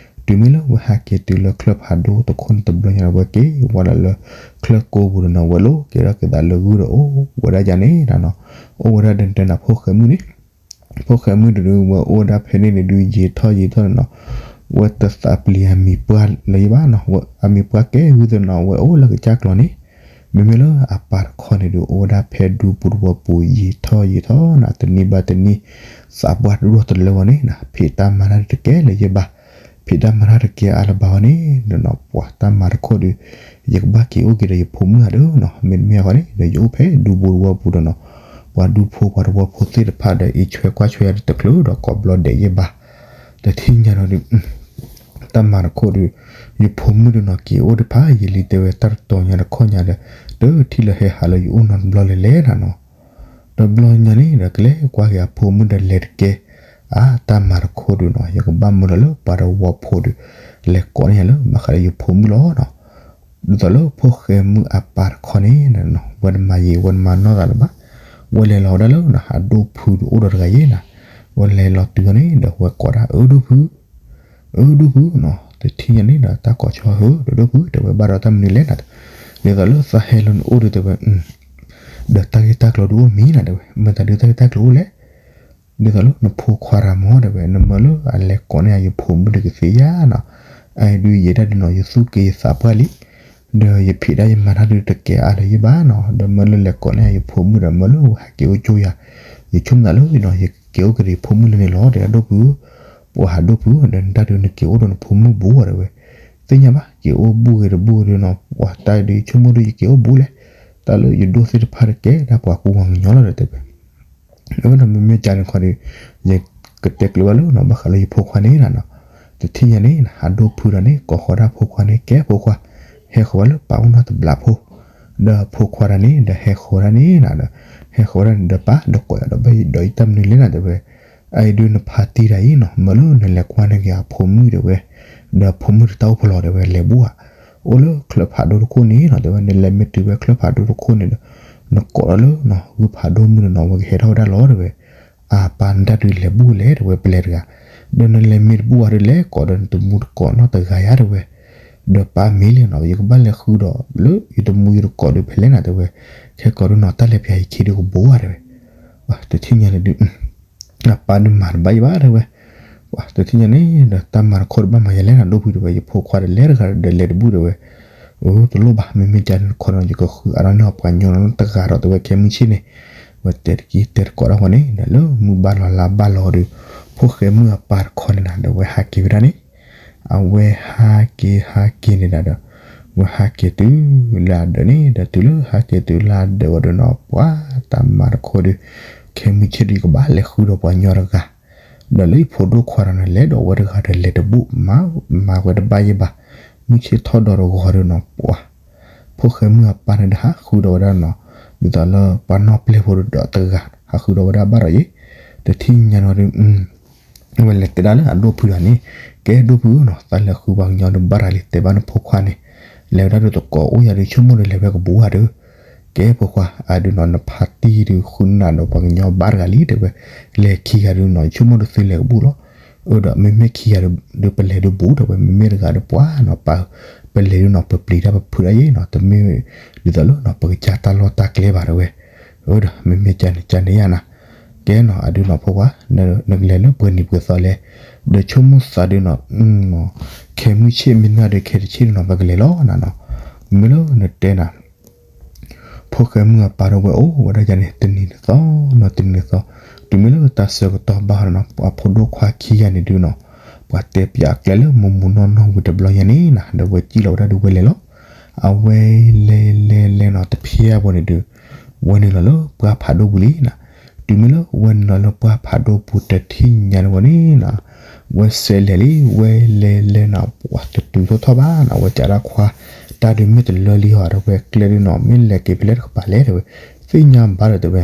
တုၤမ့ၢ်လၢဝဲဟးက့ၤတုၤလၢချၢၣ်ဖးဒိၣ်တခိၣ်န့ၣ်တဘျီညါဒီး ဝဲက့ၤဝဲဒၣ်လၢချၢၣ်ကိးပူၤဒီးနီၤ ဝဲလိၣ်က့ၤထီၣ်က့ၤသးလၢဂုၢ်ဒီးအိၣ်ဝဲဒၣ်ယၤန့ၣ်နီၤ. အိၣ်ဝဲဒၣ်ဒီးနတဲနၤ ဖိၣ်ဃဲမုၣ်န့ၣ် ဖိၣ်ဃဲမုၣ်တဒု ဝဲအိၣ်ဝဲဒၣ်ဖဲန့ၣ်န့ၣ်ဒုး ယံာ်ထီၣ်ယံာ်ထီၣ်န့ၣ်နီၤ, ဝဲတသးပျံၤအမံၤပှၢ်လၢၤယဘၣ်နီၤ. ဝဲအမံၤပှၢ်ကဲဂုၢ်သ့ၣ်နီၤ ဝဲအိၣ်လၢကစၢ်ကျီၤန့ၣ်, မ့မ့ၢ်လၢအပၢ်တခီန့ၣ်ဒုး အိၣ်ဝဲဒၣ်ဖဲဒူပူၤတဝီပူၤ ယံာ်ထီၣ်ယံာ်ထီၣ်နီၤ တနံၤဘၣ်တနံၤ သးပှၢ်တဒိၣ်တလၢဝဲန့ၣ်နီၤ ဖံးတၢ်မၤတၢ်တကဲလၢၤယဘၣ်, ဖံးတၢ်မၤတၢ်တကဲအါလၢၤဘၣ်ဝဲန့ၣ်နီၤ ပှၤတၢ်မၤတခိၣ်ဒီး ယကဘၣ်က့ၤအိၣ်က့ၤဒီးယဖိမုၣ်ဧါဒီးနီၤ, မ့တမ့ၢ်အဃိန့ၣ် ဒီးယအိၣ်ဖဲဒူပူၤတဝီပူၤဒီးနီၤ, ပှၤဒူဖိပှၤတဝီဖိသ့ၣ်တဖၣ်ဒီး အံးဆွဲကွၢ်ဆွဲယၤဒီးတချုးဒီးကိးဘျီဒဲးယဘၣ်, တထံၣ်ညါဒီး တၢ်မၤတခိၣ်ဒီး ယဖိမုၣ်ဒီးနီၤ က့ၤအိၣ်တဖၣ် ယလံၤတဲဝဲတၢ်တတီၤညါတခီညါဒီး တထံၣ်လၢဟဲဟးလၢယအိၣ်နီတဘျီလၢၤလဲၣ်နီၤ. တဘျီညါန့ၣ်ဒီး ကလဲၤကွၢ်က့ၤအဖိမုၣ်ဒီးလဲၤတကဲ အါ တၢ်မၤတခိၣ်ဒီးနီၤ ယကဘၣ်မၢလီၤလၢပှၤတဝီဖိဒီး လဲၤကိးန့ၢ်ယၤလၢ ဘၣ်ဃးလၢယဖိမုၣ်လီၤနီၤ. ဒ်သိးလၢဖိၣ်ဃဲမုၣ်အပၢ်တခီန့ၣ် ဝဲတမၤယံာ် ဝဲတမၤနီၢ်သးလၢၤဘၣ်, ဝဲလဲၤလီၤဝဲဒၣ်လၢနီၤ အဒိၣ်ဖုဒီးအိၣ်ဒီးတဂၤယဲနီၤ, ဝဲလဲၤလီၤတုၤအီၤန့ၣ်ဒီး ဝဲကိးဒၣ်အၢဒိၣ်ဖု အၢဒိၣ်ဖုနီၤ, တထံၣ်ညါန့ၣ်ဒီး တၢ်ကိးဆီဟၢ ဒီးဒိၣ်ဖု တဲဝဲ ဘၣ်ဒီးတၢ်မနုၤလဲၣ်နီၤ, ဒ်သိးလၢသးဟဲလၢနအိၣ်ဒီးတဲဝဲ, ဒီးတၢ်ဂ့ၢ်တၢ်ကျိၤဒုးအိၣ်မံၤနီၤ တဲဝဲ, မတၤဒုးတၢ်ဂ့ၢ်တၢ်ကျိၤအိၣ်လဲၣ်, ဒ်သိးလၢနဖိခွါတၢ်မ့ၢ်တဲဝဲ နမၢလၢအလဲၤကိးန့ၢ်ယဖိမုၣ်ဒီးကသ့ဧါနီၤ, အအံၤဒုးယဲဒၣ်ဒုးနီၤ ယသူၣ်က့ၤယသးပှၢ်လံ ဒီးယဖံးဒၣ်ယမၤတၢ်ဒုးတကဲအါလၢၤယဘၣ်နီၤ, ဒီးမၢလၢလဲၤကိးန့ၢ်ယဖိမုၣ်ဒီး မၢလၢဝဲဟးက့ၤအိၣ်ကၠိယၤ, ယဆိကမိၣ်သးလၢနီၤ ယက့ၤအိၣ်က့ၤဒီးယဖိမုၣ်လၢန့ၣ်လီၤ တဲဒၣ်ဒိၣ်ဖု, ပှၤဟးဒိၣ်ဖု ဒီးနတၢ်ဒုးနက့ၤအိၣ်ဒီးနဖိမုၣ်ဘူးတဲဝဲ, သ့ၣ်ညါဘၣ် က့ၤအိၣ်ဘူးဂ့ၤတဘူးဂ့ၤဒုးနီၤ ပှၤတၢ်ဒုးယဆိကမိၣ်ဒုးယက့ၤအိၣ်ဘူးလဲၣ်, တၢ်လၢယဒိၣ်သ့ၣ်တဖၣ်တကဲဒၣ်ပှၤကူပှၤကညီလီၤဒီးတဲဝဲ အဝဲဒီးမ့မ့ၢ်ကန့ၣ်ခီဒီး ယကတဲကျၢၤဘၣ်လၢနီၤ ဘၣ်ဃးလၢယဖိခွါန့ၣ်နီၤ, တထံၣ်ညါန့ၣ် အဒိၣ်ဖုဒီးန့ၣ် ကိးဃီၤဒၣ်ဖိခွါန့ၣ် ကဲဖိခွါ, ဟဲဃီၤဝဲလၢပၢ်အိၣ်နီတဘျီဖိ, ဒီးဖိခွါဒီးန့ၣ် ဒီးဟဲဃီၤဝဲဒၣ်န့ၣ်နီၤ, ဒီးဟဲဃီၤဝဲဒၣ်န့ၣ် ဒီးပၢ်ဒီးကိးယၤဒီး ဘၣ်ယဒီးယတၢ်မနုၤလဲၣ်နီၤ တဲဝဲ, အအံၤဒုးနဖါတံၢ်တၢ်အံၤနီၤ မၢလၢနလဲၤကွၢ်န့ၢ်က့ၤအဖိမုၣ်တဲဝဲ, ဒီးဖိမုၣ်တတၢ်အိၣ်ဖဲလဲၣ်တဲဝဲ လဲၤဘူးဧါ, အိၣ်လၢချၢၣ်ဖးဒိၣ်တခိၣ်န့ၣ်နီၤ တဲဝဲ နလဲၤမ့ၢ်တုၤဝဲချၢၣ်ဖးဒိၣ်တခိၣ်န့ၣ်ဒီး နကိးဒီးလၢနီၤ ဂုၢ်ဖးဒိၣ်မုၢ်ဒီးနီၤ ဝဲကဟဲထီၣ်ဝဲဒၣ်လီၤတဲဝဲ, အပၢ်နတၢ်ဒုးလဲၤဘူးလဲၣ်တဲဝဲ ပလဲၤတဂၤ, ဒီးနလဲၤမ့ၢ်တဘူးဧါဒုးလဲၤကိးဒီးနတမူတကိးနီတဂၤယါတဲဝဲ, ဒီးပၢ်မ့ၢ်လဲၣ်နီၤ ယကဘၣ်လဲၤဃုဒီးလၢယတမူယတကိးဒုးဖဲလဲၣ်နီၤတဲဝဲ, ခဲကိးဒုးနီၤ တၢ်လဲၤပၠးယခံဒုးကဘိဧါတဲဝဲ, တထံၣ်ညါန့ၣ်ဒုး အပၢ်ဒုးမၤတဘၣ်ယဘၣ်တဲဝဲ, တထံၣ်ညါန့ၣ်ဒီး တၢ်မၤတခိၣ်ဒုးဘၣ်မၤယၤလဲၣ်နီၤ ဒိၣ်ဖုတဲဝဲ ယဖိခွါဒီးလဲၤတဂၤဒီးလဲၤတဘူးတဲဝဲ, အၢ တလိၣ်ဘၣ် မ့မ့ၢ်ကန့ၣ်တခီနီၤ ယကဃုအါထီၣ်န့ၢ်အီၤပှၤကညီနီၤ တဂၤဒီးတဲဝဲ ခဲမုၢ်ဆ့ၣ်န့ၣ်, ဝဲတဲတက့ၢ်တဲတကိးဒၣ်ဃီန့ၣ် ဒီးလၢမုၢ်ဘၣ်လီၤလါဘၣ်လီၤဒီး ဖိၣ်ဃဲမုၣ်အပၢ်တခီန့ၣ်နီၤ ဒီးဝဲဟးက့ၤဝဲဒၣ်န့ၣ် အဝဲဟးက့ၤဟးက့ၤန့ၣ်ဒီး ဝဲဟးက့ၤတုၤလၢအဒၢးန့ၣ် ဒီးတုၤလၢဟးက့ၤတုၤလၢအဒၢးဝဲဒီးနီၤ ပှၤတၢ်မၤတခိၣ်ဒီး ခဲမုၢ်ဆ့ၣ်ဒီး ယကဘၣ်လဲၤဃုဒီးပှၤကညီတဂၤ, ဒီးလၢယဖိဒိၣ်ခွါဒီးန့ၣ် လဲၤဒီးဝဲတဂၤဒီးလဲၤတဘူး မၤဝဲတဘၣ်ယဲဘၣ်, မုၢ်ဆ့ၣ်ထီၣ်ဒီးတဂီၤဒီးနီၤ ပှၤ ဖိၣ်ဃဲမုၣ်အပၢ်န့ၣ်ဒီး ဟးဃုဒီးဝဲဒၣ်နီၤ, ဒ်သိးလၢပှၤနီၢ်ပျဲၢ်ဖိဒီးတဂၤ ဟးဃုဒီးဝဲဒၣ်ဘၣ်ဒီးယဲ, တထံၣ်ညါနီၤဒီး ဝဲလဲၤတဲဒၣ်လၢအဒိၣ်ဖုတဂၤန့ၣ်, ကဲဒိၣ်ဖုဧၢနီၤ သးလဲၤဃုပှၤကညီဒီးဘၣ်တဂၤလံ တဲဘၣ်နဖိခွါန့ၣ်, လဲၤဝဲဒၣ်ဒီးတကိးအိၣ်ယၤဒီး ဆိကမိၣ်ဒီးလဲၤဝဲကဘူးဧါဒီး, ကဲဖိခွါ အဒုးနီၤ နဖါတံၢ်ဒီးဃုနၤဒီးပှၤကညီဘၣ်တဂၤလံ တဲဝဲ, လဲၤခံဂၤဒီးနီၤ ဆိကမိၣ်ဒီးသုလဲၤကဘူးလီၤ, အၢ ဒီးမ့မ့ၢ်ခံဂၤဒီးပလဲၤဒီးဘူး တဲဝဲ, မ့မ့ၢ်တဂၤဒီးပှၤနီၤ ပ ပလဲၤဒီးနီၤ ပပျံၤတၢ်ပဖုးတၢ်ယဲနီၤ တမ့ၢ်ဒ်သိးလၢနီၤ ပကစၢ်တၢ်လီၢ်တၢ်ကျဲဘၣ်တဲဝဲ, အၢ ဒီးမ့မ့ၢ်ကန့ၣ် ကန့ၣ်ယါနၤ ကဲနီၤ အဒုးနီၤဖိခွါ နကလဲၤလၢပှဲၤနံၤပှဲၤသီလဲၣ်, ဒီးဆိကမိၣ်သးဒုးနီၤ, ခဲမုၢ်ဆ့ၣ်မ့ၢ်နၤဒီးခဲတဆ့ၣ်နီၤ ပကလဲၤလီၤနၤနီၤ, မ့ၢ်လၢနတဲနၤ, ဖိၣ်ဃဲမုၣ်အပၢ်ဒီးဝဲအိၣ်ဝဲဒၣ်ယၤန့ၣ် တနံၤတသီနီၤ တနံၤတသီ, တုၤမ့ၢ်လၢတၢ်ဆၢကတီၢ်ဘၣ်နီၤ အဖိဒိၣ်ခွါခံဂၤန့ၣ်ဒုးနီၤ, ပှၤတဲပၠးအကျဲလၢမူမူနီၢ်နီၢ်ဝံၤတဘျီညါန့ၣ်နၤ ဒီးဝဲစံၣ်လီၤဝဲဒၣ်ဒီးဝဲလဲၤလီၤ အဝဲလဲၤလဲၤလဲၤနီၤ တဖျဲဘိန့ၣ်ဒုး, ဝဲနုာ်လီၤလၢပှၢ်ဖးဒိၣ်ပူၤလံနီၤ, တုၤမ့ၢ်လၢဝဲနုာ်လီၤလၢပှၢ်ဖးဒိၣ်ပူၤတထံၣ်ညါန့ၣ်ဝဲန့ၣ်နီၤ, ဝဲစဲးလဲၤလံ ဝဲလဲၤလဲၤနီၤ ပှၤတတုၤထီၣ်ထီၣ်ဘၣ်နီၤ, ဝဲကးဒၣ်ခွါ တၢ်ဒုးမ့ၢ်တလၢလံဟီဒီး ဝဲကျဲဒုးနီၤ မ့ၢ်လဲၤက့ၤဖဲလဲၣ်တကပၤလဲၣ်ဒီးဝဲ, သ့ၣ်ညါဘၣ်ဒီးတဲဝဲ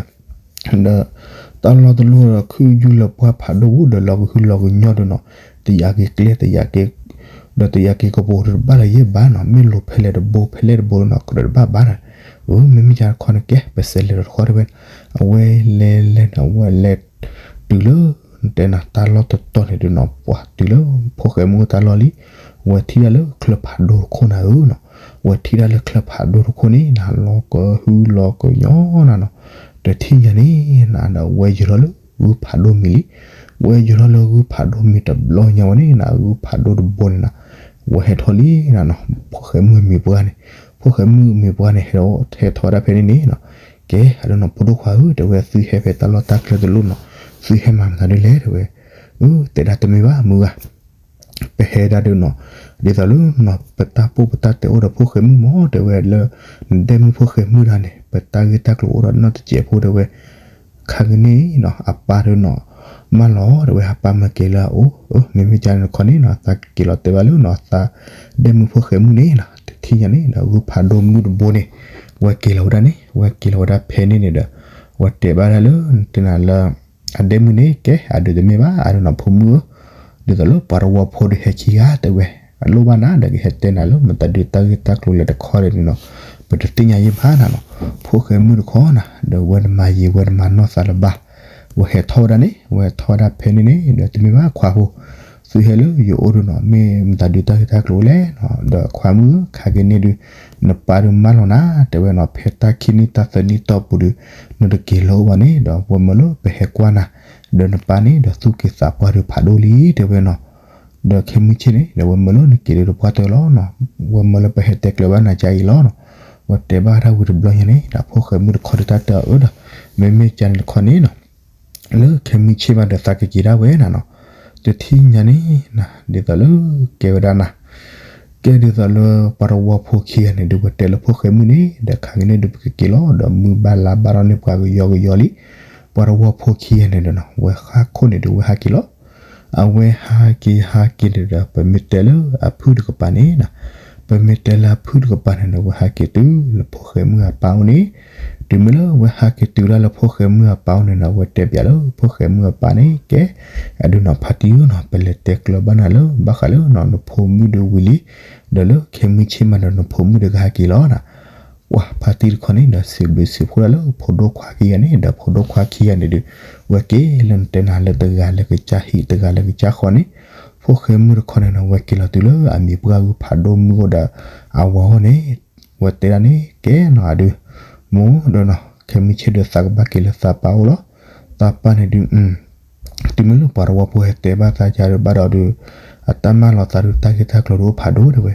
ဒီး တၢ်လီၢ်တလိၣ်ဒီးခုၣ်ယူၢ်လၢပှၢ်ဖးဒိၣ်ဘူးဒီးလီၤကဟုလီၤကညီဒုးနီၤ, တယာ်က့ၤကျဲတယာ်က့ၤ ဒီးတယာ်က့ၤကပိာ်တဘၣ်လၢၤယဲၢ်ဘၣ်နီၤ, မ့ၢ်လိၤဖဲလဲၣ်တဘိဖဲလဲၣ်တဘိနီၤ ကြၢးတဘၣ်ဘၣ်ဒီး, အမ့မ့ၢ်ကါတခီန့ၣ်ကဲ ပစဲးလဲၤဒီးတခီတဲဝဲ, အဝဲလဲၤလဲၤန့ၣ် အဝဲလဲၤ တုၤလၢ တဲနၤတၢ်လီၢ်တတီၤန့ၣ်ဒုးနီၤ ပှၤတုၤလၢ ဖိၣ်ဃဲမုၣ်တၢ်လီၢ်လံ, ဝဲထံၣ်ဒၣ်လၢချၢဖးဒိၣ်တခိၣ်နၤဧၢနီၤ, ဝဲထံၣ်ဒၣ်လၢချၢဖးဒိၣ်တခိၣ်န့ၣ်နၤ လီၤကဟုလီၤကညီနၤနီၤ, တထံၣ်ညါန့ၣ်နၤဒီးဝဲယၢၤထီၣ်လၢဂုၢ်ဖးဒိၣ်မံၤလံ, ဝဲယၢၤထီၣ်လၢဂုၢ်ဖးဒိၣ်မံၤတဘျီညါဝဲန့ၣ်နၤ ဂုၢ်ဖးဒိၣ်တဘိန့ၣ်နၤ, ဝဲဟဲထီၣ်လံနၤနီၤ, ဖိၣ်ဃဲမုၣ်အမံၤပှၢ်န့ၣ်, ဖိၣ်ဃဲမုၣ်အမံၤပှၢ်န့ၣ် ဟဲထီၣ်ဝဲဒၣ်ဖဲန့ၣ်န့ၣ်နီၤ, ကဲ အဒိနီၤ ဖိဒိၣ်ခွါဧၢ တဲဝဲ သုဟဲဖဲတၢ်လီၢ်တၢ်ကျဲတလိၣ်နီၤ, သုဟဲမၤမတၤဒ်လဲၣ် တဲဝဲ, အၢ တဲဒၣ်တမ့ၢ်ဘၣ်မုၢ်ဂၤ ပဟဲဒၣ်ဒုးနီၤ, ဒ်သိးလၢနီၤ ပတၢ်ပူၣ်ပတၢ်တဲအိၣ်ဒီးဖိၣ်ဃဲမုၣ်မ့ၢ် တဲဝဲလၢ နဒဲမုၣ်ဖိၣ်ဃဲမုၣ်တဂၤန့ၣ် ပတၢ်ဂ့ၢ်တၢ်ကျိၤအိၣ်ဒီးနီၢ်တစဲးဖိတဲဝဲ, ခါကန့ၣ်နီၤ အပၢ်ဒုးနီၤ မၢလီၤ တဲဝဲ အပၢ်မၢက့ၤလၢအအိၣ်, အၢ မ့မ့ၢ်ကန့ၣ်တခီန့ၣ်နီၤ သးက့ၤလီၤတဲဘၣ်လၢနီၤ သးဒဲမုၣ်ဖိၣ်ဃဲမုၣ်န့ၣ်နီၤ တထံၣ်ညါန့ၣ်ဒီး ဂုၢ်ဖးဒိၣ်မုၣ်တဘိန့ၣ် ဝဲက့ၤလီၤဝဲဒၣ်န့ၣ် ဝဲက့ၤလီၤဝဲဒၣ်ဖဲန့ၣ်န့ၣ်ဒီး ဝဲတဲဘၣ်ဒၣ်လၢ တဲနၤလၢ အဒဲမုၣ်န့ၣ် ကဲ အဒုးတမ့ၢ်ဘၣ် အဒုးနီၤ ဖိမုၣ်ဧၢ, ဒ်သိးလၢပှၤတဝီဖိဒုးဟဲခံဂၤ တဲဝဲ, အလိၣ်ဘၣ်နၤဒီးကဟဲတဲနၤလၢ မတၤဒုးတၢ်ဂ့ၢ်တၢ်ကျိၤလဲၣ်တခီန့ၣ်နီၤ, ပတသ့ၣ်ညါယဲၢ်ဘၣ်နၤနီၤ, ဖိၣ်ဃဲမုၣ်တခီနၤ ဒီးဝဲတမၤယံာ်ဝဲတမၤနီၢ်သးလၢၤဘၣ်, ဝဲဟဲထီၣ်ဝဲဒၣ်န့ၣ် ဝဲထီၣ်ဝဲဒၣ်ဖဲန့ၣ်န့ၣ် ဒီးတမ့ၢ်ဘၣ်ခွါဖိ, သုဟဲလၢယအိၣ်ဒုးနီၤ မ့ၢ်မတၤဒုးတၢ်ဂ့ၢ်တၢ်ကျိၤလဲၣ်နီၤ, ဒီးခွါမုၣ်ဧၢ ခါက့ၤန့ၢ်ဒုး နပၢ်ဒုးမၢလီၤနၤ တဲဝဲနီၤ, ဖဲတၢ်ခံနံၣ်တၢ်သၢနံၣ်တီၢ်ပူၤဒုး နတက့ၤလၢၤဘၣ်န့ၣ် ဒီးဝဲမၢလၢပဟဲကွၢ်နၤ, ဒီးနပၢ်န့ၣ် ဒီးသူၣ်က့ၤသးပှၢ်ဒုးဖးဒိၣ်လံ တဲဝဲနီၤ, ဒီးခဲမုၢ်ဆ့ၣ်န့ၣ် ဒီးဝဲမၢလၢနက့ၤဒုးတပှၢ်တၢၢ်လီၤနီၤ, ဝဲမၢလၢပဟဲတဲကျၢၤဘၣ်နၤကါအံၤလီၤနီၤ, ဝဲတဲဘၣ်တၢ်ဝံၤတဘျီညါန့ၣ် ဒီးဖိၣ်ဃဲမုၣ်တခီဒုးတၢ်တဲအီၤအၢဒီး, မ့မ့ၢ်ကန့ၣ်တခီန့ၣ်နီၤ လၢခဲမုၢ်ဆ့ၣ်မးဒီးသးကက့ၤဒၣ်ဝဲနၤနီၤ, တထံၣ်ညါန့ၣ်နၤ ဒ်သိးလၢ ကဲဝဲဒၣ်နၤ, ကဲဒ်သိးလၢပှၤတဝီဖိခံဂၤန့ၣ်ဒုး ဝဲတဲလၢဖိၣ်ဃဲမုၣ်န့ၣ် ဒီးခါက့ၤန့ၢ်ဒုးပကက့ၤလီၤ ဒီးမုၢ်ဘၣ်လါဘၣ်ထီၣ်န့ၢ်ပှၤကယီကယီလံ, ပှၤတဝီဖိခံဂၤန့ၣ်ဒီးနီၤ ဝဲဃၣ်ခိၣ်န့ၣ်ဒုး ဝဲဟးက့ၤလီၤ အဝဲဟးက့ၤဟးက့ၤန့ၣ်ဒီး ပမ့ၢ်တဲလၢအဖုၣ်တကပၤန့ၣ်နၤ, ပမ့ၢ်တဲလၢအဖုၣ်တကပၤန့ၣ်ဒီး ဝဲဟးက့ၤတုၤလၢဖိၣ်ဃဲမုၣ်အပၢ်အိၣ်န့ၣ်, တုၤမ့ၢ်လၢဝဲဟးက့ၤတုၤဒၣ်လၢဖိၣ်ဃဲမုၣ်အပၢ်အိၣ်န့ၣ်ဒီး ဝဲတဲပၠးလၢဖိၣ်ဃဲမုၣ်အပၢ်န့ၣ် ကဲ အဒုးနီၤ ဖါတံၢ်ဧၢနီၤ ပလဲၤတဲကျၢၤဘၣ်နၤလၢ ဘၣ်ဃးလၢနီၤ နဖိမုၣ်ဒုးဝံၤလံ, ဒီးလၢခဲမုၢ်ဆ့ၣ်မးဒီးနဖိမုၣ်ဒီးကဟးက့ၤလီၤနၤ ပှၤဖါတံၢ်တခီန့ၣ်ဒီး စံးဘျုးစံးဖှိၣ်ဒၣ်လၢဖိဒိၣ်ခွါခံဂၤန့ၣ် ဒီးဖိဒိၣ်ခွါခံဂၤန့ၣ်ဒုး ဝဲက့ၤလၢနတဲနၤလၢတဂၤလၢကစၢ်ဟံၣ် တဂၤလၢကစၢ်ဃီန့ၣ်, ဖိၣ်ဃဲမုၣ်တခီန့ၣ်ဒီး ဝဲက့ၤလီၤတုၤလၢအမံၤပှၢ်ဂုၢ်ဖးဒိၣ်မုၢ်အိၣ်ဒီးအဝၤအဂီၢ်န့ၣ်, ဝဲတဲဒၣ်န့ၣ် ကဲနီၤ အဒုး မိၢ်ဒီးနီၤ ခဲမုၢ်ဆ့ၣ်ဒီးသးကဘၣ်က့ၤလၢသးပၢ်အိၣ်လီၤ, သးပၢ်န့ၣ်ဒုး တုၤမ့ၢ်လၢပှၤတဝီဖိဟဲတဲဘၣ်သးကါဒီးဘၣ်ဒီးဒုး အတၢ်မၢလီၤသးဒုးတၢ်ဂ့ၢ်တၢ်ကျိၤဒုးအိၣ်ဖးဒိၣ်တဲဝဲ,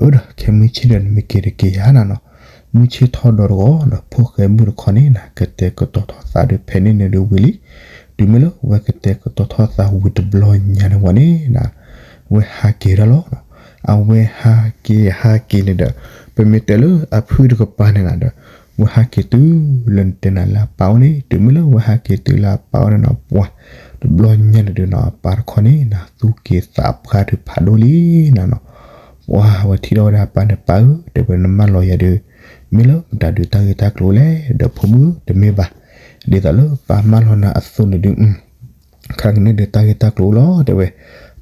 အၢဒီးခဲမုၢ်ဆ့ၣ်ဒီးနမ့ၢ်က့ၤတက့ၤယၤနၤနီၤ, မုၢ်ဆ့ၣ်ထီၣ်ဒီးတဂီၤဒီး ဖိၣ်ဃဲမုၣ်တခီန့ၣ်နၤ ကတဲာ်ကတီၤထီၣ်သးဒုးဖဲန့ၣ်န့ၣ်ဒုးဝံၤလံ, တုၤမ့ၢ်လၢဝဲကတဲာ်ကတီၤထီၣ်သးဝံၤတဘျီညါန့ၣ်ဝဲန့ၣ်နၤ ဝဲဟးက့ၤဒၣ်လီၤ, အဝဲဟးက့ၤဟးက့ၤန့ၣ်ဒီး ပမ့ၢ်တဲလၢအဖုၣ်တကပၤန့ၣ်နၤဒီး ဝဲဟးက့ၤတုၤလၢနတဲနၤလၢအပၢ်အိၣ်န့ၣ် တုၤမ့ၢ်လၢဝဲဟးက့ၤတုၤလၢအပၢ်အိၣ်န့ၣ်နီၤ ပှၤ တဘျီညါန့ၣ်ဒုးနီၤ အပၢ်တခီန့ၣ်နၤ သူၣ်က့ၤသးပှၢ်ဒုးဖးဒိၣ်လံနၤနီၤ, ပှၤဝဲထံၣ်ထီၣ်ဝဲဒၣ်အပၢ်န့ၣ် ပၢ်ဧၢ တဲဝဲနမၢလီၤယၤဒုး မ့ၢ်လၢမတၤဒုးတၢ်ဂ့ၢ်တၢ်ကျိၤလဲၣ် ဒီးဖိမုၣ်တမ့ၢ်ဘၣ်, ဒ်သိးလၢပၢ်မၢလီၤနၤအသိးန့ၣ်ဒုး ခါကန့ၣ်ဒုးတၢ်ဂ့ၢ်တၢ်ကျိၤလီၤတဲဝဲ,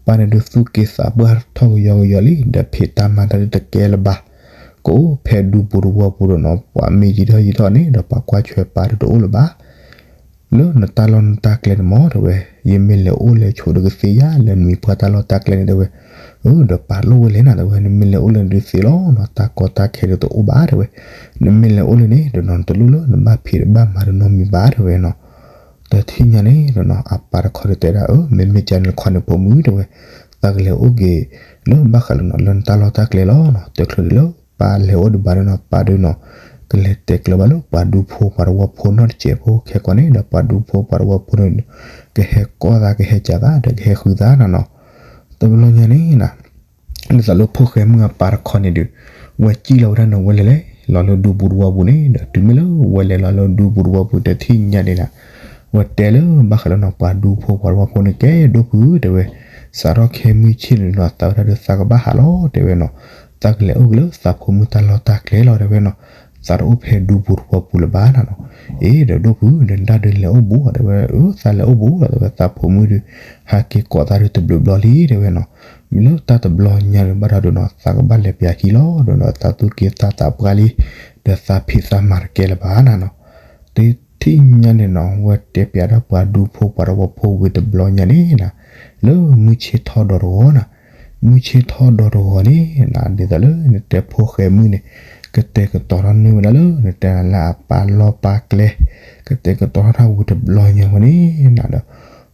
ပၢ်န့ၣ်ဒုးသူၣ်က့ၤသးပှၢ်ထီၣ်ကယီကယီလံ ဒီးဖံးတၢ်မၤတၢ်ဒုးတကဲလၢၤဘၣ်, ကအိၣ်ဖဲဒူပူၤတဝီပူၤဒီးနီၤ ပှၤမ့ၢ်ယံာ်ထီၣ်ယံာ်ထီၣ်န့ၣ်ဒီး ပှၤကွၢ်ထွဲပၢ်ဒုးတအိၣ်လၢၤဘၣ် လၢနတၢ်လီၢ်နတၢ်ကျဲန့ၣ်မ့ၢ်တဲဝဲ, ယမ့ၢ်လဲၤအိၣ်လဲၤဆိးဒီးကသ့ဧါ လၢနမံၤပှၢ်တၢ်လီၢ်တၢ်ကျဲန့ၣ်တဲဝဲ, အၢ ဒီးပၢ်လိၣ်ဝဲလဲၣ်နၤတဲဝဲ နမ့ၢ်လဲၤအိၣ်လၢနဒုးသ့လီၤနီၤ တၢ်ကီတၢ်ခဲဒုးတအိၣ်ဘၣ်တဲဝဲ, နမ့ၢ်လဲၤအိၣ်လၢန့ၣ် ဒီးနီၤနတလိၣ်လၢနဘၣ်ဖံးတဘၣ်မၤတနီတမံၤဘၣ်တဲဝဲနီၤ, တထံၣ်ညါန့ၣ်ဒီးနီၤ အပၢ်တခီဒုးတဲဒၣ် အၢ မ့မ့ၢ်ကန့ၣ်တခီန့ၣ်ဖိမုၣ်တဲဝဲ, သးကလဲၤအိၣ်က့ၤ လၢဘၣ်ဃးလၢနီၤ လၢနတၢ်လီၢ်တၢ်ကျဲလီၤနီၤ တချုးဒုးလၢ ပၢ်လဲၤအိၣ်ဒံးဘၣ်ဒီးနီၤ ပၢ်ဒုးနီၤ ကလဲၤတဲကျၢၤဘၣ်လၢပှၤဒူဖိပှၤတဝီဖိနီၢ်တစဲးဖိခဲကိာ်န့ၣ်ဒီး ပှၤဒူဖိပှၤတဝီဖိန့ၣ် ကဟဲကီၢ်သးကဟဲကၢၤသးဒီးကဟဲဃုသးနီၤနီၤ, တဘျီညါန့ၣ်နၤ ဒ်သိးလၢဖိၣ်ဃဲမုၣ်အပၢ်တခီန့ၣ်ဒီး ဝဲစံၣ်လီၤဝဲဒၣ်န့ၣ် ဝဲလဲၤလဲၤလီၤလၢဒူပူၤတဝီပူၤန့ၣ်ဒီး တုၤမ့ၢ်လၢဝဲလဲၤလီၤလၢဒူပူၤတဝီပူၤတထံၣ်ညါန့ၣ်နၤ ဝဲတဲလၢဘၣ်ဃးလၢနီၤ ပှၤဒူဖိပှၤတဝီဖိန့ၣ် ကဲဒိၣ်ဖုတဲဝဲ, စးထီၣ်ခဲမုၢ်ဆ့ၣ်န့ၣ်နီၤ သးဝဲဒၣ်ဒီးသးကဘၣ်ဟးလီၤတဲဝဲနီၤ, သးကလဲၤအိၣ်က့ၤလၢသးဖိမုၣ်တၢ်လီၢ်တၢ်ကျဲလီၤတဲဝဲနီၤ, သးတအိၣ်ဖဲဒူပူၤတဝီပူၤလၢၤဘၣ်နၤနီၤ. အ့ ဒီးဒိၣ်ဖု ဒီးနတၢ်ဒုးလဲၤအိၣ်ဘူး တဲဝဲ, အၢ သးလဲၤအိၣ်ဘူးလီၤ တဲဝဲ, သးဖိမုၣ်ဒုး ဟးက့ၤကိးသးဒုးတဘျုးဘျီလံ တဲဝဲနီၤ. မ့ၢ်လၢတၢ်တဘျီညါန့ၣ်ဘၣ်ဒီးနီၤ သးကဘၣ်လဲၤပၠးခံလီၤ ဒီးနီၤ သးသူၣ်က့သးသးပှၢ်လံ, ဒီးသးဖံးသးမၤတကဲလၢၤဘၣ်နၤနီၤ. တထံၣ်ညါန့ၣ်နီၤ ဝဲတဲပၠးဒၣ်ပှၤဒူဖိပှၤတဝီဖိဝံၤတဘျီညါန့ၣ်နၤ, လၢမုၢ်ဆ့ၣ်ထီၣ်ဒီးတဂီၤနၤ, မုၢ်ဆ့ၣ်ထီၣ်ဒီးတဂီၤန့ၣ်နၤ ဒ်သိးလၢနတဲဖိၣ်ဃဲမုၣ်န့ၣ် ကတဲာ်ကတီၤထီၣ်န့ၢ်ဝဲဒၣ်လၢ နတဲနၤလၢအပၢ်လီၢ်ပၢ်ကျဲ, ကတဲာ်ကတီၤထီၣ်တၢ်ဝံၤတဘျီညါဝဲန့ၣ်နၤဒီး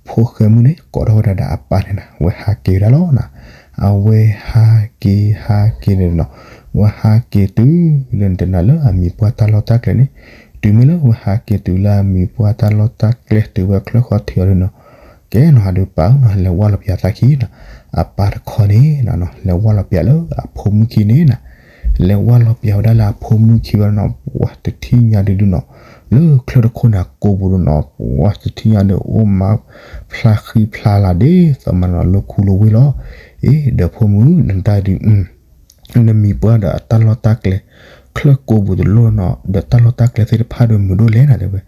ဖိၣ်ဃဲမုၣ်န့ၣ် ကိးထီၣ်ဝဲဒၣ်ဒီးအပၢ်န့ၣ်နၤ ဝဲဟးက့ၤဝဲဒၣ်လီၤနၤ. အဝဲဟးက့ၤ ဟးက့ၤန့ၣ်နီၤ, ဝဲဟးက့ၤတုၤလၢနတဲနၤလၢအမံၤပှၢ်တၢ်လီၢ်တၢ်ကျဲန့ၣ်, တုၤမ့ၢ်လၢဝဲဟးက့ၤတုၤလၢအမံၤပှၢ်တၢ်လီၢ်တၢ်ကျဲ တုၤဝဲချၢဃီထံးအီၤန့ၣ်နီၤ, ကဲနီၤ အဒုးပၢ်ဧၢနီၤ လဲၤဝၢ်လီၤပၠးသးခံနၤ, အပၢ်တခီန့ၣ်နၤနီၤ လဲၤဝၢ်လီၤပၠးလၢအဖိမုၣ်ခံန့ၣ်နၤ, လဲၤဝၢ်လီၤပၠးဝဲဒၣ်လၢအဖိမုၣ်ခံဝဲနီၤ, ပှၤတထံၣ်ညါဒုးဒုးနီၤ, လၢချၢတခိၣ်န့ၣ်အကိာ်ပူၤဒုးနီၤ ပှၤတထံၣ်ညါဒုးအိၣ်မး ဖျါဃံဖျါလၤဒ်သိးမးနီၤ လၢခူလၢဝ့ၢ်လီၤ. အ့ ဒီးဖိမုၣ် နတၢ်ဒုး နမံၤပှၢ်ဒီးအတၢ်လီၢ်တၢ်ကျဲ ချၢကိာ်ပူၤတလိၣ်နီၤ ဒီးတၢ်လီၢ်တၢ်ကျဲသ့ၣ်တဖၣ်ဒီးမုာ်ဒိၣ်လဲၣ်နၤ တဲဝဲ.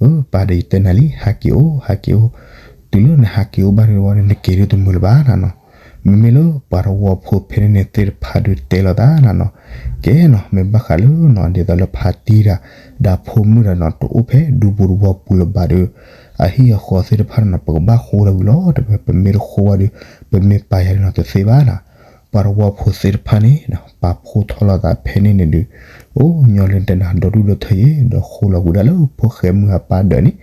အၢ ပၢ်ဒီးယတဲနၤလံ ဟးက့ၤအိၣ် ဟးက့ၤအိၣ်, တုၤလၢနဟးက့ၤအိၣ်ဘၣ်န့ၣ်ဝံၤန့ၣ် နက့ၤဒုးတမုာ်လၢၤဘၣ်နၤနီၤ. မ့မ့ၢ်လၢပှၤတဝီဖိဖဲန့ၣ်န့ၣ်သ့ၣ်တဖၣ်ဒုးတဲလီၤသးနၤနီၤ, ကဲနီၤ မ့ၢ်ဘၣ်ဃးလၢနီၤ ဒ်သိးလၢဖါတံၢ်တၢ် ဒီးဖိမုၣ်တၢ်နီၤ တအိၣ်ဖဲဒူပူၤတဝီပူၤလၢၤဘၣ်ဒီး အဟံၣ်အဃီသ့ၣ်တဖၣ်န့ၣ်နီၤ ပကဘၣ်ဃိလီၤဝံၤလီၤ တဲဝဲ, ပမ့ၢ်တဃိဝဲဒီး ပမ့ၢ်ပာ်ယၤန့ၣ်နီၤတသ့ဘၣ်နၤ. ပှၤတဝီဖိသ့ၣ်တဖၣ်န့ၣ် ပာ်ဖှိၣ်ထီၣ်လိာ်သးဖဲန့ၣ်န့ၣ်ဒုး အိၣ်ညီလၢနတဲနၤ ဒီဒူၣ်ဒီထၢယဲ ဒီးဃိလီၤကွံာ်ဒၣ်လၢဖိၣ်ဃဲမုၣ်အပၢ်ဒၢးန့ၣ်,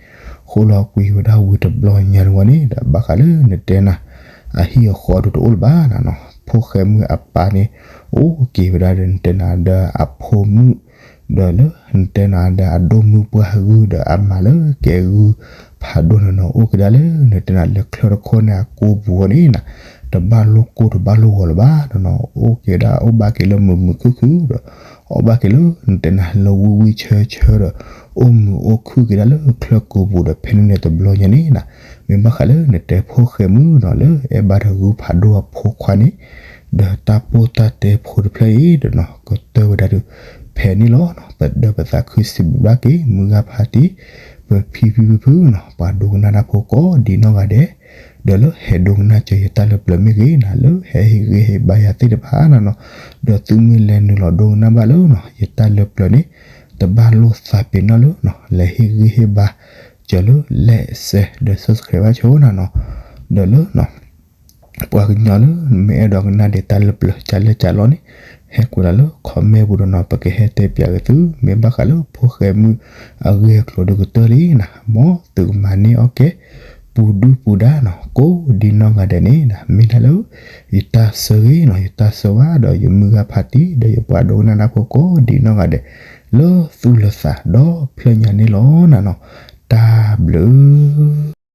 ဃိလီၤကွံာ်ဝဲဒၣ်ဝံၤတဘျီညါန့ၣ်ဝဲန့ၣ် ဒီးဘၣ်ဃးလၢနတဲနၤ အဟံၣ်အဃီဒုးတအိၣ်လၢၤဘၣ်နၤနီၤ. ဖိၣ်ဃဲမုၣ်အပၢ်န့ၣ် အိၣ်က့ၤဝဲဒၣ်ဒီးနတဲနၤဒီးအဖိမုၣ် ဒီးလၢနတဲနၤဒီးအဒိၣ်မုၣ်ပှၢ်ဂုၢ်ဒီးအမါလၢကဲဂုၢ်ဖးဒိၣ်န့ၣ်နီၤ အိၣ်က့ၤဒၣ်လၢနတဲနၤလၢချၢတခိၣ်န့ၣ်အကိာ်ပူၤဝဲန့ၣ်နၤ, တဘၣ်လိၣ်ကိၢ်တဘၣ်လိၣ်ဂီၤလၢၤဘၣ်နၤနီၤ, အိၣ်က့ၤဒၣ်အိၣ်ဘၣ်က့ၤလၢမုာ်မုာ်ခုၣ်ခုၣ်ဒီး အိၣ်ဘၣ်က့ၤလၢနတဲနၤလၢဝံဝံဆၢဆၢဒီး အိၣ်မုာ်အိၣ်ခုၣ်က့ၤဒၣ်လၢချၢကိာ်ပူၤဒီး ဖဲန့ၣ်န့ၣ်တဘျီညါန့ၣ်နၤ, မ့ၢ်ဘၣ်ဃးလၢနတဲဖိၣ်ဃဲမုၣ်နီၤ လၢအဲၣ်ဘၣ်တၢ်ဂုၢ်ဖးဒိၣ်အဖိခွါန့ၣ် ဒီးတၢ်ပိၢ်တၢ်တဲဖိတဖျၢၣ်အံၤဒီးနီၤ ကတၢၢ်ဝဲဒၣ်ဒီး ဖဲန့ၣ်လီၤ. ပဒီးပသးခုစံးဘျုးဘၣ်က့ၤ မုၢ်ဂၤဖါတံၢ် ပဖံဖံဖုဖုနီၤ ပှၤဒိကနၣ်တၢ်ဖိကိးဒ်နီၢ်ဂၤဒဲး, ဒီးလၢဟဲဒိကနၣ်စၢၤယတၢ်လၢပျၢၤမ့ၢ်ဂ့ၤနၤ လၢဟဲဟ့ၣ်ဂံၢ်ဟ့ၣ်ဘါယၤသ့ၣ်တဖၣ်နၤနီၤ, ဒီးသုမ့ၢ်လဲၤနုာ်လီၤဒိကနၣ်ဘၣ်လၢနီၤ ယတၢ်လၢပျၢၤန့ၣ် တဘၣ်လိၣ်သးပ့ၤနီၣ်လၢနီၤ လဲၤဟ့ၣ်ဂံၢ်ဟ့ၣ်ဘါ စၢၤလၢ like share ဒီး subscribe ဘၣ်ဆိနၤနီၤ, ဒီးလၢနီၤ ပှၤကညီလၢနမ့ၢ်အဲၣ်ဒိးကနၣ်ဒံးတၢ်လၢပျၢၤကလဲၣ်ကလဲၣ်န့ၣ် ဟဲကွဲးလီၤလၢ comment ပူၤဒီးနီၤ ပကဟဲတဲပၠးက့ၤသု မ့ၢ်ဘၣ်ဃးလၢဖိၣ်ဃဲမုၣ်အဂ့ၢ်အကျိၤဒုးကတၢၢ်လံနၤ, မ်သုကမၤန့ၢ်အီၣ်ကဲ ပူၤဒုၣ်ပူၤဒါနီၤ ကိးဒ်နီၢ်ဂၤဒဲးန့ၣ်နၤ, မ့ၢ်ဒၣ်လၢ ယတၢ်ဆၢဂ့ၤနီၤ ယတၢ်ဆၢဝါဒီးယမုၢ်ဂၤဖါတံၢ် ဒီးယပှၤဒိကနၣ်တၢ်ဖိကိးဒ်နီၢ်ဂၤဒဲး လၢသူၣ်လၢသးဒီဖျၢၣ်ညါန့ၣ်လီၤနၤနီၤ, တၢ်ဘျုး